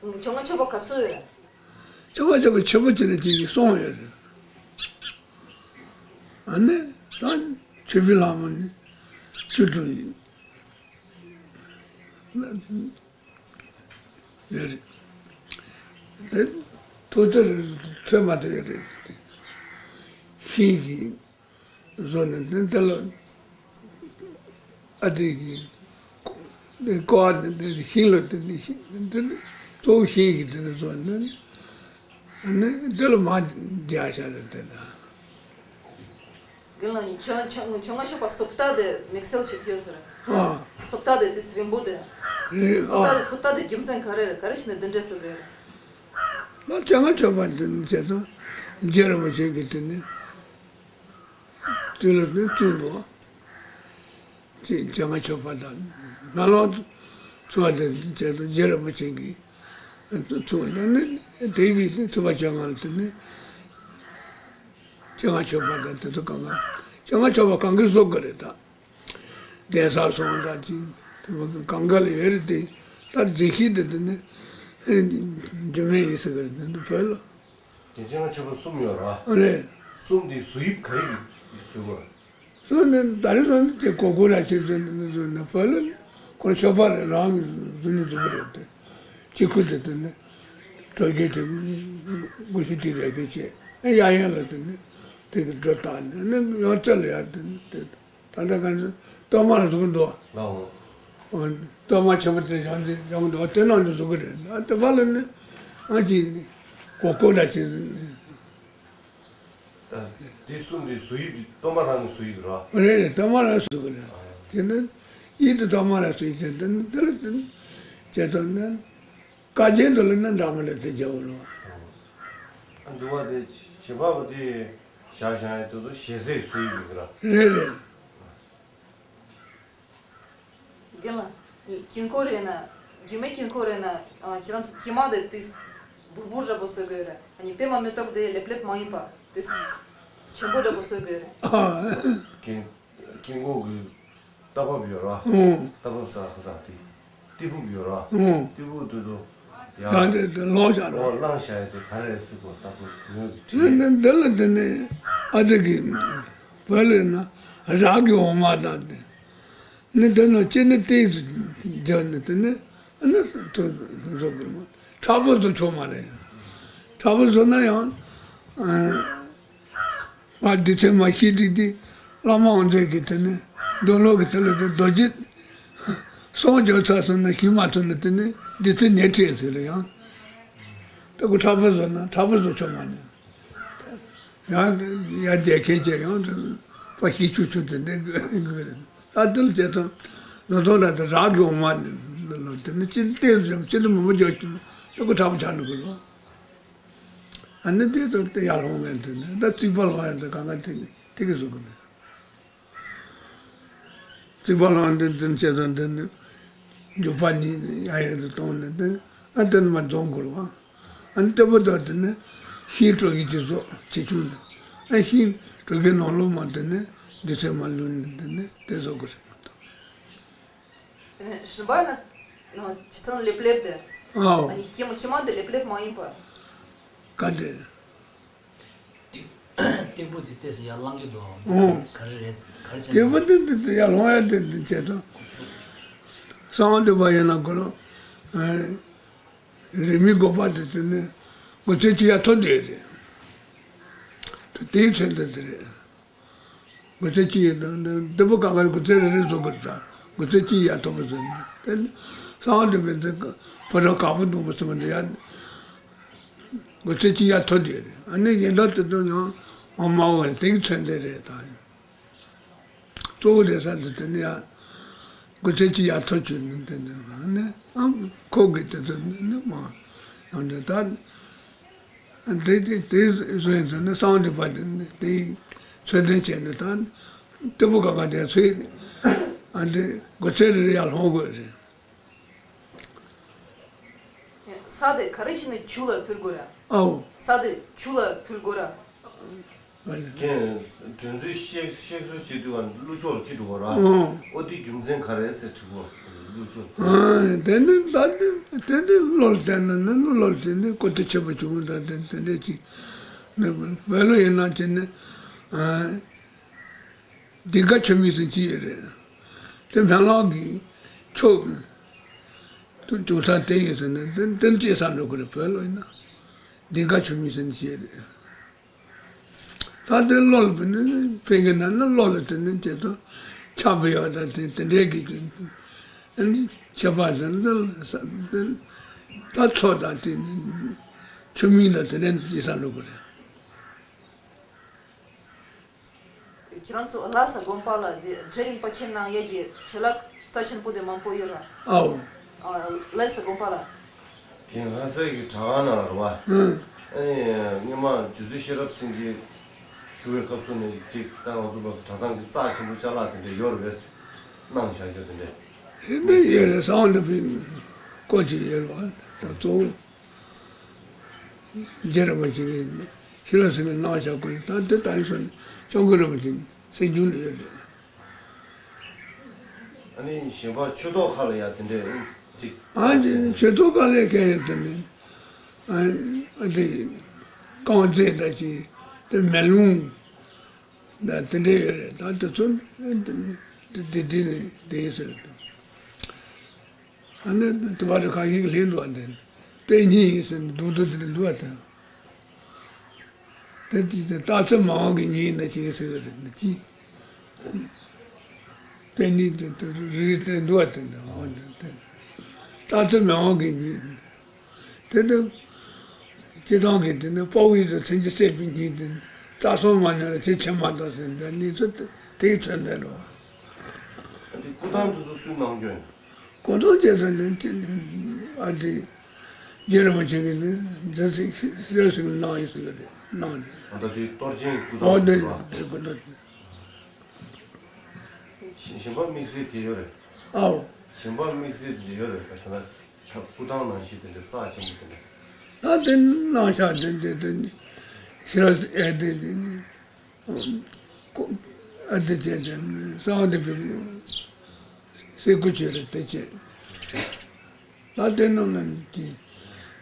གཏོགས། ཆོ་ང་ཆོ་པ་ག་ཚོད་ཡོད། ཆོ་ང་ཆོ་པ་ཆེ་པོ་དེ་ནི་དེ་གི་སོང་ཡོད་རེད། ཨ་ནི་ད་ཆོས་པའི་ལྷག་མ་ནི་བཅུ་དྲུག་ཡིན། ཡོད་རེད། དེ་ཐོག་ཚད་ཚོད་མ་ཐོས་ཡོད་རེད། ཤིང་གི་བཟོ་ནས་དེ་འདི་ལ་ཨ་དེ་གི་ཀོ་ཨ་དེ་ཤིང་ལ་དེ་ནི་ཤིང་དེ་ནི་གཙོ་བོ་ཤིང་གི་དེ་ནི་བཟོ་ནས། ཨ་ནི་འདི་ལ་མ་རྒྱག་བྱ་རེད་དེ་ན། རྒན་ལགས་ནི་ཆོ་ཆོ་ཆོ་ང་ཆོ་པ་སོབ་ཏ་དེ་དམིགས་བསལ་ཅིག་ཡོད་ས་རེད། ཨ། སོབ་ཏ་དེ་དེ་རིང་པོ་དེ། རེད། སོབ་ཏ་ཨ། དེ་སོབ་ཏ་དེ་རྒྱུ་མཚན་ག་རེ་རེད། ག་རེ་བྱས་ནས་འདི་འདྲས་སོ་དེ་རེད། ད་ཆོ་ང་ཆོ་པ་འདི་ནི་བྱས་ཙང་རྗེ་རིན་པོ་ཆེ་གིས་དེ་ནི། དེ་ལ་ནི་བཙུགས་འདུག་ཅེས་ཆོ་ང་ཆོ་པ་དང་སྨོན་ལམ་ཚོགས་དེ་བྱས་ཏེ་རྗེ་རིན་པོ་ཆེ་གིས་བཙུགས་ནས་ནི་དེ་གི་ནི་ཚོ་པ་ཆོ་ང་ལ་དེ་ནི་ཆོ་ང་ཆོ་པ་དང་དེ་ཚོ་གང་ག་ཆོ་ང་ཆོ་པ་གང་གིས་བཟོ་དགོས་རེད་ད། གདན་ས་སོང་ད་ཅིག་དེ་མ་གང་ག་ལ་ཡོད་རེད་དེ། ད་རྫས་གཞི་དེ་དེ་ནི་རྒྱུ་མེད་ཡིན་ཟེར་གི་རེད་དེ་འདི་བོད་ལ། དེ་ཆོ་ང་ཆོ་པ་གསུམ་ཡོད་ར། རེད། གསུམ་དེ་བཟོ་དབྱིབས་ག་རེ་གི་བཟོས་པ། སོ་ནས་ད་རེས་སོ་ནས་དེ་གོ་གོ་ལ་ཆེ་ཚོད་ནས་བཟོས་ནས་བོད་ལ་ཁོ་ཆོ་པ་རེ་རང་གི་བཟོ་ནས་བཟོ་གི་རེད་དེ། གཅིག་ཁུ་དེ་དེ་ནས་གྲོ་རྒྱས་དེ་དགུ་ཤུ་དེ་རེ་གི་བྱས་ཨེ་ཡ་ཡན་ལ་དེ་ནས་དེ་གི་སྒྲོ་བཏགས་ནས་ནས་ཡང་རྩེ་ལ་ཡར་དེ་ནས་དེ་ད་ལྟ་གང་ཚོད་གཏོར་མ་ལ་བཟོ་གི་འདུག་ལའོ། གཏོར་མ་ཆེན་པོ་དེ་བཞག་འདི་བཞག་གི་འདུག་དེ་ནང་དུ་བཟོ་གི་རེད། ཨ་དེ་བ་ལ་ནི་ཨ་ཅིག་ནི་གོ་གོ་ལ་ཆེ་ནི། ད་དེ་གསུམ་དེ་བཟོ་དབྱིབས་དེ་གཏོར་མ་རང་གི་བཟོ་དབྱིབས་རེད་བ། རེད་རེད། གཏོར་མ་རང་བཟོ་གི་རེད། དེ་ནི་ཡིད་དུ་གཏོར་མ་རང་བཟོ་ཡིན་ཟེར་དེ་ནི་དེ་ལ་དེ་ནི་བྱེད་དོན་ནི་དཀའ་ཆེན་དུ་ལ་ནི་འདྲ་མི་ལ་དེ་རྒྱལ་བོ་རེད་བ། ཨ་འདི་བ་དེ་བྱེད་པ་བ་དེ་བཞག་བཞག་ཡ་དེ་ཚོ་ཞལ་ཟས་བཟོ་དབྱིབས་ཡིན་གི་ར། རེད་རེད། རྒན་ལགས། དཀྱིལ་འཁོར་རེད་ན། རྒྱུ་མའི་དཀྱིལ་འཁོར་རེད་ན། ཨ་ཁྱེད་རང་ཚོ་ཀྱེ་མ་དེ་ཏིས་འབུར་འབུར་འདྲ་པོ་བཟོ་དགོས་རེད། ཨ་ནི་པད་མ་མེ་ཏོག་དེ་ལེབ་ལེབ་མ་ཡིན་པ་ཏིས་ཆེན་པོ་འདྲ་པོ་བཟོ་དགོས་རེད། ཨ། དཀྱིལ་དཀྱིལ་འཁོར་གྱི་རྟ་བབས་ཡོད་ར། ཨོ། རྟ་བབས་ཟ་ཁ་ཟ་དེ། ཏི་ཕུབ་ཡོད་ར། ཨོ། ཏི་ཕུབ་དེ་ཚོ་ཡ། ཡང་དེ་དེ་ལོག་བཞག་ར། ལོག་བླངས་བཞག་ཡ་དེ་ག་རེ་རེད་ཟེར་གོ་ལྟ་བུ་ངོས་ཀྱི་དྲིས། འདི་འདི་ལ་དེ་ནས་ཨ་ཙི་གི་བོད་ལས་ན་རག་གི་འོ་མ་དང་དེ། ནི་དེ་ནང་ཅི་ནི་ཏིག་ཏིག་ནི་དེ་ནི་ཨ་ནི་ཐོན་བཟོ་དགོས་མ། ཁྲ་བོ་བཟོ་ཆོག་མ་རེད། ཁྲ་བོ་བཟོ་ན་ཡང་ཨ་ བར་སྡེ་ཚན་མ་ཤེས་དུས་དེ། བླ་མ་དབང་མཛད་ཀྱིས་དེ་ནས་མདོ་ལོག་གི་དེ་ལ་དེ་རྡོ་རྗེ་གསུམ་འཇོག་ཚར་སོང་ན་ཤེས་མ་ཐུབ་ན། དེ་ནས་སྡེ་ཚན་ནས་ཁྲིད་ཟེར་ལ་ཡང་། ད་ཁོ་ཁྲ་པོ་བཟོ་ན་ཁྲ་པོ་བཟོ་ཆོག་མ་ནས། ཡང་ཡར་རྒྱལ་ཁྱེད་ཀྱིས་ཡང་དེ་ཕ་ཤི་ཆུ་ཆུ་དེ་འདྲ་དགོས་རེད། ད་དེ་ལ་བྱས་ཙང་ལོ་ཐོག་ལ་དེ་རག་གི་འོ་མ་ལོ་དེ་ནི་ཅི་ལྟས་ཙམ་ཅི་ལྟ་མི་མ་འཇོག་ཅི་ལྟ་ཁོ་ཁྲ་པོ་ཆགས་འགྲོ་གི་ལོ། ཨ་ནི་དེ་དང་དེ་ཡར་ལྷུང་ངེས་དེ་ནི་ད་རྩིག་པ་ལྷུང་ཡང་དེ་གང་ག་དེ་ནི་དེ་གི་བཟོ་གི་མེད། རྩིག་པ་ལྷུང་དེ་དེ་ནི་བྱས་ཙང་དེ་ནི་འཇུག་པ་ནི་ཡ་ཡ་དེ་གཏོང་ནས་དེ་ནི་ཨ་དེ་ནི་མ་འཛོམས་དགོས་རེད་བ། ཨ་ནི་ལྟེ་བ་དང་དེ་ནི་ཤིང་དྲོད་ཀྱི་ཅི་བཟོ་ཆེ་ཆུང་དེ། ཨ་ཤིང་དྲོད་ཀྱི་ནང་ལོགས་མ་དེ་ནི་དེ་ཚོས་མ་ལུས་ནས་དེ་ནི་དེ་བཟོ་དགོས་རེད་མ་གཏོགས། ཨ་ནི་གཞན་པ་ན་ནང་ཇི་ཙམ་ལེབ་ལེབ་དེ། ཨའོ། ཨ་ནི་ཀྱེ་མ་ཀྱེ་མ་དེ་ལེབ་ལེབ་མ་ཡིན་པ། ག་དེ། སྟེགས་བུ་དེ་ལྟས་སུ་ཡར་ལངས་ཀྱི་འདུག་ཨོ། ག་རེ་རེད། ག་རེ་བྱས་སྟེགས་བུ་དེ་དེ་དེ་ཡར་ལྷུང་ཡ་དེ་དེ་བྱས་ཙང་། གསང་བ་འདུས་པ་ཡིན་ན་དགོས་ལོ། རིས་མེད་དགོས་པ་དེ་དེ་ནི་དགོས་ཚད་ཅི་ཡ་ཐོབ་དེ་རེད། དེ་དེའི་མཚོན་དོན་དེ་རེད། དགོས་ཚད་ཅི་ཡིན་ན་འདི་པོ་གང་ག་ལ་དགོས་ཚད་རེ་རེ་བཟོ་དགོས་ད། དགོས་ཚད་ཅི་ཡ་ཐོབ་པ་བཟོས་ནས་དེ་ནི་གསང་བ་འདུས་པའི་འདི་ཕོ་བྲང་དཀར་པོ་སྡོང་པོ་གསུམ་འདི་ཡ། དགོས་ཚད་ཅི་ཡ་ཐོབ་དེ་རེད། ཨ་ནི་ཡིན་ད་དེ་དོན་ཡང་ཨང་མ་བ་རེད། དེ་གི་མཚོན་དོན་རེད་ད། གཙོ་བོ་རེད་ས་འདི་དེ་ནི་ཡ། དགོས་ཚད་ཅི་ཡ་ཐོབ་བྱུང་ནི་དེ་འདི་ནི་ཨང་ཁོ་གི་དེ་དོན་ནི་མ་ཡང་འདི་ད། དེ་དེ་དེ་བཟོ་ཡིན་ཚོད་ནི་གསང་འདུས་པ་དེ་ནི་དེའི་མཚོན་དོན་བྱས་ནས་ད་སྟེགས་བུ་ག་ག་དེ་ཚོས་ཨ་འདི་དགོས་ཚད་རེ་རེ་ཡར་ལྷུང་དགོས་རེད། ས་དེ་ག་རེ་བྱས་ནས་ཆུ་ལ་ཕུལ་དགོས་རེད། ཨའོ། ས་དེ་ཆུ་ལ་ཕུལ་དགོས་རེད། ཁྱེད་དོན་ཚུལ་བཤད་བཤད་སྲོལ་བྱེད་དུས་ཀླུ་ཕྱོགས་ལ་ཁྱེར་འགྲོ་བ་ར། ཨོ། ཨོ་དེ་རྒྱུ་མཚན་ག་རེ་ཟེར་དྲི་བ། ཨ་དེ་ནི་ད་དེ་དེ་ནི་བློ་ལ་བརྟེན་ན་ནི་བློ་ལ་བརྟེན་ནས་ཀོ་ཏི་ཆེ་བ་བྱུང་ད་དེ་དེ་འདྲས་ཅིག་ནི་བོད་ལ་ཡིན་ན་ཅི་ནི་ཨ་ལྡིང་དཀར་ཆུ་མིག་ཟེར་ཅི་ཡོད་རེད། དེ་སྨན་བླ་གི་ཆོས་ཀྱི་ཅུང་ཟད་དེ་ཡིན་ཟེར་ནས་དེ་དེ་ཅི་ས་འགྲོ་གི་རེད། བོད་ལ་ཡིན་ན་ལྡིང་དཀར་ཆུ་མིག་ཟེར་ཅི་ཡོད་རེད། ད་དེ་བློ་ལ་བུད་ནས་ཕན་གི་ན་ནི་བློ་ལ་དེ་ནི་ཅེས་དང་ཆགས་པ་ཡོད་དང་དེ་དེ་འདྲའི་གི་ཨ་ནི་ཁྱད་པར་དེ་ནི་ད་ཚོགས་དང་དེ་ནི་ཆུ་མིག་ལ་དེ་འདྲའི་ཅི་ས་འགྲོ་གི་རེད། ཁྱེད་རང་ཚོ་ལྷ་ས་དགོན་པ་ལ་དེ་རྗེ་རིན་པོ་ཆེ་གནང་ཡས་ཀྱི་ཆེད་ལས་རྩ་ཆེན་པོ་དེ་མང་པོ་ཡོད་ར། ཨའོ། ཨ། ལྷ་ས་དགོན་པ་ལ། དེ་ལྷ་སའི་གི་གྲྭ་ཁང་ནང་ལ་རེད་བ། ཨང་། ཨེ། སྔོན་མ་རྗེ་བཙུན་ཤེས་རབ་སེང་གེ་བཞུགས་པའི་སྐབས་སུ་ནས་ཅིག་ད་ང་ཚོ་བར་གྲྭ་ཚང་གི་རྩ་ཆེན་པོ་ཅ་ལག་དེ་འདྲ་ཡོད་རེད་པས། གནང་བཞག་རྒྱུ་དེ་འདྲ། ཧེ་མེད་ཡོད་རེད། གསང་བ་འདུས་པའི་སྐོར་ཅིག་ཡོད་རེད་བ། ད་གཙོ་བོ། རྗེ་རིན་པོ་ཆེ་གིས་ཤེས་རབ་སེང་གེ་གནང་བཞག་གོ། ད་འདི་ད་ནི་སོང་ནས་སྐྱབས་མགོན་རིན་པོ་ཆེ་སེམས་རྒྱུད་ལ་ཡོད་རེད། ཨ་ནི་གཞན་པ་ཆོས་ཐོག་ཁག་ལ་ཡང་དེ་འདྲས་ཅིག་ཨ་ནི་ཆོས་ཐོག་ཁག་ལ་གལ་ཡོད་དེ་ནི་ཨ་ཨ་དེ་རྐང་རྩེད་འདྲ་ཅིག་དེ་མེ་ལོང་འདྲ་དེ་འདྲས་ཡོད་རེད། ད་དེ་ཚོ་ནི་དེ་དེ་དེ་ནི་དེ་ཡིན་ཟེར་དུས། ཨ་ནི་དུ་བ་རི་ཁ་ཤས་ཀྱི་ལྷན་དུ་བ་འདི་དཔེ་རྙིང་ཡིན་ཟེར་ནས་རྡོག་རྡོག་དེ་འདྲ་འདུག་བ་དང་། དེ་དུས་དེ་རྟགས་ཚད་མ་འོངས་ཀྱི་ཉིན་ཡིན་ན་ཅི་ཡིན་ཟེར་གི་རེད་ན་ཅི། དཔེ་རྙིང་དེ་དུ་རི་རི་དེ་འདུག་བ་དེ་འདྲ་འོང་དེ་དེ། རྟགས་ཚད་མ་འོངས་ཀྱི་ཉིན། དེ་དུ། སྤྱི་བཏང་གི་དེ་ནི་དཔའ་བོའི་དུ་མཚན་གྱི་སྲེད་པའི་ཉིན་དེ་ནི་རྩ་སོང་མ་ཉལ་ལ་ཅི་ཆེ་མ་འདུག་ཟེར་འདི་གནས་ཚུལ་དེ་དེ་གི་མཚོན་དོན་རེད་བ། འདི་སྐུ་ཐང་དེ་ཚོ་སུས་གནང་རྒྱུ་ཡིན། གོ་ཐོས་བྱས་ཙང་ནི་ཨ་འདི་རྗེ་རིན་པོ་ཆེ་གིས་ནི་མཛད་ཚིག་ཤེས་རབ་སེང་གེ་གནང་ཡོད་ཟེར་གི་རེད། གནང་ནས། ཨ་ད་དེ་གཏོར་ཆེན་སྐུ་ཨོ་ཐང་འདི་རེད་བ། རེད་གོ་ཐོས། གཞན་པ་དམིགས་བསལ་གྱི་ཡོད་རེད། ཨའོ། གཞན་པ་དམིགས་བསལ་དེ་འདྲ་ཡོད་རེད་པ། ད་ལྟ་སྐུ་ཐང་ནང་བཞིན་དེ་འདྲ་རྩ་ཆེན་པོ་དེ་འདྲ། ད་དེ་གནང་བཞག་དེ་འདྲ་དེ་ཤེས་རབ་ཨེ་དེ་དེ། ཀོ། ཨ་དེ་བྱས་ཏེ་གསང་བ་འདུས་པའི་སེ་གོ་ཆོས་རེད་དེ་བྱས། ད་དེ་རྣམས་ལ་དེ་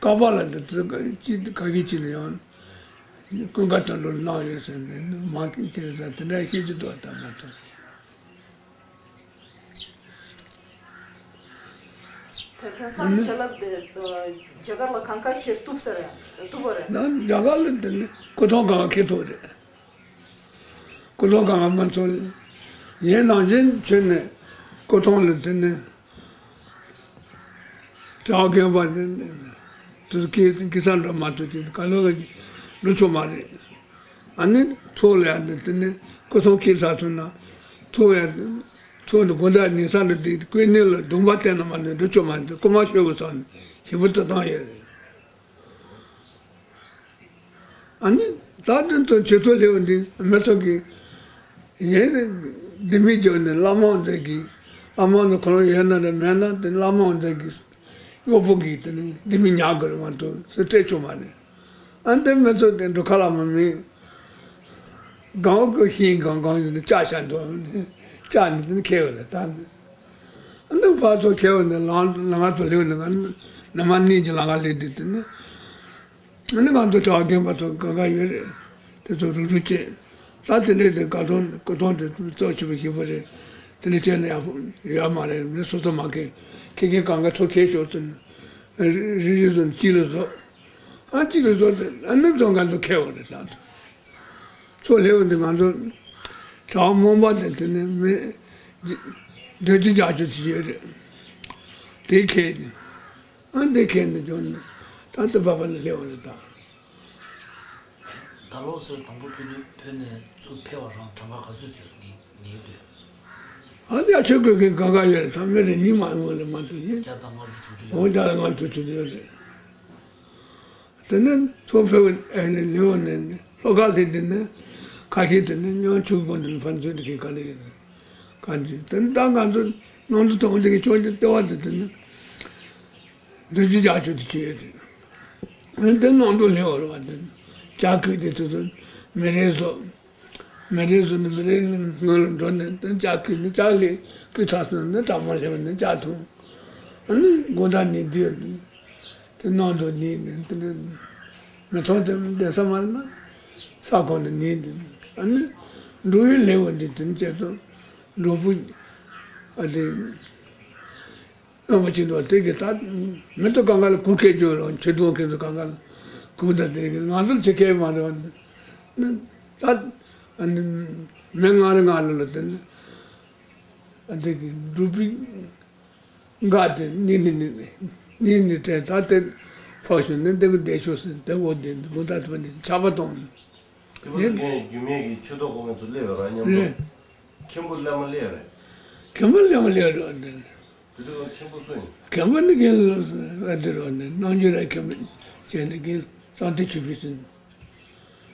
ཀ་པ་ལ་དེ་ཙི་ཀ་ཅི་ག་གི་ཅི་ལ་ཡང་ཀུན་དགའ་དོན་གྲུབ་གནང་ཡོད་ཟེར་ནས་མ་ཁྱེད་ས་དེ་འདྲ་ཤེས་ཀྱི་འདུག་ད་མ་ཐུབ། དེ་དེང་སང་ཨ་ནི་ཞལ་ལག་དེ་རྒྱ་གར་ལ་གང་ག་ཁྱེར་ཐུབ་ས་རེད། ཐུབ་པ་རེད། ན་རྒྱ་གར་ལ་དེ་ནི་སྐུ་ཐང་གང་ཁྱེར་ཐུབ་རེད། སྐུ་ཐང་གང་ག་མ་ཚོ་ཡིན་ནང་བཞིན་བྱས་ནས་སྐུ་ཐང་ལ་དེ་ནས་གྲྭ་རྒན་པ་ནས་དུ་སྐད་སྐད་ས་འགྲོ་མ་ཐུབ་ཅིག་ག་ལོ་ག་གི་འགྲོ་ཆོག་མ་རེད། ཨ་ནི་ཚོ་ལ་ཡང་དེ་ནས་སྐུ་ཐང་སྐད་ས་སོང་ན་ཚོ་ཡང་ཚོ་ནས་དགོང་དག་ཉལ་ས་ལ་དེ་ཀོས་ནས་ལ་གདོང་པ་བསྟན་ན་མ་ནས་འགྲོ་ཆོག་མ་རེད། སྐུ་མ་ཤོད་གི་སོང་ནས་ཞེ་པོ་ཏོག་ཙམ་ཡོད་རེད། ཨ་ནི་ད་དོན་དུ་ཆོས་ཚོགས་ལེའུ་འདི་མི་ཚོགས་ཀྱི་གཞན་འདི་མི་བརྗོད་ནས་བླ་མ་འདི་གི་བླ་མ་འདི་ཁོ་རང་ཡོད་ན་རེ་མེད་ན་དེ་བླ་མ་འདི་གི་གཡོག་པོ་གི་དེ་ནི་འདི་མི་ཉག་གི་རེ་མ་གཏོགས་སུ་སྤྲད་ཆོག་མ་རེད། ཨ་འདི་མི་ཚོགས་དེ་འགྲོ་ཁ་ལ་མ་མིན་གང་གི་ཤིང་གང་གང་ཡོད་ནི་ལྕགས་ཤ་འདུག་ནི་ལྕགས་ནི་དེ་ནི་ཁེལ་བ་རེད། ད་ནི་ཨ་འདི་ཕར་ཚོ་ཁེལ་བ་ནི་ལང་ལང་ཚོ་ལེའུ་ནི་ང་ནི་མ་གནས་ཀྱི་ལང་ལེ་དེ་དེ་ནི། ཨ་ནི་ང་ཚོ་གྲྭ་པ་རྒན་པ་ཚོ་གང་ག་ཡོད་རེད། དེ་ཚོ་རུག་རུག་བྱེད། ད་དེ་འདྲའི་དེ་དགའ་སྟོན་སྐུ་གདུང་དེ་གཙོ་ཆེ་བ་ཞིག་པ་རེད། དེ་འདྲ་བྱས་ན་ཡག་ཡོད་མ་རེད། མི་སོ་སོ་མ་ཁེ་ཁེ་ཁེ་གང་ག་ཚོ་ཁེ་ཤོག་ཟེར་ན། རི་རི་རི་བཟོ་ན་གཅིག་ལ་བཟོ། ཨ་གཅིག་ལ་བཟོ་དེ་ཨ་ནི་ཚོ་ང་ཚོ་ཁེ་བ་རེད། ད་ཚོ་ཚོ་ལེའུ་འདི་ང་ཚོ་གྲྭ་པ་རྨོངས་པ་དེ་དེ་ནི་མི་འདོད་ཀྱི་རྒྱག་རྒྱུ་དེ་ཡོད་རེད། དེ་ཁེ་ནི། ཨ་འདི་ཁེ་ནི་ཅོ་ནི་ད་ལྟ་བབ་པ་ལ་སླེབས་པ་རེད་ད། ད་ལོ་སར་དང་པོ་བོད་ནས་བོད་ནས་ཚུར་ཕེབས་པ་རང་གྲངས་ཀ་ག་ཚོད་ཟེར་ངེས་ངེས་འདོད། ཨ་འདི་ཨ་ཆོས་གོས་ཀྱི་ག་ག་ཡོད་རེད། ད་མི་རེ་གཉིས་མ་ཡོང་བ་ལས་མ་གཏོགས་ཡིན། བརྒྱ་དང་ལྔ་བཅུ་དྲུག་ཅུ་འོ་ཡོད། བརྒྱ་དང་ལྔ་བཅུ་དྲུག་ཅུ་ཡོད་རེད། དེ་ནས་ཚོ་ཕེབས་ཨ་ནི་ལེའུ་ནས་ནི་ལྷོ་ཁ་ལྷེ་དེ་ནས་ཁ་ཤས་དེ་ནས་སྨྱོན་ཆུ་དགོན་དུ་ཕན་ཚུན་དེ་གི་ག་ལེ་ཡོད་རེད། ག་འདི་དེ་ནས་ད་ང་ཚོ་ནང་དུ་གཏོང་དེ་གི་ཆོས་ཀྱི་ལྟེ་བ་དེ་དེ་ནས། འདི་ཅི་ཇག་ཆུ་དེ་ཅི་ཡོད་དེ། ཨ་དེ་ནང་དུ་སླེབས་པ་རེད་བ། དེ་ཇག་ཁུལ་དེ་ཚོ་ཚོ་མི་རེ་བཟོ། མི་རེ་བཟོ་ནས་མི་རེ་སྔོན་ལ་འགྲོ་ནས་དེ་ཇག་ཁུལ་ནས་ཇག་སླེབས་ཁུལ་ཚ་སོང་ནས་དྲག་མོ་སླེབས་ནས་ཇག་འཐུང་། ཨ་ནི་དགོང་དག་ཉལ་དུས་དེ་ནང་དུ་ཉལ་ནས་དེ་ནས་མི་ཚང་དེ་བསྡད་ས་མ་རེད་ན་ས་གོ་ནས་ཉལ་དེ། ཨ་ནི་འགྲོ་ཡུལ་སླེབས་པ་འདི་དེ་ནས་བྱས་ཙང་འགྲོ་བུ་ཨ་དེ། རིན་པོ་ཆེ་འདུག་དེ་གི་ད་མི་ཚོ་གང་ག་ལ་གུ་ཁེ་བཅོལ་རོགས། ཆོས་དུང་ཁེ་ཚོ་གང་ག་ལ་གུ་ད་དེ་གི་ང་ཚོར་ཆེ་ཁེ་མ་རེད་བ། ནི་ད་ཨ་ནི་མི་ང་རེ་ང་ལ་ལ་དེ་ནི་ཨ་དེ་གི་འབྲུག་པའི་འགའ་དེ་ནི་ནི་ནི་ནི་ནི་དྲན་ད་དེ་ཕོག་ཤོར་ནི་དེ་གི་བསྡད་ཤོག་ཟེར་དེ་འོ་དེ་འདི་གུ་ད་དེ་བ་ནི་ཆགས་པ་གཏོང་། དེ་མ་ཡིན། རྒན་རྒྱུད་སྨད་ཀྱི་ཆོས་ཐོག་གོང་ཚོ་སླེབས་ཡོད་ར་མཉམ་དུ། རེད། མཁན་པོ་སླེབས་མ་སླེབས་རེད། མཁན་པོ་སླེབས་མ་སླེབས་རེད་འདི། དེ་དུས་མཁན་པོ་སུ་ཡིན། མཁན་པོ་ནི་རྒན་ལ་འདི་རོགས་ནི་རྣམ་འགྱུར་ར་མཁན་པོ་བྱས་ནས་རྒན་གཙང་སྟེ་ཆུ་བི་ཟིན།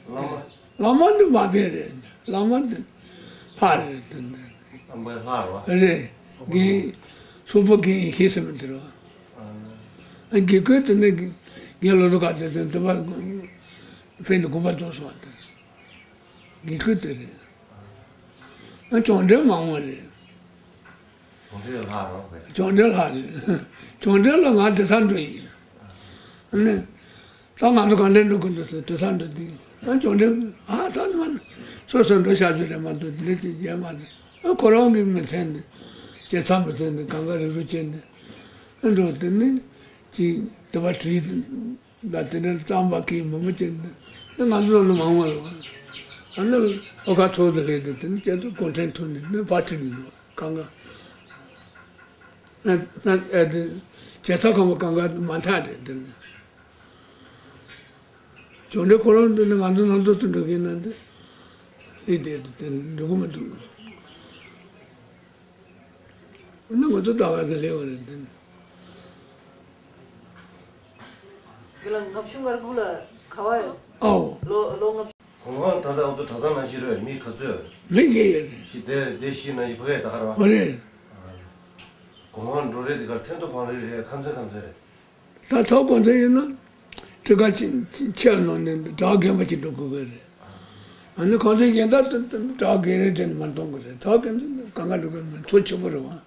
བླ་མ། བླ་མ་འདི་མ་བས་རེད། བླ་མ་འདི་ལྷ་རེད་འདི། བླ་མ་ལྷ་རོ། རེད། རྒན་སོག་པོ་རྒན་ཡིན་ཤེས་སེམས་འདི་རོ། ཨ་རྒན་ཁོས་དེ་ནི་རྒན་ལོ་ལོ་ག་དེ་དེ་འདི་བར་ཕན་དུ་དགོངས་པ་རྫོགས་སོང་བ་དེ། ངེས་ཁུལ་དེ་རེད། ཨ་བཅོམ་འབྲས་མང་བ་རེད། བཅོམ་འབྲས་ལྷག་རོགས་པས། བཅོམ་འབྲས་ལྷག་རེད། བཅོམ་འབྲས་ལ་ང་དེ་སར་འགྲོ་ཡིན། ཨ་ནི། ད་ང་ཚོ་གང་འདྲས་འགྲོ་གི་འདུག་ཟེར་དེ་སར་འགྲོ་དུས། ཨ་བཅོམ་འབྲས་ཨ་ད་ནི་མ་སོ་སོ་འགྲོ་བྱ་རྒྱུ་རེད་མ་གཏོགས་དེ་འདྲས་ཅིག་ཡོད་མ་རེད། ཨ་ཁོ་རང་གི་མི་ཚེ་ནི། བྱེད་ཚམ་མི་ཚེ་ནི་གང་ག་རི་རུ་བྱས་ནས། ཨ་འགྲོ་དེ་ནི། ཅིག་དེ་བ་བྲིས། ད་དེ་འདྲ་གཙང་པ་གིས་མི་མི་བྱེད་ནི་ང་ཚོ་ནང་ལ་མང་བ་རེད་བ། ཨ་ནི་ཨོ་ཁ་ཚོགས་དེ་ལས་དེ་དེ་ནི་བྱེད་དུ་གོང་ཁྲན་ཐུག་ནས་ནི་ཕར་ཁྲིད་ནི་གང་ག་ཨ་ཨ་དེ་བྱེད་ས་ཁང་པ་གང་ག་མ་མཐའ་དེ་དེ་ནི་བཅོམ་འབྲས་ཁོ་རང་དེ་ནི་ང་ཚོ་ནང་དུ་དུ་འགྲོ་གིན་ན་དེ་ཨི་དེ་དེ་འགྲོ་གི་མི་འདུག་ཨ་ནི་ང་ཚོ་ཟླ་བ་གི་ལེའུ་རེད་འདི་ནི། དེ་ལ་ལྔ་བཅུ་ང་དགུ་ལ་ག་བ་ཡོད། ཨའོ། ལོ་ལོ་ལྔ་བཅུ། གོང་ཁང་ད་ལྟ་ང་ཚོ་གྲྭ་ཚང་ནང་བཞིན་རེད། མི་ག་ཚོད་རེད། མི་བརྒྱད་ཡོད་རེད། ཤི་དེ་དེ་ཤི་ན་ཡི་ཕ་གས་ད་ག་ར་བ། ཨོ་རེད། གོང་ཁང་འགྲོ་རེད། དེ་གར་མཚན་ཐོ་བང་རེད་རེད། ཁམས་ཚན་ཁམས་ཚན་རེད། ད་ཐོག་གོང་ཚད་ཡིན་ན། ཁྲི་ཁ་ཆེ་ཆེ་ནང་ནས་གྲྭ་རྒན་པ་ཅིག་འགྲོ་དགོས་པ་རེད། ཨ་ནི་གོང་ཚད་གཞན་དག་གྲྭ་རྒན་རེ་དེ་མ་གཏོང་གི་རེད། ཐོག་གོང་ཚད་གང་ག་འགྲོ་གི་མེད། མཚོ་ཆེ་པོ་རེད་བ།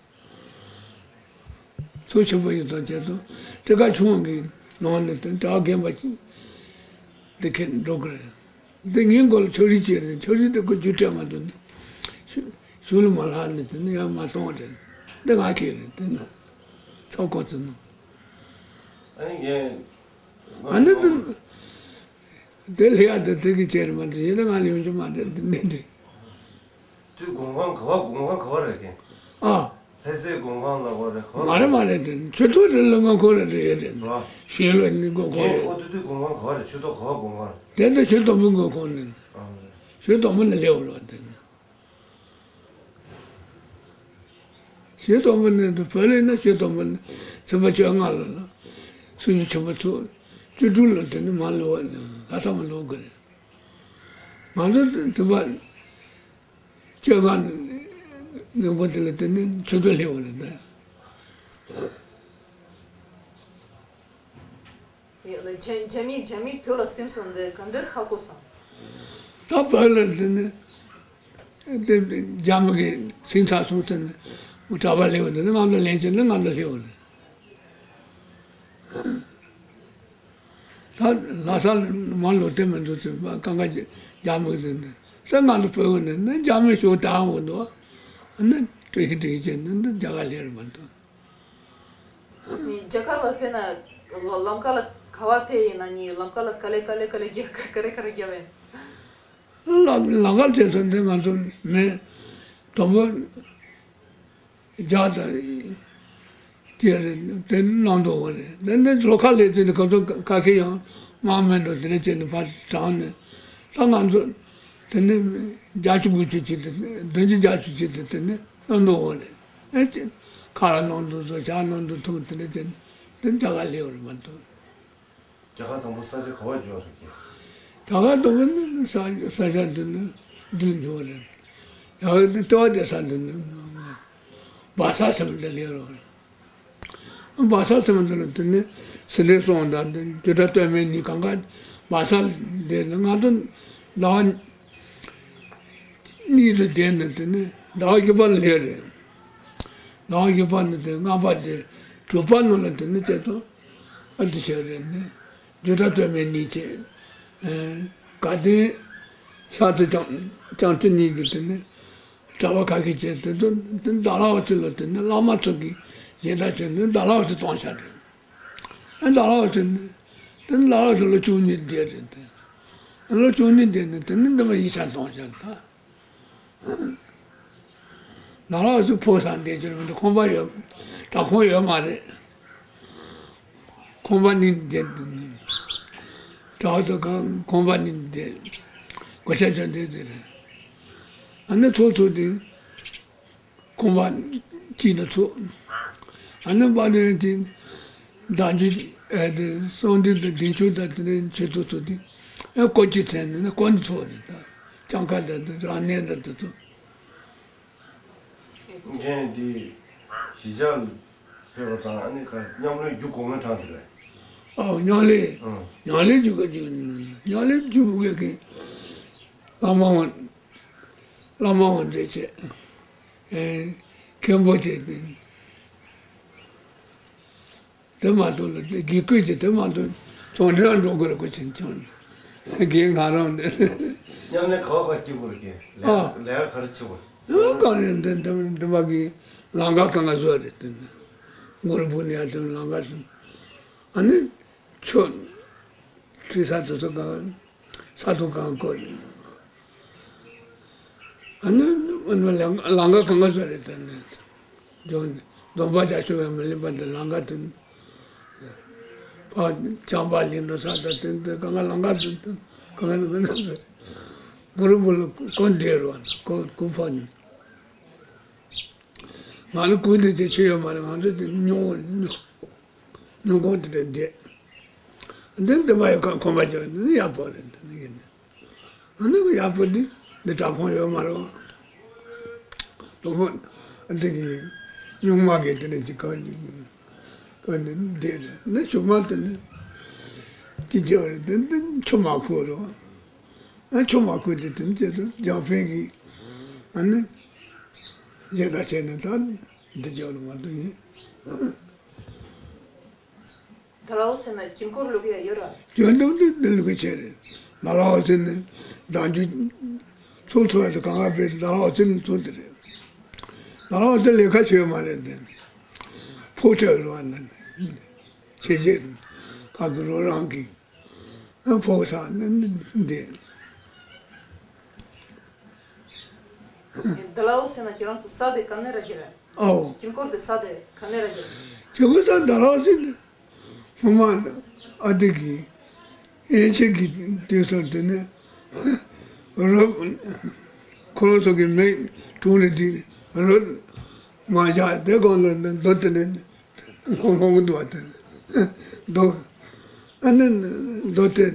མཚོ་ཆེ་པོ་ཡིན་དང་བྱས་ཙང་ཁྲི་ཁ་ཆུང་བ་གི་ནང་ནས་དེ་གྲྭ་རྒན་པ་ཅིག་འདི་ཁྱེར་འགྲོ་གི་རེད། འདི་ངའི་མགོ་ལ་ཕྱག་བྲིས་བྱས་རེད། ཕྱག་བྲིས་དེ་ཁོ་རྒྱུ་སྤྲད་མ་ཐུབ་ནས་ཤུ་ཤུལ་མ་ལྷག་ནས་དེ་ནི་ཡང་མ་གཏོང་བ་རེད། འདི་ང་ཁྱེར་རེད། དེ་ནི་ཚོགས་གོ་ཚོད་ནོ། ཨ་ནི་ངས། ཨ་ནི་དེ་དེ་ལྷ་ཡ་དེ་དེ་གི་ཅེར་མ་དེ་ཡིན་ན་ང་ལ་ཡོང་རྒྱུ་མ་རེད། འདི་ནི་དེ་ དུས་དགོན་ཁང་ག་བ་དགོན་ཁང་ག་བ་རེད་ཀྱེ། ཨ། ལྷ་སའི་དགོན་ཁང་ལ་བ་རེད་ག་བ་མ་རེད་མ་རེད་དེ་ཆུ་ཐོག་དེ་ལ་ང་ཁོ་རེ་རེ་ཡོད་དེ། ར། ཞེས་ལོ་ནི་དགོན་ཁོ་ངས་རེད། ཨོ་དུ་དུས་དགོན་ཁང་ག་བ་རེད། ཆུ་ཐོག་ག་བ་དགོན་ཁང་རེད། དེ་འདི་ཆུ་དོམ་བུ་དགོན་ཁང་ནི། ཨ། ཆུ་དོམ་བུ་ནི་ལེའུ་རོ་དེ་ནི། ཞེས་དོན་པོ་ནི་བོད་ལས་ན་ཞེས་དོན་པོ་ནི་ཚེས་པ་བཅོ་ལྔ་ལ་ལ་སུ་ཡི་ཆུ་མོ་ཚུགས་བཅུ་དྲུག་ལ་དེ་ནི་མ་ལུས་པ་ནི་ལྷ་ས་མ་ལུས་གི་རེད། ང་ཚོ་དུ་བ་བཅོ་ལྔ་ནི་པོ་དེ་ལ་དེ་ནི་ཆུ་དོ་ལྷེ་བ་རེད་ད། རྒྱ་མི་རྒྱ་མི་བོད་ལ་སིམ་སོང་འདི་ག་འདྲས་ཧ་གོ་སོང་། ད་བོད་ལ་འདི་ནི་འདི་རྒྱ་མི་གི་སིང་ཚ་སོང་ཟེར་ནས་གྲྭ་པ་ལེའུ་འདི་ནི་ང་ལ་ལེན་ཅེས་ནི་ང་ལ་ལེའུ་ནི། ད་ལྷ་ས་མ་ལོ་དེ་མི་འདུག་ཚུལ་གང་ག་རྒྱ་མི་གི་འདི་ནི་ད་ང་ལ་བོད་གི་ནི་ནི་རྒྱ་མི་ཞོ་དང་འོ་འདུག་ནི་དྲི་ཤི་དྲི་ཤི་ཅེས་ནི་འདི་རྒྱ་ག་ལེར་མི་འདུག་རྒྱ་གར་ལ་ཕེབས་ན་ལམ་ཀ་ལ་ག་བ་ཕེབས་ཡིན་ན་ནི་ལམ་ཀ་ལ་ག་ལེ་ག་ལེ་ག་ལེ་རྒྱ་ག་རེ་ག་རེ་རྒྱབ་ཡིན། ལམ་ལམ་ཀ་ལ་བྱས་ཚོ་འདི་ང་ཚོ་མི་དང་པོ་རྒྱ་དང་དེ་རེད་དེ་གནང་འདུག་བ་རེད་དེ་འདི་ལོ་ཁ་ལས་ཚེ་འདི་ག་ཚོ་ཁ་ཁེ་ཡང་མང་མེད་འགྲོ་དེ་འདྲ་བྱས་ནས་ཕར་དྲངས་ནས་ད་ང་ཚོ་དེ་ནི་བརྒྱ་ཆ་དགུ་བཅུ་ཅིག་དེ་བདུན་ཅུ་བརྒྱད་ཅུ་ཅིག་དེ་དེ་ནི། ལ་ནོར་བ་རེད། ཨེ་ཅེ། ཁ་ལ་ནང་དུ་བཟོ་ཞག་ནང་དུ་ཐུག་དེ་འདྲ་ཅན་དེ་རྒྱ་གར་སླེབས་པ་རེད་མ་གཏོགས། རྒྱ་གར་དང་པོ་ས་ཆ་ག་བར་འབྱོར་རེད་ཀྱི། རྒྱ་གར་དང་པོ་ནི་ས་ས་ཆ་འདི་ནི་འདིར་འབྱོར་རེད། རྒྱ་གར་འདི་ལྟེ་བ་བསྡད་ས་འདི་ནི་སྦ་ས་ཟེར་བ་འདི་སླེབས་རོགས་རེད། སྦ་ས་ཟེར་བ་འདི་ལ་འདི་ནི་སེ་འབྲས་སོང་དང་འདི་རྒྱུ་འབྲས་སྟོད་སྨད་གཉིས་གང་ག་སྦ་ས་འདི་ནི་ང་ཚོ་ཟླ་བ། གཉིས་དང་ལྡན་ནས་དེ་ནི་ཟླ་བ་བཞི་པ་ལ་སླེབས་རེད། ཟླ་བ་བཞི་པ་ནས་དེ་ལྔ་པ་དེ་དྲུག་པ་ནང་ལ་དེ་ནི་བྱས་ཙང་ཨ་འདི་བྱས་རེད་ནི། རྒྱུ་འབྲས་སྟོད་སྨད་གཉིས་བྱས། ཨེ། དགའ་ལྡན་ཤར་རྩེ་བྱང་བྱང་རྩེ་གཉིས་ཀྱི་དེ་ནི་གྲྭ་པ་ཁ་ཤས་བྱས་དེ་ཚོ་དེ་ནི་ཟླ་ལྷག་པ་ཚོ་ལ་དེ་ནི་བླ་མ་ཚོ་གི་སྦྱིན་བདག་བྱས་ནི་ཟླ་ལྷག་པ་ཚོ་གཏོང་བཞག་རེད། ཨ་ཟླ་ལྷག་པ་ཚོ་ནི་དེ་ནི་ཟླ་ལྷག་པ་ཚོ་ལོ་བཅུ་གཉིས་བསྡད་རེད་དེ། ལོ་བཅུ་གཉིས་བསྡད་ནས་དེ་ནི་འདི་མ་ཡིག་ཆ་གཏོང་བཞག་ད། ནང་ལོགས་སུ་ཕོ་སང་བསྡད་རྒྱུ་མི་འདུག་ཁང་པ་ཡོད། བྲག་ཁང་ཡོད་མ་རེད། ཁང་པ་ནི་བསྡད་འདུག་བྲག་ཏུ་ཁང་ཁང་པ་ནི་བསྡད། གོ་ཆ་ཅན་བསྡད་དེ་རེད། ཨ་ནི་ཚོགས་ཚོགས་དེ་ཁང་པ་གཅིག་ནས་ཚོགས། ཨ་ནི་པ་ནི་དེ་བདག་འཇུག་ཨེ་དེ་གསང་འདུས་དང་བདེ་མཆོག་དང་དེ་ནས་མཆོད་གཏོར་ཚོགས་དེ་ཨེ་སྐོར་གཅིག་ཚན་ནས་ནི་སྐོར་ནས་ཚོགས་རེད་ད། སྤྱང་ཀ་དང་དེ་རང་གནས་དང་དེ་ཚོ། མཁན་འདི་གཞིས་ཆགས་ཕེབས་པ་དང་ཨ་ནི་ཁ་མཉམ་ལས་རྒྱུ་གོང་མའི་གྲངས་ཟེར་བས། ཨོ་མཉམ་ལས། ཨང་། མཉམ་ལས་རྒྱུ་ག་རྒྱུ་མཉམ་ལས་རྒྱུ་བུ་ག་གི་བླ་མ་བ་བླ་མ་བ་འདྲེ་བྱས། ཨེ། མཁན་པོ་བྱས་ཏེ། དེ་མ་གཏོགས་ལ་དགེ་བསྐོས་ཀྱི་དེ་མ་གཏོགས་ཆུང་འདྲ་འགྲོ་དགོས་རེད་གོ་ཆེན་ཆུང་། དགེ་ང་རང་འདི། མཉམ་ལས་ག་བ་ག་སྐྱིད་པོ་རེད་ཀྱི་ལས་ཨ། ལས་ཀ་ག་རེ་བྱེད་དགོས། ཨ་ག་རེ་འདི་འདི་འདི་མ་གི་ལང་ཀ་གང་ག་བཟོ་རེད་དེ་འདི། མགོ་རུ་བུ་ནས་ཡར་དེ་ལང་ཀ་སོང་། ཨ་ནི་ཆོ། ཁྲི་ས་དེ་ཚོ་གང་། ས་ཐོག་གང་བསྐོར་ཡིན། ཨ་ནི་ཨ་ནི་ལང་ལང་ཀ་གང་ག་ཚོད་རེད་དེ་ནི། ཇོ་ནི་སྡོམ་པ་རྒྱ་ཆེ་བའི་མི་ལེན་པ་འདི་ལང་ཀ་དེ་ནི། ཕ་བྱམས་པ་ལེན་འགྲོ་ས་དང་དེ་འདི་གང་ག་ལང་ཀ་དེ་དེ་གང་ག་ལང་ཀ་ཚོད་རེད། གུ་རུ་བུ་ལ་ཀོ་འདྲེ་རུ་བ་ན་ཀོ་ཀུ་ཕ་ནི། ང་ནི་ཀུན་ཏུ་དེ་ཆེ་ཡོད་མ་རེད། ང་ཚོ་དེ་ཉུང་ཉུང་ཉུང་གོང་དེ་དེ་འདེད། འདི་འདི་མ་ཡོད་ཁ་ཁོམ་པ་ཅོ་འདི་ནི་ཡག་པོ་རེད། འདི་ནི་ཡིན་ནི་ཨ་ནི་གི་ཡག་པོ་འདི་འདི་དྲག་ཁོང་ཡོད་མ་རེད། དོ་མོ་འདི་གི་ཉུང་མ་གི་དེ་ནི་ཅི་ག་ག་ནི་འདི་རེད། ནི་ཆུ་མ་དེ་ནི་ཅི་ཅི་རེད། འདི་འདི་ཆུ་མ་ཁུ་རེད། ཨ་ཆུ་མ་ཁུ་དེ་དེ་ནི་ཅི་དུ་ལྗང་ཕན་གི་ཨ་ནི་ཡེ་ད་བྱས་ནི་ད་འདི་ཅི་ལ་མ་འདུག་ཡིན། ད་ལའོ་ཟེར་ན་དཀྱིལ་འཁོར་ལུག་ཡ་ཡོད་ར། དོན་དུ་འདི་འདི་ལུག་ཡ་ཆེ་རེད། ད་ལའོ་ཟེར་ནི་བདག་འཇུག་ཚོགས་ཚོགས་ཡ་དུ་གང་ག་བེད་ད་ལའོ་ཟེར་ནི་ཚོགས་འདི་རེད། ད་ལའོ་འདི་ལས་ཁ་ཆེ་མ་རེད་འདི། ཕོ་ཁྲ་རུ་བ་ན་ཆེ་ཆེ་ག་གི་རོ་རང་གི་ཕོ་ཁྲ་འདི། ད་ལའོ་ཟེར་ན་ཁྱེད་རང་ཚོ་ས་དེ་ག་ནས་རག་གི་རེད། ཨའོ། དཀྱིལ་འཁོར་དེ་ས་དེ་ག་ནས་རག་གི་རེད། དཀྱིལ་འཁོར་ས་ད་ལའོ་ཟེར་ནས་སྔོན་མ་ཨ་ཏི་གི་ཡན་ཆད་ཀྱི་དུས་སུ་དེ་ནས་རོ་འཁོར་ལོ་སོགས་ཀྱི་མེ་དྲུང་རེ་དེ་རོ་མ་བཞག་དེ་གོང་ལ་མདོ་དེ་ནས་ལྷོང་ལྷོང་གི་འདུག་བ་དེ་མདོ་ཨ་ནི་མདོ་དེ།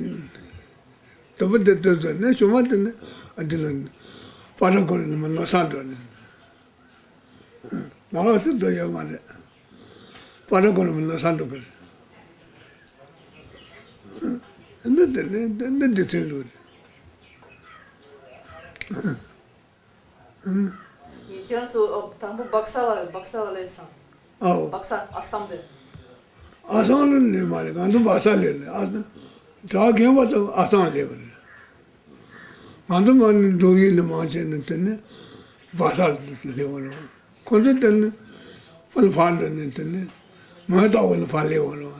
དུམ་བུ་དེ་དུས་སུ་ནི་བྱུང་བ་དེ་ནི་ཨ་དེ་ལ་པ་ར་གོ་ར་ནི་མ་ལོ་སར་འགྲོ་ནི། ང་ལ་སུ་འགྲོ་ཡོད་མ་རེད། པ་ར་གོ་ར་མ་ལོ་སར་འགྲོ་གི་རེད། འདི་དེ་ནི་འདི་འདི་དེ་ལུས་རེད། ཁྱེད་རང་ཚོ་དང་པོ་སྦག་ས་ལ་སྦག་ས་ལ་སླེབས་སོང་། ཨའོ། སྦག་ས་ཨ་སམ་དེ། ཨ་སམ་ལ་སླེབས་མ་རེད། ང་ཚོ་སྦག་ས་སླེབས་རེད། ཨ་གྲྭ་རྒན་པ་ཚོ་ཨ་སམ་སླེབས་རེད། ང་ཚོ་མ་ནི་འབྲོག་ཡུལ་ནས་མང་ཆེ་ནི་དེ་ནི་སྦག་ས་སླེབས་པ་རེད། ཁོ་ཚོ་དེ་ནི་ཕལ་ཕ་ལ་ནི་དེ་ནི་མ་ལྟ་བུ་ལ་ཕ་སླེབས་པ་རེད།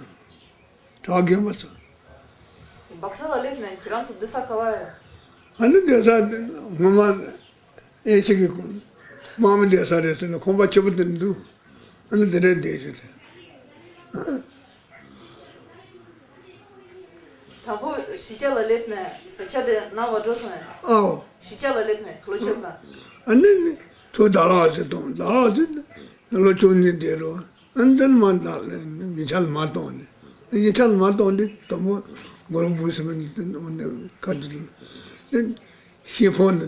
གྲྭ་རྒན་པ་ཚོ། སྦག་ས་ལ་སླེབས་ནས་ཁྱེད་རང་ཚོ་བསྡད་ས་ག་བ་རེད། ཨ་ནི་བསྡད་ས་དེ་སྔོན་མ་ཨེ་ཆི་གི་དམག་མི་བསྡད་ས་རེད་ཟེར་ན་ཁང་པ་ཆེ་པོ་དེ་འདུག་ཨ་ནི་དེ་འདྲའི་བསྡད་ཞིག་རེད། དང་པོ་གཞིས་ཆགས་ལ་སླེབས་ནས་ས་ཆ་དེ་ནང་བ་འགྲོ་སོང་ངས། ཨའོ། གཞིས་ཆགས་ལ་སླེབས་ནས་ལོ་ཆོག་ག་ཨ་ནི་ནི་ཚོ་ད་ལག་ཟེར་དང་ད་ལག་ཟེར་ནས་ལོ་ཆུང་ནི་དེ་རུ་ཨ་ནི་དེ་ལ་མ་ད་ཉེ་ཆར་ལ་མ་གཏོང་ནི་ཉེ་ཆར་ལ་མ་གཏོང་དེ་དང་པོ་སྒོར་བུ་ཟེར་མི་ནི་དེ་ནི་ཁ་དེ་ལ་ཤེས་ཕོ་ནི་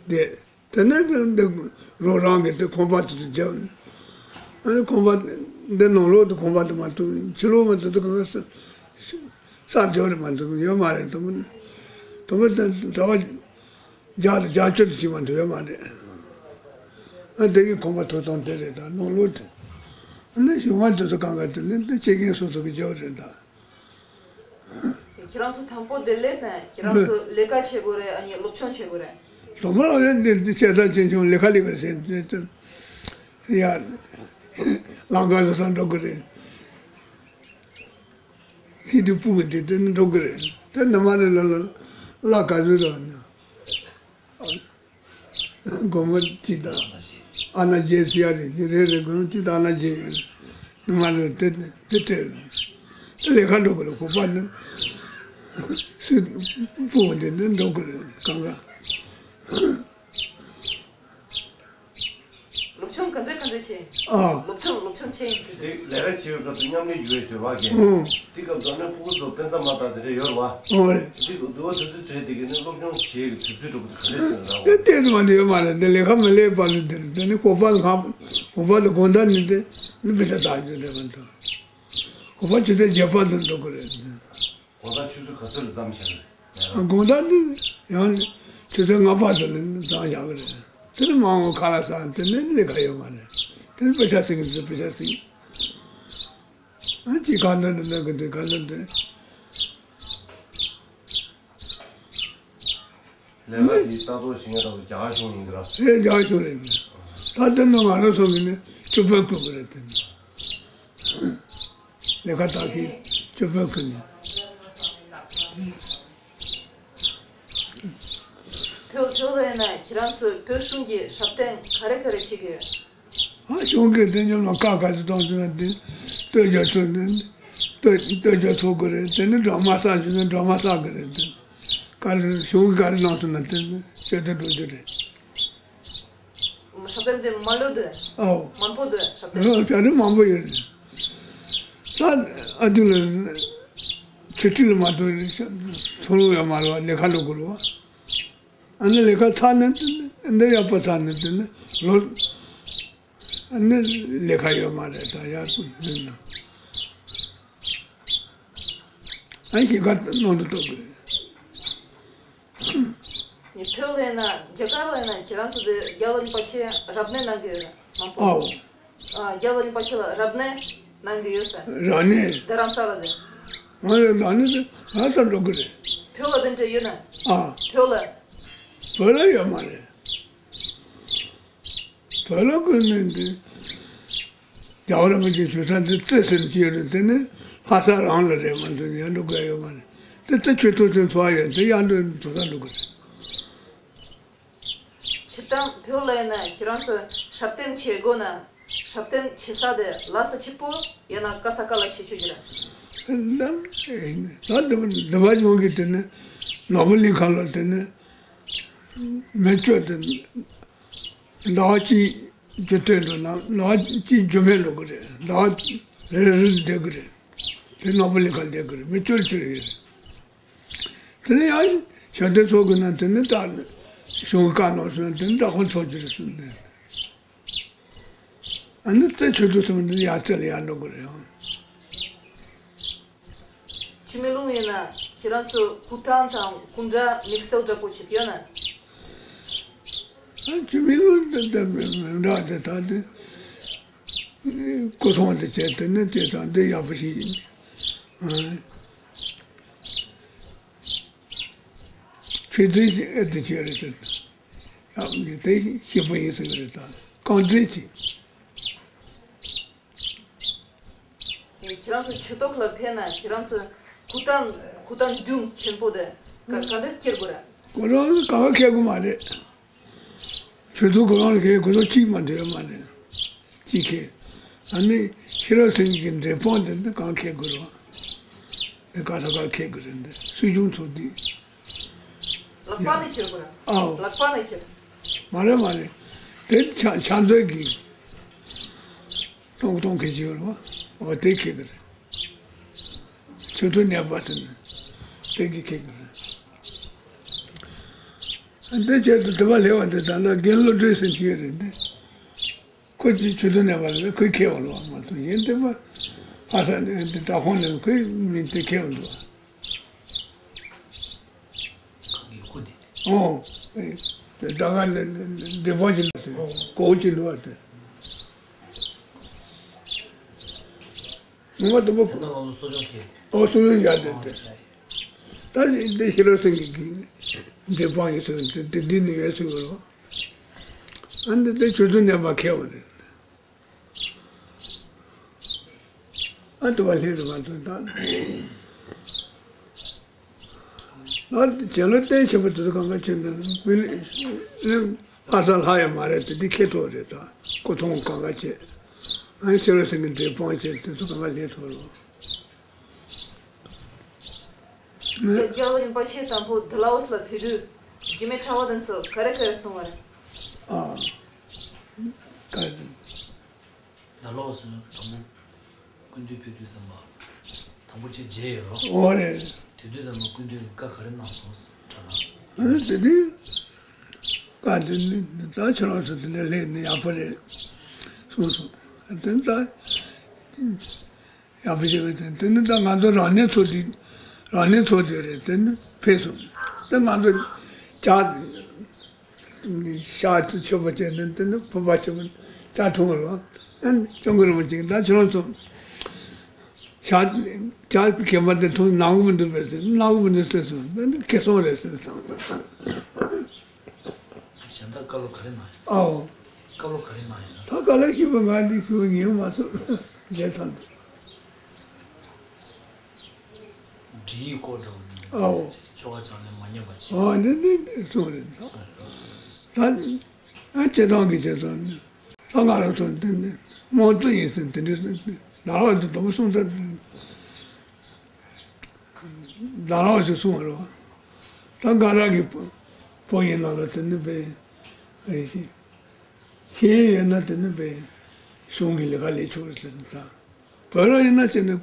དེ། དེ་ནས་འདི་རོ་རང་གི་དེ་ཁང་པ་དེ་དུ་བརྒྱབ་ནས། ཨ་ནི་ཁང་པ་འདི་ནང་ལོགས་དུ་ཁང་པ་དུ་མ་ཐུག་ཕྱི་ལོགས་མ་ཐུག་དུ་གང་ས་ས་རྒྱབ་རེ་མ་ཐུག་ཡོད་མ་རེད་དུ་མི་དུ་མི་དུ་གྲྭ་པ་བརྒྱ་དང་བརྒྱད་ཅུ་དུ་ཅིག་མ་ཐུག་ཡོད་མ་རེད། ཨ་དེ་གི་ཁང་པ་ཐུག་སྟངས་དེ་རེད་ད་ནང་ལོགས་དུ། ཨ་ནི་གཞུང་མ་དུ་དུ་གང་ག་དུ་ནི་འདི་ཁྱེད་རྒན་སོ་སོ་གི་རྒྱབ་རེད་ད། ཁྱེད་རང་ཚོ་དང་པོ་དེ་སླེབས་ནས་ཁྱེད་རང་ཚོ་ལས་ཀ་བྱེད་དགོས་རེད། ཨ་ནི་སློབ་སྦྱོང་བྱེད་དགོས་རེད། ལོ་མ་ལ་ཡང་འདི་འདི་བྱས་ཙང་ཅིན་ཆུང་ལས་ཀ་ལས་ཀ་བྱས་ཡ། ལང་ཀ་ལ་ས་འགྲོ་གི་རེད། ཧི་དུ་སྤུ་གི་འདི་དེ་འགྲོ་གི་རེད། དེ་ནི་མ་རེད་ལ་ལ་ལ་ག་རེ་ར་ཉ། སྒོར་མོ་གཅིག་དང་ཨ་ན་རྗེས་ཟེར་ཡ་རེད། དེ་རེད་རེད། སྒོར་མོ་གཅིག་དང་ཨ་ན་རྗེས་ཡོད་རེད། ང་ལ་དེ་དེ་སྤྲད་རེད། དེ་ལས་ཁ་འགྲོ་གི་རེད། ཁོ་པ་ནི་སུས་སྤུ་བ་དེ་འདི་འགྲོ་གི་རེད་གང་ག་སློབ་སྦྱོང་ག་འདྲ་ག་འདྲ་བྱས། ཨ། སློབ་སྦྱོང་སློབ་སྦྱོང་བྱས་ཡིན་དུས། དེ་ལས་ཀ་བྱེད་པའི་སྐབས་སུ་མཉམ་ལས་ཡོད་ཡོད་པ་གས། ཨོ། དེ་སྐབས་སུ་ནི་ཕྲུ་གུ་ཚོ་དཔེ་མཚམས་མ་བཏགས་དེ་འདྲ་ཡོད་རེད་བ། ཨོ་རེད། དེ་སྐབས་འདུལ་བ་དུས་ཚོད་བྲལ་དེ་གས་ནི་སློབ་སྦྱོང་བྱེད་ཀྱི་དུས་ཚོད་འགྲོ་གི་དེ་ག་རེ་ཟེར་ན་ར་བ། དེ་དེ་མ་འདི་ཡོད་མ་རེད། འདི་ལས་ཀ་མི་ལས་པ་ལ་དེ་དེ་ནི་ཁོ་པ་ལ་ཁ་ཁོ་པ་ལ་དགོང་དག་ནི་དེ་ནི་དཔེ་ཆ་ལྟ་རྒྱུ་དེ་མ་གཏོགས་ཁོ་པ་ཆུ་ཚོད་བརྒྱད་པ་ལ་འགྲོ་གི་རེད། དགོང་དག་ཆུ་ཚོད་ག་ཚོད་ལ་མཚམས་བཞག་རེད། དགོང་དག་འདི་ཡང་ཆུ་ཚོད་ལྔ་པ་ཚོ་ལ་མཚམས་བཞག་གི་རེད། དེ་ནི་མ་འོངས་ཁ་ལག་ཟ་དེ་ནི་ལས་ཀ་ཡོད་མ་རེད། དེ་ནི་དཔེ་ཆ་ཟིན་གི་འདུག་དཔེ་ཆ་ཟིན། ཨ་ཅི་ག་འདྲ་འདྲ་འདྲ་གི་འདུག་ག་འདྲ་འདྲ། ལས་ཀ་དེ་ལྟ་རྟོག་བྱེད་མཁན་དང་རྒྱ་གར་གཞུང་ཡིན་གི་ར། ཨེ་རྒྱ་གར་གཞུང་རེད། ད་དེ་ནི་ང་རང་ཚོ་གི་ནི་སྤྱི་པའི་སྐུ་གི་རེད་དེ་ནི། ལས་ཀ་བཏགས་མཁན་སྤྱི་པའི་ཁུལ་ནས། བོད་བོད་ལ་ཡིན་ན་ཁྱེད་རང་ཚོས་བོད་གཞུང་གི་ཞབས་བརྟན་ག་རེ་ག་རེ་བྱེད་ཀྱི་ཡོད། ཨ་གཞུང་གི་དེ་ཉམས་ལ་བཀའ་ག་ཚོད་གཏོང་ཟེར་ན་དེ་བསྟོད་རྒྱ་ཚོ་ནི་བསྟོད་བསྟོད་རྒྱ་ཚོ་དགོས་རེད། དེ་ནི་སྒྲོལ་མ་བསགས་ཟེར་ན་སྒྲོལ་མ་བསགས་དགོས་རེད། དེ་ག་རེ་གཞུང་གི་ག་རེ་གནང་སོང་ན་དེ་ནི་ཆེད་དུ་འགྲོ་རྒྱུ་རེད། ཞབས་བརྟན་དེ་མང་ལོས་དེ། ཨོ། མང་པོ་དེ་ཞབས་བརྟན། ཨོ་ཞབས་བརྟན་མང་པོ་ཡོད་རེད། ད་ཨ་དུ་ལ་ཆུ་ཁྲི་ལ་མ་གཏོགས་ཚོང་ལུགས་ཡང་མ་རེད་བ། ལས་ཀ་ལུགས་དགོས་རེད་བ། ཨ་ནི་ལས་ཀ་ཚར་ནས་འདི་ཡག་པོ་ཚར་ནས་དེ་ནི་ལོ་ཨ་ནི་ལས་ཀ་ཡོད་མ་རེད། ད་ཡར་འདི་ན་ཨ་ཞིག་ག་ནང་དུ་གཏོགས་དགོས་རེད། ནི་བོད་ལ་ཡིན་ན་རྒྱ་གར་ལ་ཡིན་ན་ཁྱེད་རང་ཚོ་དེ་རྒྱལ་བ་རིན་པོ་ཆེ་རབ་གནས་གནང་གི་ཡོད་རེད་མང་པོ། ཨའོ། ཨ་རྒྱལ་བ་རིན་པོ་ཆེ་ལ་རབ་གནས་གནང་གི་ཡོད་ས། རབ་གནས། རྡ་རམ་ས་ལ་དེ། ང་ལ་རབ་གནས་དེ་ང་ཚོ་འགྲོ་གི་རེད། བོད་ལ་དེ་འདྲ་ཡོད་ན། ཨ། བོད་ལ། བོད་ལ་ཡོད་མ་རེད། བོད་ལ་ཀུན་ནས་འདི་རྒྱལ་བ་རིན་པོ་ཆེ་བཞུགས་ས་འདི་རྩེ་ཟེར་ནས་ཅི་ཡོད་རེད། དེ་ནི་ལྷ་ས་རང་ལ་རེད་མ་གཏོགས་ཡར་འགྲོ་དགོས་ཡོད་མ་རེད། དེ་རྩེ་ཆོས་ཐོག་ཚོའི་འཚོ་བ་ཡོད་དེ་ཡར་འགྲོ་འཚོ་ས་འགྲོ་དགོས་རེད། དང་བོད་ལ་ཡིན་ན་ཁྱེད་རང་ཚོ་སྲབ་སྟོན་བྱེད་དགོས་ན། སྲབ་སྟོན་བྱེད་ས་དེ་ལ་ས་ཆེ་པོ་ཡང་ན་ཀ་ས་ཀ་ལ་བྱེད་ཆོག་གི་རེད། ད་ད་འདི་བ་ཡོང་གི་དེ་ནི་ནོར་བུ་གླིང་ཁ་ལ་དེ་ནི་མེ་སྤྱོད་དེ་ཟླ་བ་གཅིག་རྒྱུ་སྟོན་འགྲོ་ན་ཟླ་བ་གཅིག་རྒྱུ་མེད་འགྲོ་གི་རེད། ཟླ་བ་རེ་རེ་བསྡད་གི་རེད། དེ་ནོར་བུ་གླིང་ཁ་བསྡད་གི་རེད། མེ་སྤྱོད་ཆེ་རེད། དེ་ནི་ཡང་ཞབས་བརྟན་ཚོགས་ཀྱི་ནང་དེ་ནི་ད་གཞུང་གི་བཀའ་གནང་སོང་དེ་ནི་བདག་པོ་ཚོགས་ཀྱི་རེད་གསུངས་ནས། ཨ་ནི་རྩེ་ཆོས་དུ་གསུམ་འདི་ཡར་རྩེ་ལ་ཡར་འགྲོ་དགོས་རེད་ཡང་། ཆུ་མིག་ལུང་ཡིན་ན་ཁྱེད་རང་ཚོ་སྐུ་ཐང་དང་སྐུ་འདྲ་དམིགས་བསལ་འདྲ་པོ་ཞིག་ཡོད་ན། ཨ་ཆུ་མིག་ལུང་འདི་འདི་མི་མི་འདྲ་འདི་ད་འདི་སྐུ་ཐང་འདི་བྱས་དེ་ནི་དེ་དང་འདི་ཡག་པོ་ཞིག་ཡིན། ཨ། ཆོས་འཛིན་ཞིག་ཨེ་འདི་བྱས་རེད་དེ། ཡང་མི་དེ་ཞིབ་པོ་ཡིན་ཟེར་གི་རེད་ད། རྐང་འཛིན་གྱིས། ཁྱེད་རང་ཚོ་ཆོས་ཐོག་ལ་ཕེབས་ན་ཁྱེད་རང་ཚོ་སྐུ་ཐང་སྐུ་ཐང་མདུང་ཆེན་པོ་དེ་ག་ག་འདྲ་འཁྱེར་དགོས་རེད། ཁོ་རང་ག་བ་འཁྱེར་དགོས་མ་རེད། ཆོས་ཐོག་ཁོ་རང་ལ་འཁྱེར་ཁོ་རང་གཅིག་མ་འདོད་མ་རེད། གཅིག་འཁྱེར། ཨ་ནི་ཤེས་རབ་སེང་གེ་གི་འབྲས་སྤུངས་དེ་འདི་གང་འཁྱེར་དགོས་རེད། འདི་ག་ས་ག་འཁྱེར་དགོས་རེད། འདི་སྲིད་གཞུང་ཚོགས་འདུ། ལག་པ་ནས་ཁྱེར་དགོས་རེད། ཨའོ། ལག་པ་ནས་ཁྱེར། མ་རེད་མ་རེད། དེ་ཕྱག་ཕྱག་མཛོད་ཀྱི་སྟོང་སྟོང་གི་ཅིག་ཡོད་རེད་བ། འོ་དེ་ཁྱེར་གི་རེད། ཆོས་ཐོག་གནས་པ་ཟེར་ནས་དེ་གི་ཁྱེར་གི་རེད། འདི་བྱས་ཏེ་དུ་བ་ལེ་བ་འདི་ད་ལ་རྒན་བློ་གྲོས་ཟེར་གྱི་ཡོད་རེད་འདི། ཁོ་ཅིག་ཆོས་ཐོག་གནས་པ་ལ་ཁོས་ཁྱེར་བ་ལོ་མ་གཏོགས་གཞན་དེ་མ་ཕ་ས་ནས་འདི་བྲག་ཁོང་ནས་ཁོས་མི་དེ་ཁྱེར་བ་འདུག་གང་གི་སྐུ་དེ། ཨོ། དེ་ད་ག་ནས་འདྲེ་པོ་ཅིག་ལ་དེ་ཨོ། གོ་ཅིག་འདུག་བ་དེ། ངོ་མ་དུ་མ། དེ་ན་ང་ཚོ་གསོ་སྦྱོང་ཁེལ། ཨོ་གསོ་སྦྱོང་ཡག་དེ་དེ། ད་འདི་ཤེས་རབ་སེང་གེ་གི་འདྲེ་པོ་ཡིན་ཟེར་དེ་དེ་འདི་ནི་ཡོད་ཟེར་བ། ཨ་འདི་དེ་ཆོས་ཚུལ་གནས་པ་ཁེལ་བ་རེད། ཨ་ཏི་བ་ལྷས་རུ་མ་ཐོན་དང་། ང་རྒྱལ་ལོ་བརྟན་ཆེན་པོ་དེ་ཚོ་གང་ག་ཆེན་དང་ཀུན་ལེགས་ལྷ་ས་ལྷ་ཡང་མ་རེད་དེ་འདི་ཁེ་ཐོག་རེད་ད། སྐུ་མཐོང་གང་ག་ཆེ། ཨ་ཤེས་རབ་སེང་གེ་འདྲེ་སྤོང་ཆེ་དེ་ཚོ་གང་ག་ལྷས་ཐོག་རོ། རྒྱལ་བ་རིན་པོ་ཆེ་དང་པོ་དྷ་ལའོ་སི་ལ་ཕེབས་དུས་རྒྱུད་སྨད་གྲྭ་པ་དེ་ཚོ་ག་རེ་ག་རེ་གསུང་བ་རེད། ཨ། ག་རེ། ད་ལོག་སོང་ན་དང་པོ་སྐུ་མདུན་ཕེབས་དུས་ཙམ་པ་དང་པོ་ཅིག་མཇལ་ཡོད་རོགས། འོ་རེད། དེ་དུས་ཙམ་པ་སྐུ་མདུན་གྱིས་བཀའ་ག་རེ་གནང་སོང་གྲྭ་ཚང་། ཨ་དེ་དུས་བཀའ་དེ་ནི་ད་ཁྱེད་རང་ཚོ་དེ་འདྲ་སླེབས་ནས་ཡག་པོ་རེད་གསུངས་སོང་། དེ་ནི་ད་ཡག་པོ་ཞིག་རེད། དེ་ནི་ད་ང་ཚོ་རང་གནས་ཚོ་དེ་རང་གནས་ཚོ་དེ་རེད། དེ་ནི་ཕེབས་སོང་། ད་ང་ཚོ་ཇ། ཤ་ཚ་མཆོད་པ་བྱས་ནས་དེ་ནི་ཕུར་པ་ཆེན་པོ་ཇ་འཐུང་རོགས། ཨ་ནི་སྐྱབས་མགོན་རིན་པོ་ཆེ་གིས་ད་ཁྱེད་རང་ཚོ་ཤ་ཇ་གད་པ་དེ་འཐུང་ནག་པོ་འདུག་པས་ཟེར། ནག་པོ་འདུག་ཟེར་སོང་། ད་ནི་ཁེ་བཟང་རེད་ཟེར་སོང་། གཞན་དག་བཀའ་སློབ་ག་རེ་གནང་ཡོད། ཨའོ། བཀའ་སློབ་ག་རེ་གནང་ཡོད་ན། ད་བཀའ་སློབ་ཞིག་པ་ང་འདི་ཞིག་པ་ཉན་མ་སོང་། རྒྱལ་ཚང་དུ། འབྲི་ཡིག་སྐོར་འདྲ་བོ་འདི་འདྲ། ཨའོ། ཆོ་ག་བྱང་ལས་མ་ཉམས་པ་བྱེད། ཨོ་འདི་འདི་འདི་གསུངས་རེད་ད། ད་ཨ་སྤྱིར་བཏང་གི་བྱས་ཙང་ནི་ད་ང་རང་ཚོ་འདི་ནི་རྨོངས་རྩིས་ཡིན་ཟེར་འདི་འདྲ་ཟེར་ནི་ཟླ་ལག་འདི་དུམ་བུ་གསུང་ད་ཟླ་ལག་ཞིག་གསུངས་རེད་བ། ད་འགའ་ར་གི་བོ་ཡིན་ན་ལ་དེ་ནི་བས་ཨེ་ཤེས་ཤེས་ཡོན་ཡོད་ན་དེ་ནི་བས་གཞུང་གི་ལས་ཀ་ལས་ཆོག་རེད་ཟེར་ནི་ད། བོད་ལ་ཡིན་ན་ཅི་ནས་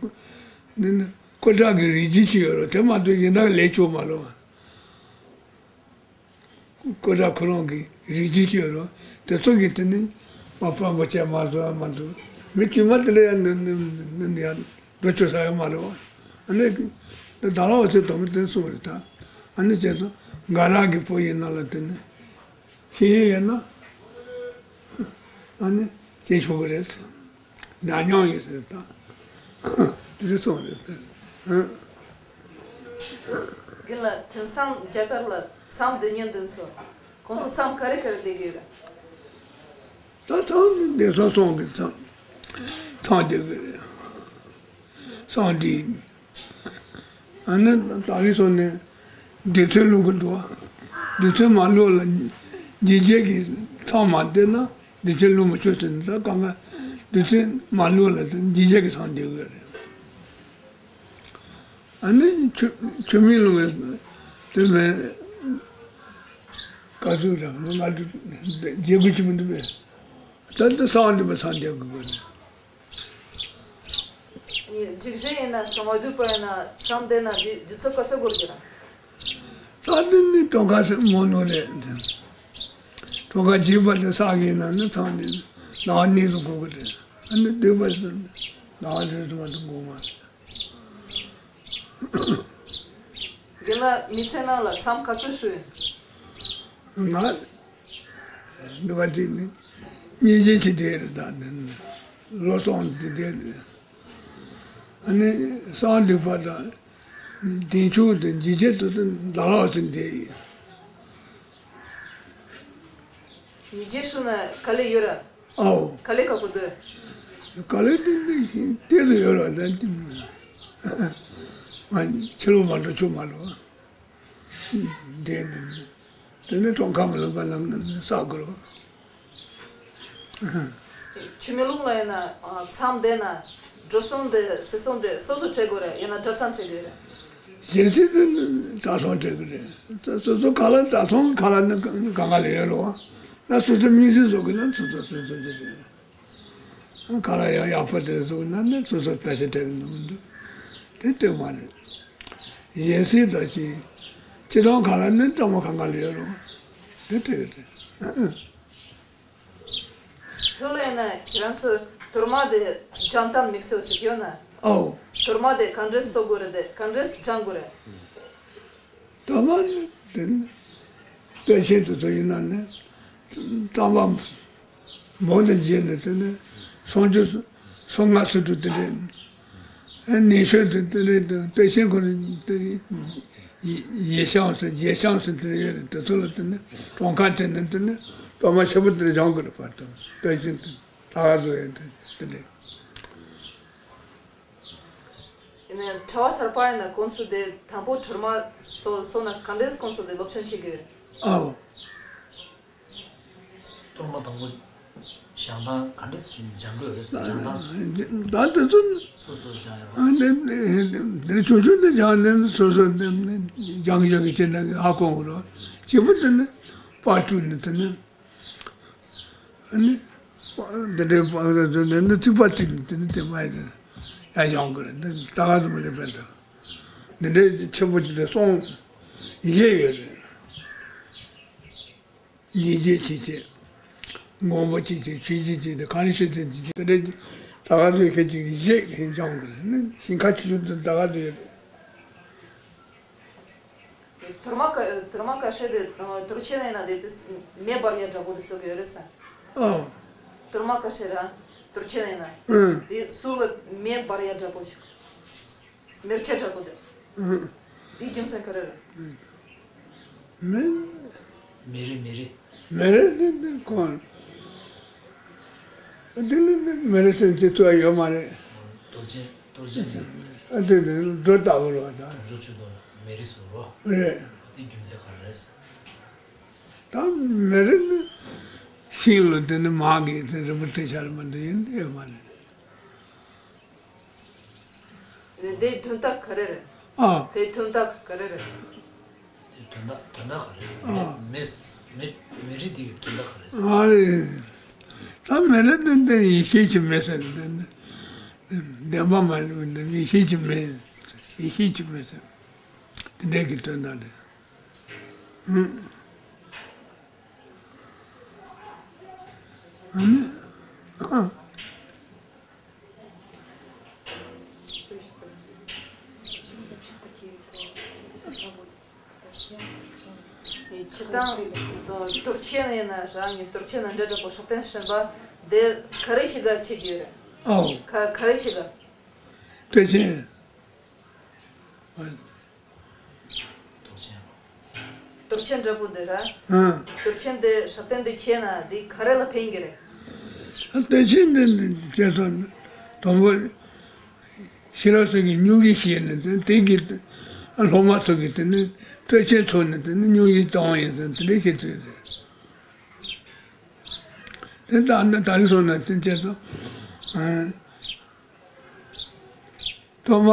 འདི་ནི་སྐུ་དྲག་གི་རིགས་རྒྱུད་ཅིག་ཡོད་རེད། དེ་མ་གཏོགས་གཞན་དག་ལས་ཆོག་མ་རེད། སྐུ་དྲག་ཁོ་རང་གི་རིགས་རྒྱུད་ཅིག་ཡོད་རེད། དེ་ཚོ་གིས་དེ་ནི་མ་དཔོན་པོ་བྱས་མ་བཟོ་ཡ་མ་འདུག་མི་དཀྱུས་མ་དེ་འདྲ་ཡང་ནི་ནི་ནི་ནི་ཡང་འགྲོ་ཆོག་ས་ཡོད་མ་རེད་བ། ཨ་ནི་ད་ལ་འོ་ཚོད་དོ་མི་དེ་གསུངས་རེད་ད། ཨ་ནི་བྱས་ཙང་འགའ་ར་གི་བོ་ཡིན་ན་ལ་དེ་ནི་ཤེས་ཡོན་ཡོད་ན། ཨ་ནི་བྱེད་ཆོག་གི་རེད། ཉག་ཉོག་ཡོད་ཟེར་དང་། དེ་རེད་སོང་རེད་དེ། འདི་ལ་དེང་སང་རྒྱ་གར་ལ་མཚམས་སྡོད་མཁན་དེ་ཚོ་ཁོང་ཚོ་མཚམས་ག་རེ་ག་རེ་སྡོད་ཀྱི་ཡོད་རེད། ད་མཚམས་འདི་སོང་སོང་གི་མཚམས་མཚམས་སྡོད་ཀྱི་རེད། སང་འདི། ཨ་ནི་ད་རེས་སོང་ནས་རྡུལ་ཚོན་བླུག་གི་འདུག་རྡུལ་ཚོན་མ་བླུག་ལ་ འཇིགས་བྱེད་ཀྱི་མཚམས་མ་བསྡད་ན་འདི་ཕྱིར་ལུས་མི་ཆོག་ཟེར་ནས། ད་གང་ག་འདི་ཚེ་མ་ལུས་ལ་འཇིགས་བྱེད་ཀྱི་མཚམས་བསྡད་དགོས་རེད། ཨ་ནི་ཆུ་ཆུ་མིག་ལུང་བའི་དེ་མེད། ག་ཚོད་རེད། ང་ཚོ་བརྗེད་དགོས་ཀྱི་མི་འདུག་པས། ད་འདི་གསང་བ་འདུས་པའི་མཚམས་བསྡད་དགོས་ཀྱི་རེད། འཇིགས་བྱེད་ཡིན་ན་གསང་བ་འདུས་པ་ཡིན་ན་མཚམས་བསྡད་ན་འདི་དུས་ཚོད་ག་ཚོད་འགོར་གྱི་རེད། ད་འདི་ནི་གྲངས་ཀ་ཟེར་མོ་ནོ་རེད། གྲངས་ཀ་འཇིགས་པ་དེ་བསགས་ཀྱི་ཡིན་ན་ནི་མཚམས་ནི་ཟླ་བ་གཉིས་སུ་འགོར་གྱི་རེད། ཨ་ནི་སྡུད་པ་ཟེར་ནི་ཟླ་བ་རེ་ཟུང་བར་དུ་འགོར་མ་རེད། རྒན་ལགས་མི་ཚེ་ནང་ལ་མཚམས་ག་ཚོད་བཞུགས་ཡིན། ང་འདི་བ་དེ་ནི་གཉིས་རྗེས་ཀྱི་དེ་རེད། ད་ནི་ལོ་གསུམ་དེ་དེ་རེད། ཨ་ནི་གསང་སྡུད་པ་དང་བདེ་མཆོག་དང་འཇིགས་བྱེད་དུ་ཟླ་ལྷག་ཙམ་བསྡད་ཡིན། ཉིན་རྗེས་སུ་ན་ག་ལེ་ཡོད་ར། ཨའོ། ག་ལེ་ག་པོ་འདུག་ག་ལེ་དེ་འདི་ཤིང་ལྟེ་དུ་ཡོད་ར་ལན་དེ། ང་ཕྱི་ལོགས་མ་འགྲོ་ཆོག་མ་ལོ། འདི་འདི་འདི་དེ་ནི་གྲོང་ཁ་མ་ལོ་བ་ལམ་ནི་ས་གོ་ལོ། ཆུ་མེ་རླུང་ལ་ཡིན་ན་མཚམས་བསྡད་ན་འགྲོ་སོང་དེ་ཟེར་སོང་དེ་སོ་སོ་སྤྲད་དགོས་རེད། ཡིན་ན་གྲྭ་ཚང་སྤྲད་དགོས་རེད། གཞན་སྲིད་དུ་གྲྭ་ཚང་སྤྲད་གི་རེད། སོ་སོ་ག་ལ་གྲྭ་ཚང་ག་ལ་ནི་གང་ག་ལ་ཡོད་རེད་བ། ན་སོ་སོ་མིང་སྲིང་བཟོ་གི་ན་སོ་སོ་སོ་སོ་དེ་རེད། ག་ལ་ཡང་ཡག་པོ་དེ་བཟོ་གི་ན་ནི་སོ་སོ་པེ་ས་སྤྲད་གི་ནི་མི་འདུག་དེ་ལྟོས་མ་རེད། གཞན་སྲིད་ད་ཅི་སྤྱི་བཏང་ག་ལ་ནི་གྲྭ་མ་གང་ག་ལ་ཡོད་རེད་བ། དེ་སྤྲད་གི་རེད། ལྷོད་ལ་ཡིན་ན་ཁྱེད་རང་ཚོ་དོར་མ་དེ་སྦྱང་སྟངས་དམིགས་བསལ་ཞིག་ཡོད་ན། ཨའོ། དོར་མ་དེ་ག་འདྲས་བཟོ་དགོས་རེད་དེ་ག་འདྲས་སྦྱང་དགོས་རེད། དོར་མ་ནི་དེ་ནི་སྟོད་ཆེན་དུ་ཚོ་ཡིན་ན་ནི་རྩམ་པ་མོ་དང་བརྗེས་ནས་དེ་ནི་སུམ་ཅུ་སོ་ལྔ་སུམ་ཅུ་དེ་འདྲས། ཨ་ནི་ཤོད་དེ་དེ་རེད་དེ་དེ་ཤེས་ཁོ་རེད་དེ། ཡེ་ཤང་ཟེར་རྗེ་ཤང་ཟེར་དེ་ཡོད་རེད། དེ་ཚོ་ལ་དེ་ནི་གྲོང་ཁ་དེ་ནི་དེ་ནི་གྲོག་མ་ཆེན་པོ་དེ་སྦྱང་དགོས་རེད། བར་དུ་དེ་བཞིན་དུ་ད་ག་ཚོད་ཡོད་དེ་དེ་འདྲས། ཡིན་ནའི་གྲྭ་བ་གསར་པ་ཡིན་ན་ཁོང་ཚོ་དེ་དང་པོ་དོར་མ་བཟོ་བཟོ་ན་ག་འདྲས་ཁོང་ཚོ་དེ་སློབ་སྦྱོང་བྱེད་དགོས་རེད། ཨའོ། གཏོར་མ་དང་པོ་བཞེངས་སྟངས་ག་འདྲ་ཞིག་སྦྱང་དགོས་རེད། བཞེངས་སྟངས། ད་དེ་ཚོ་སོ་སོ་སྦྱང་ཡ་རོགས། ཨ་ནི་འདི་ཆུང་ཆུང་དེ་སྦྱང་ནས་སོ་སོ་འདི་སྦྱང་སྦྱང་གི་བྱེད་ན་ཧ་གོ་འོང་རོགས། གཅིག་པུ་དེ་ནི་པར་བསྐྲུན་ནས་དེ་ནི་ཨ་ནི་འདི་འདྲའི་པར་དེ་ནི་རྩིག་པ་བརྩིགས་ནས་དེ་ནི་དེ་མ་ཡིན་ཡ་སྦྱང་དགོས་རེད། འདི་ད་ག་དུ་མ་ལས་པར་དུ་འདི་འདྲའི་ཆེན་པོ་ཅིག་དེ་སོང་ཡི་གེ་ཡོད་རེད། ཉིན་བྱེད་ཅི་བྱེད། མགོན་པོ་ཅི་བྱེད་ཆོས་ཅི་བྱེད་དེ་གང་ཞིག་དེ་ཅི་བྱེད་དེ་འདྲ་ད་ག་དུས་ཁྱེད་ཅིག་གིས་བཞེས་ཀྱི་སྦྱང་དགོས་ནི་ཞིང་ཁ་ཆུ་ཆུ་དེ་ད་ག་དུས། དོར་མ་ཀ་དོར་མ་ཀ་ཤེ་དེ་དོར་ཆེན་ཡིན་ན་དེ་དེ་མེ་འབར་ཡ་འདྲ་པོ་དེ་བཟོ་གི་ཡོད་རེད་ས། ཨ། དོར་མ་ཀ་ཤེ་ར་དོར་ཆེན་ཡིན་ན་ཨ། དེ་ཟུར་ལ་མེ་འབར་ཡ་འདྲ་པོ་ཞིག་མེར་ཆ་འདྲ་པོ་དེ། འདི་རྒྱུ་མཚན་ག་རེ་རེད། མེ། མེ་རི་མེ་རི། མེ་རི་འདི་འདི་ཁོང་། འདི་ལ་འདི་མེ་རི་སེམས་ཅན་ཚོ་ཡོད་མ་རེད། རྡོ་རྗེ་རྡོ་རྗེ་འདི། ཨ་འདི་འདི་སྒྲོ་ལྟ་བུ་རེད་བ་ད། རྡོ་རྗེ་ཆུ་དོ་མེ་རི་སུ་རོ། རེད། འདི་རྒྱུ་མཚན་ག་རེ་རེད། ད་མེ་རི་ནི་ཤིང་ལ་འདི་ནི་མ་གི་དེ་རི་མོ་བྲིས་ཤར་མ་འདི་ཡིན་འདི་ཡོད་མ་རེད། དེ་དོན་དག་ག་རེ་རེད། ཨ། དེ་དོན་དག་ག་རེ་རེད། དེ་དོན་དག་དོན་དག་ག་རེ་རེད། ཨ། མེ་མེ་མེ་རི་དེ་གི་དོན་དག་ག་རེ་རེད། ཨ་རེད། ད་མེ་རི་དེ་འདི་ཡེ་ཤེས་ཀྱི་མེ་ཟེར་འདི་འདི་བདེན་པ་མ་རེད། འདི་ཡེ་ཤེས་ཀྱི་མེ་ཡེ་ཤེས་ཀྱི་མེ་ཟེར་དེ་འདྲའི་གི་དོན་དག་རེད། ཨ་ནི་ཨ། སྤྱིར་བཏང་དོར་ཆེན་ཡིན་ན་རང་གི་དོར་ཆེན་ན་འདྲ་འདྲ་པོ་སྲོག་ལྡན་གསུམ་པ་དེ་ག་རེ་ཞིག་ག་བྱེད་རྒྱུ་རེད། ཨོ། ག་ག་རེ་ཞིག་ག་དོར་ཆེན། དོར་ཆེན། དོར་ཆེན་འདྲ་པོ་འདི་ར། ཨ། དོར་ཆེན་འདི་སྲོག་ལྡན་འདི་ཆེ་ན་འདི་ག་རེ་ལ་ཕན་གི་རེད། དོར་ཆེན་འདི་འདི་ཅེས་སོགས་དང་པོ་ཤེས་རབ་སེང་གེ་སྙུང་གཞི་བྱས་ནས་དེ་དེ་གི་སློབ་མ་ཚོ་གི་དེ་ནི་དོར་ཆེན་ཚོ་ནི་དེ་ནི་སྙུང་གཞི་བཏང་ཡིན་ཟེར་དེ་འདྲ་བཤད་ཚུལ་རེད། དེ་ད་ནི་ད་རེས་སོང་ན་དེ་བྱས་ཏོ། ཐོག་མ་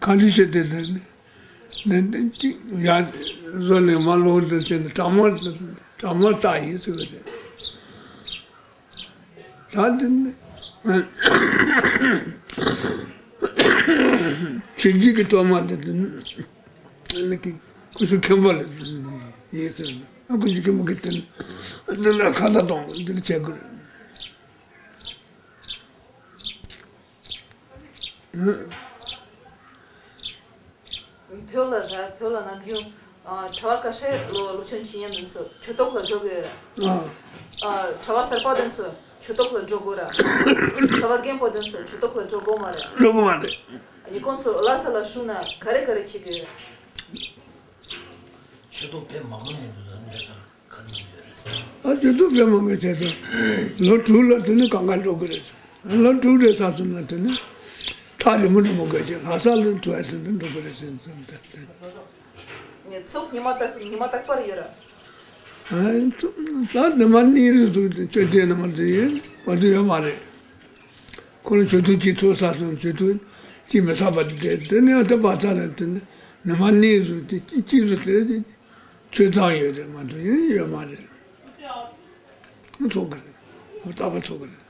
གང་འདྲ་བྱས་ཏེ་དེ་ནི་འདི་འདི་གཅིག་ཡར་བཟོ་ནས་མར་ལོག་འདི་བྱས་ནས་དྲང་མོ་དྲང་མོ་ལྟ་ཡིན་ཟེར་བ་དེ། ད་འདི་ནི་ཕྱི་རྒྱལ་གྱི་ཐོག་མ་འདི་འདི་ནི་ཀུ་ཤུ་མཁན་པོ་ལ་ཡིན་ཟེར་ན། ཀུ་ཤུ་མཁན་པོ་གིས་དེ་ནི་འདི་ལ་ཁ་ལག་གཏོང་འདི་ལ་བྱེད་དགོས། བོད་ལ་ཟ་བོད་ལ་ནམ་རྒྱུན་ཨ་གྲྭ་བ་ཁ་ཤས་ལོ་ལོ་ཆུང་ཆུང་ཡིན་དུས་སུ་ཆོས་ཐོག་ལ་འགྲོ་དགོས། ཨ་གྲྭ་བ་གསར་པ་དེ་ཚོ་ཆོས་ཐོག་ལ་འགྲོ་དགོས་ར། གྲྭ་བ་རྒན་པ་དེ་ཚོ་ཆོས་ཐོག་ལ་འགྲོ་དགོས་མ་རེད། འགྲོ་དགོས་མ་རེད། ཉིས་སྟོང་སོ་ལྷ་ས་ལ་བཞུགས་ན་ག་རེ་ག་རེ་བྱེད་དགོས། ཆོས་ཐོག་དཔེ་མང་པོ་ཡིན་འདུག་ལྷ་ས་ལ་ག་རེ་ཡོད་རེད་ཟེར། ཨ་ཆོས་ཐོག་དཔེ་མང་པོ་བྱས་ཏེ་ལོ་དྲུག་ལ་དེ་ནི་གང་ག་འགྲོ་དགོས་རེད་ཟེར། ལོ་དྲུག་རེ་ཚར་སོང་ན་དེ་ནི་ཐག་རིང་མོ་འགྲོ་མི་དགོས་ཀྱི་ལྷ་ས་ལ་ཐུག་ཡ་དེ་ནི་འགྲོ་དགོས་རེད་ཟེར་ཟེར་ཏེ། ཚོགས་ཉི་མ་རྟག་ཉི་མ་རྟག་པར་ཡོད་ར། ད་ཉི་མ་གཉིས་རེ་ཟུག་ཆོས་དེ་ཉི་མ་དེ་ཡིན་བར་དུ་ཡོད་མ་རེད། ཁོ་ལ་ཆོས་ཐུན་གཅིག་ཚོགས་ཚར་སོང་། ཆོས་ཐུན་གཅིག་མི་ཚར་བ་དེ་དེ་ནས་ཡང་དེ་བར་ཚར་ལ་དེ་ནི་ཉི་མ་གཉིས་ཟུག་དེ་གཅིག་ཟུག་དེ་ཆོས་ཚང་ཡོད་རེད་མ་གཏོགས་ཡིན་ཡོད་མ་རེད། ཚོགས་ཀྱི་རེད། རྟག་པར་ཚོགས་ཀྱི་རེད།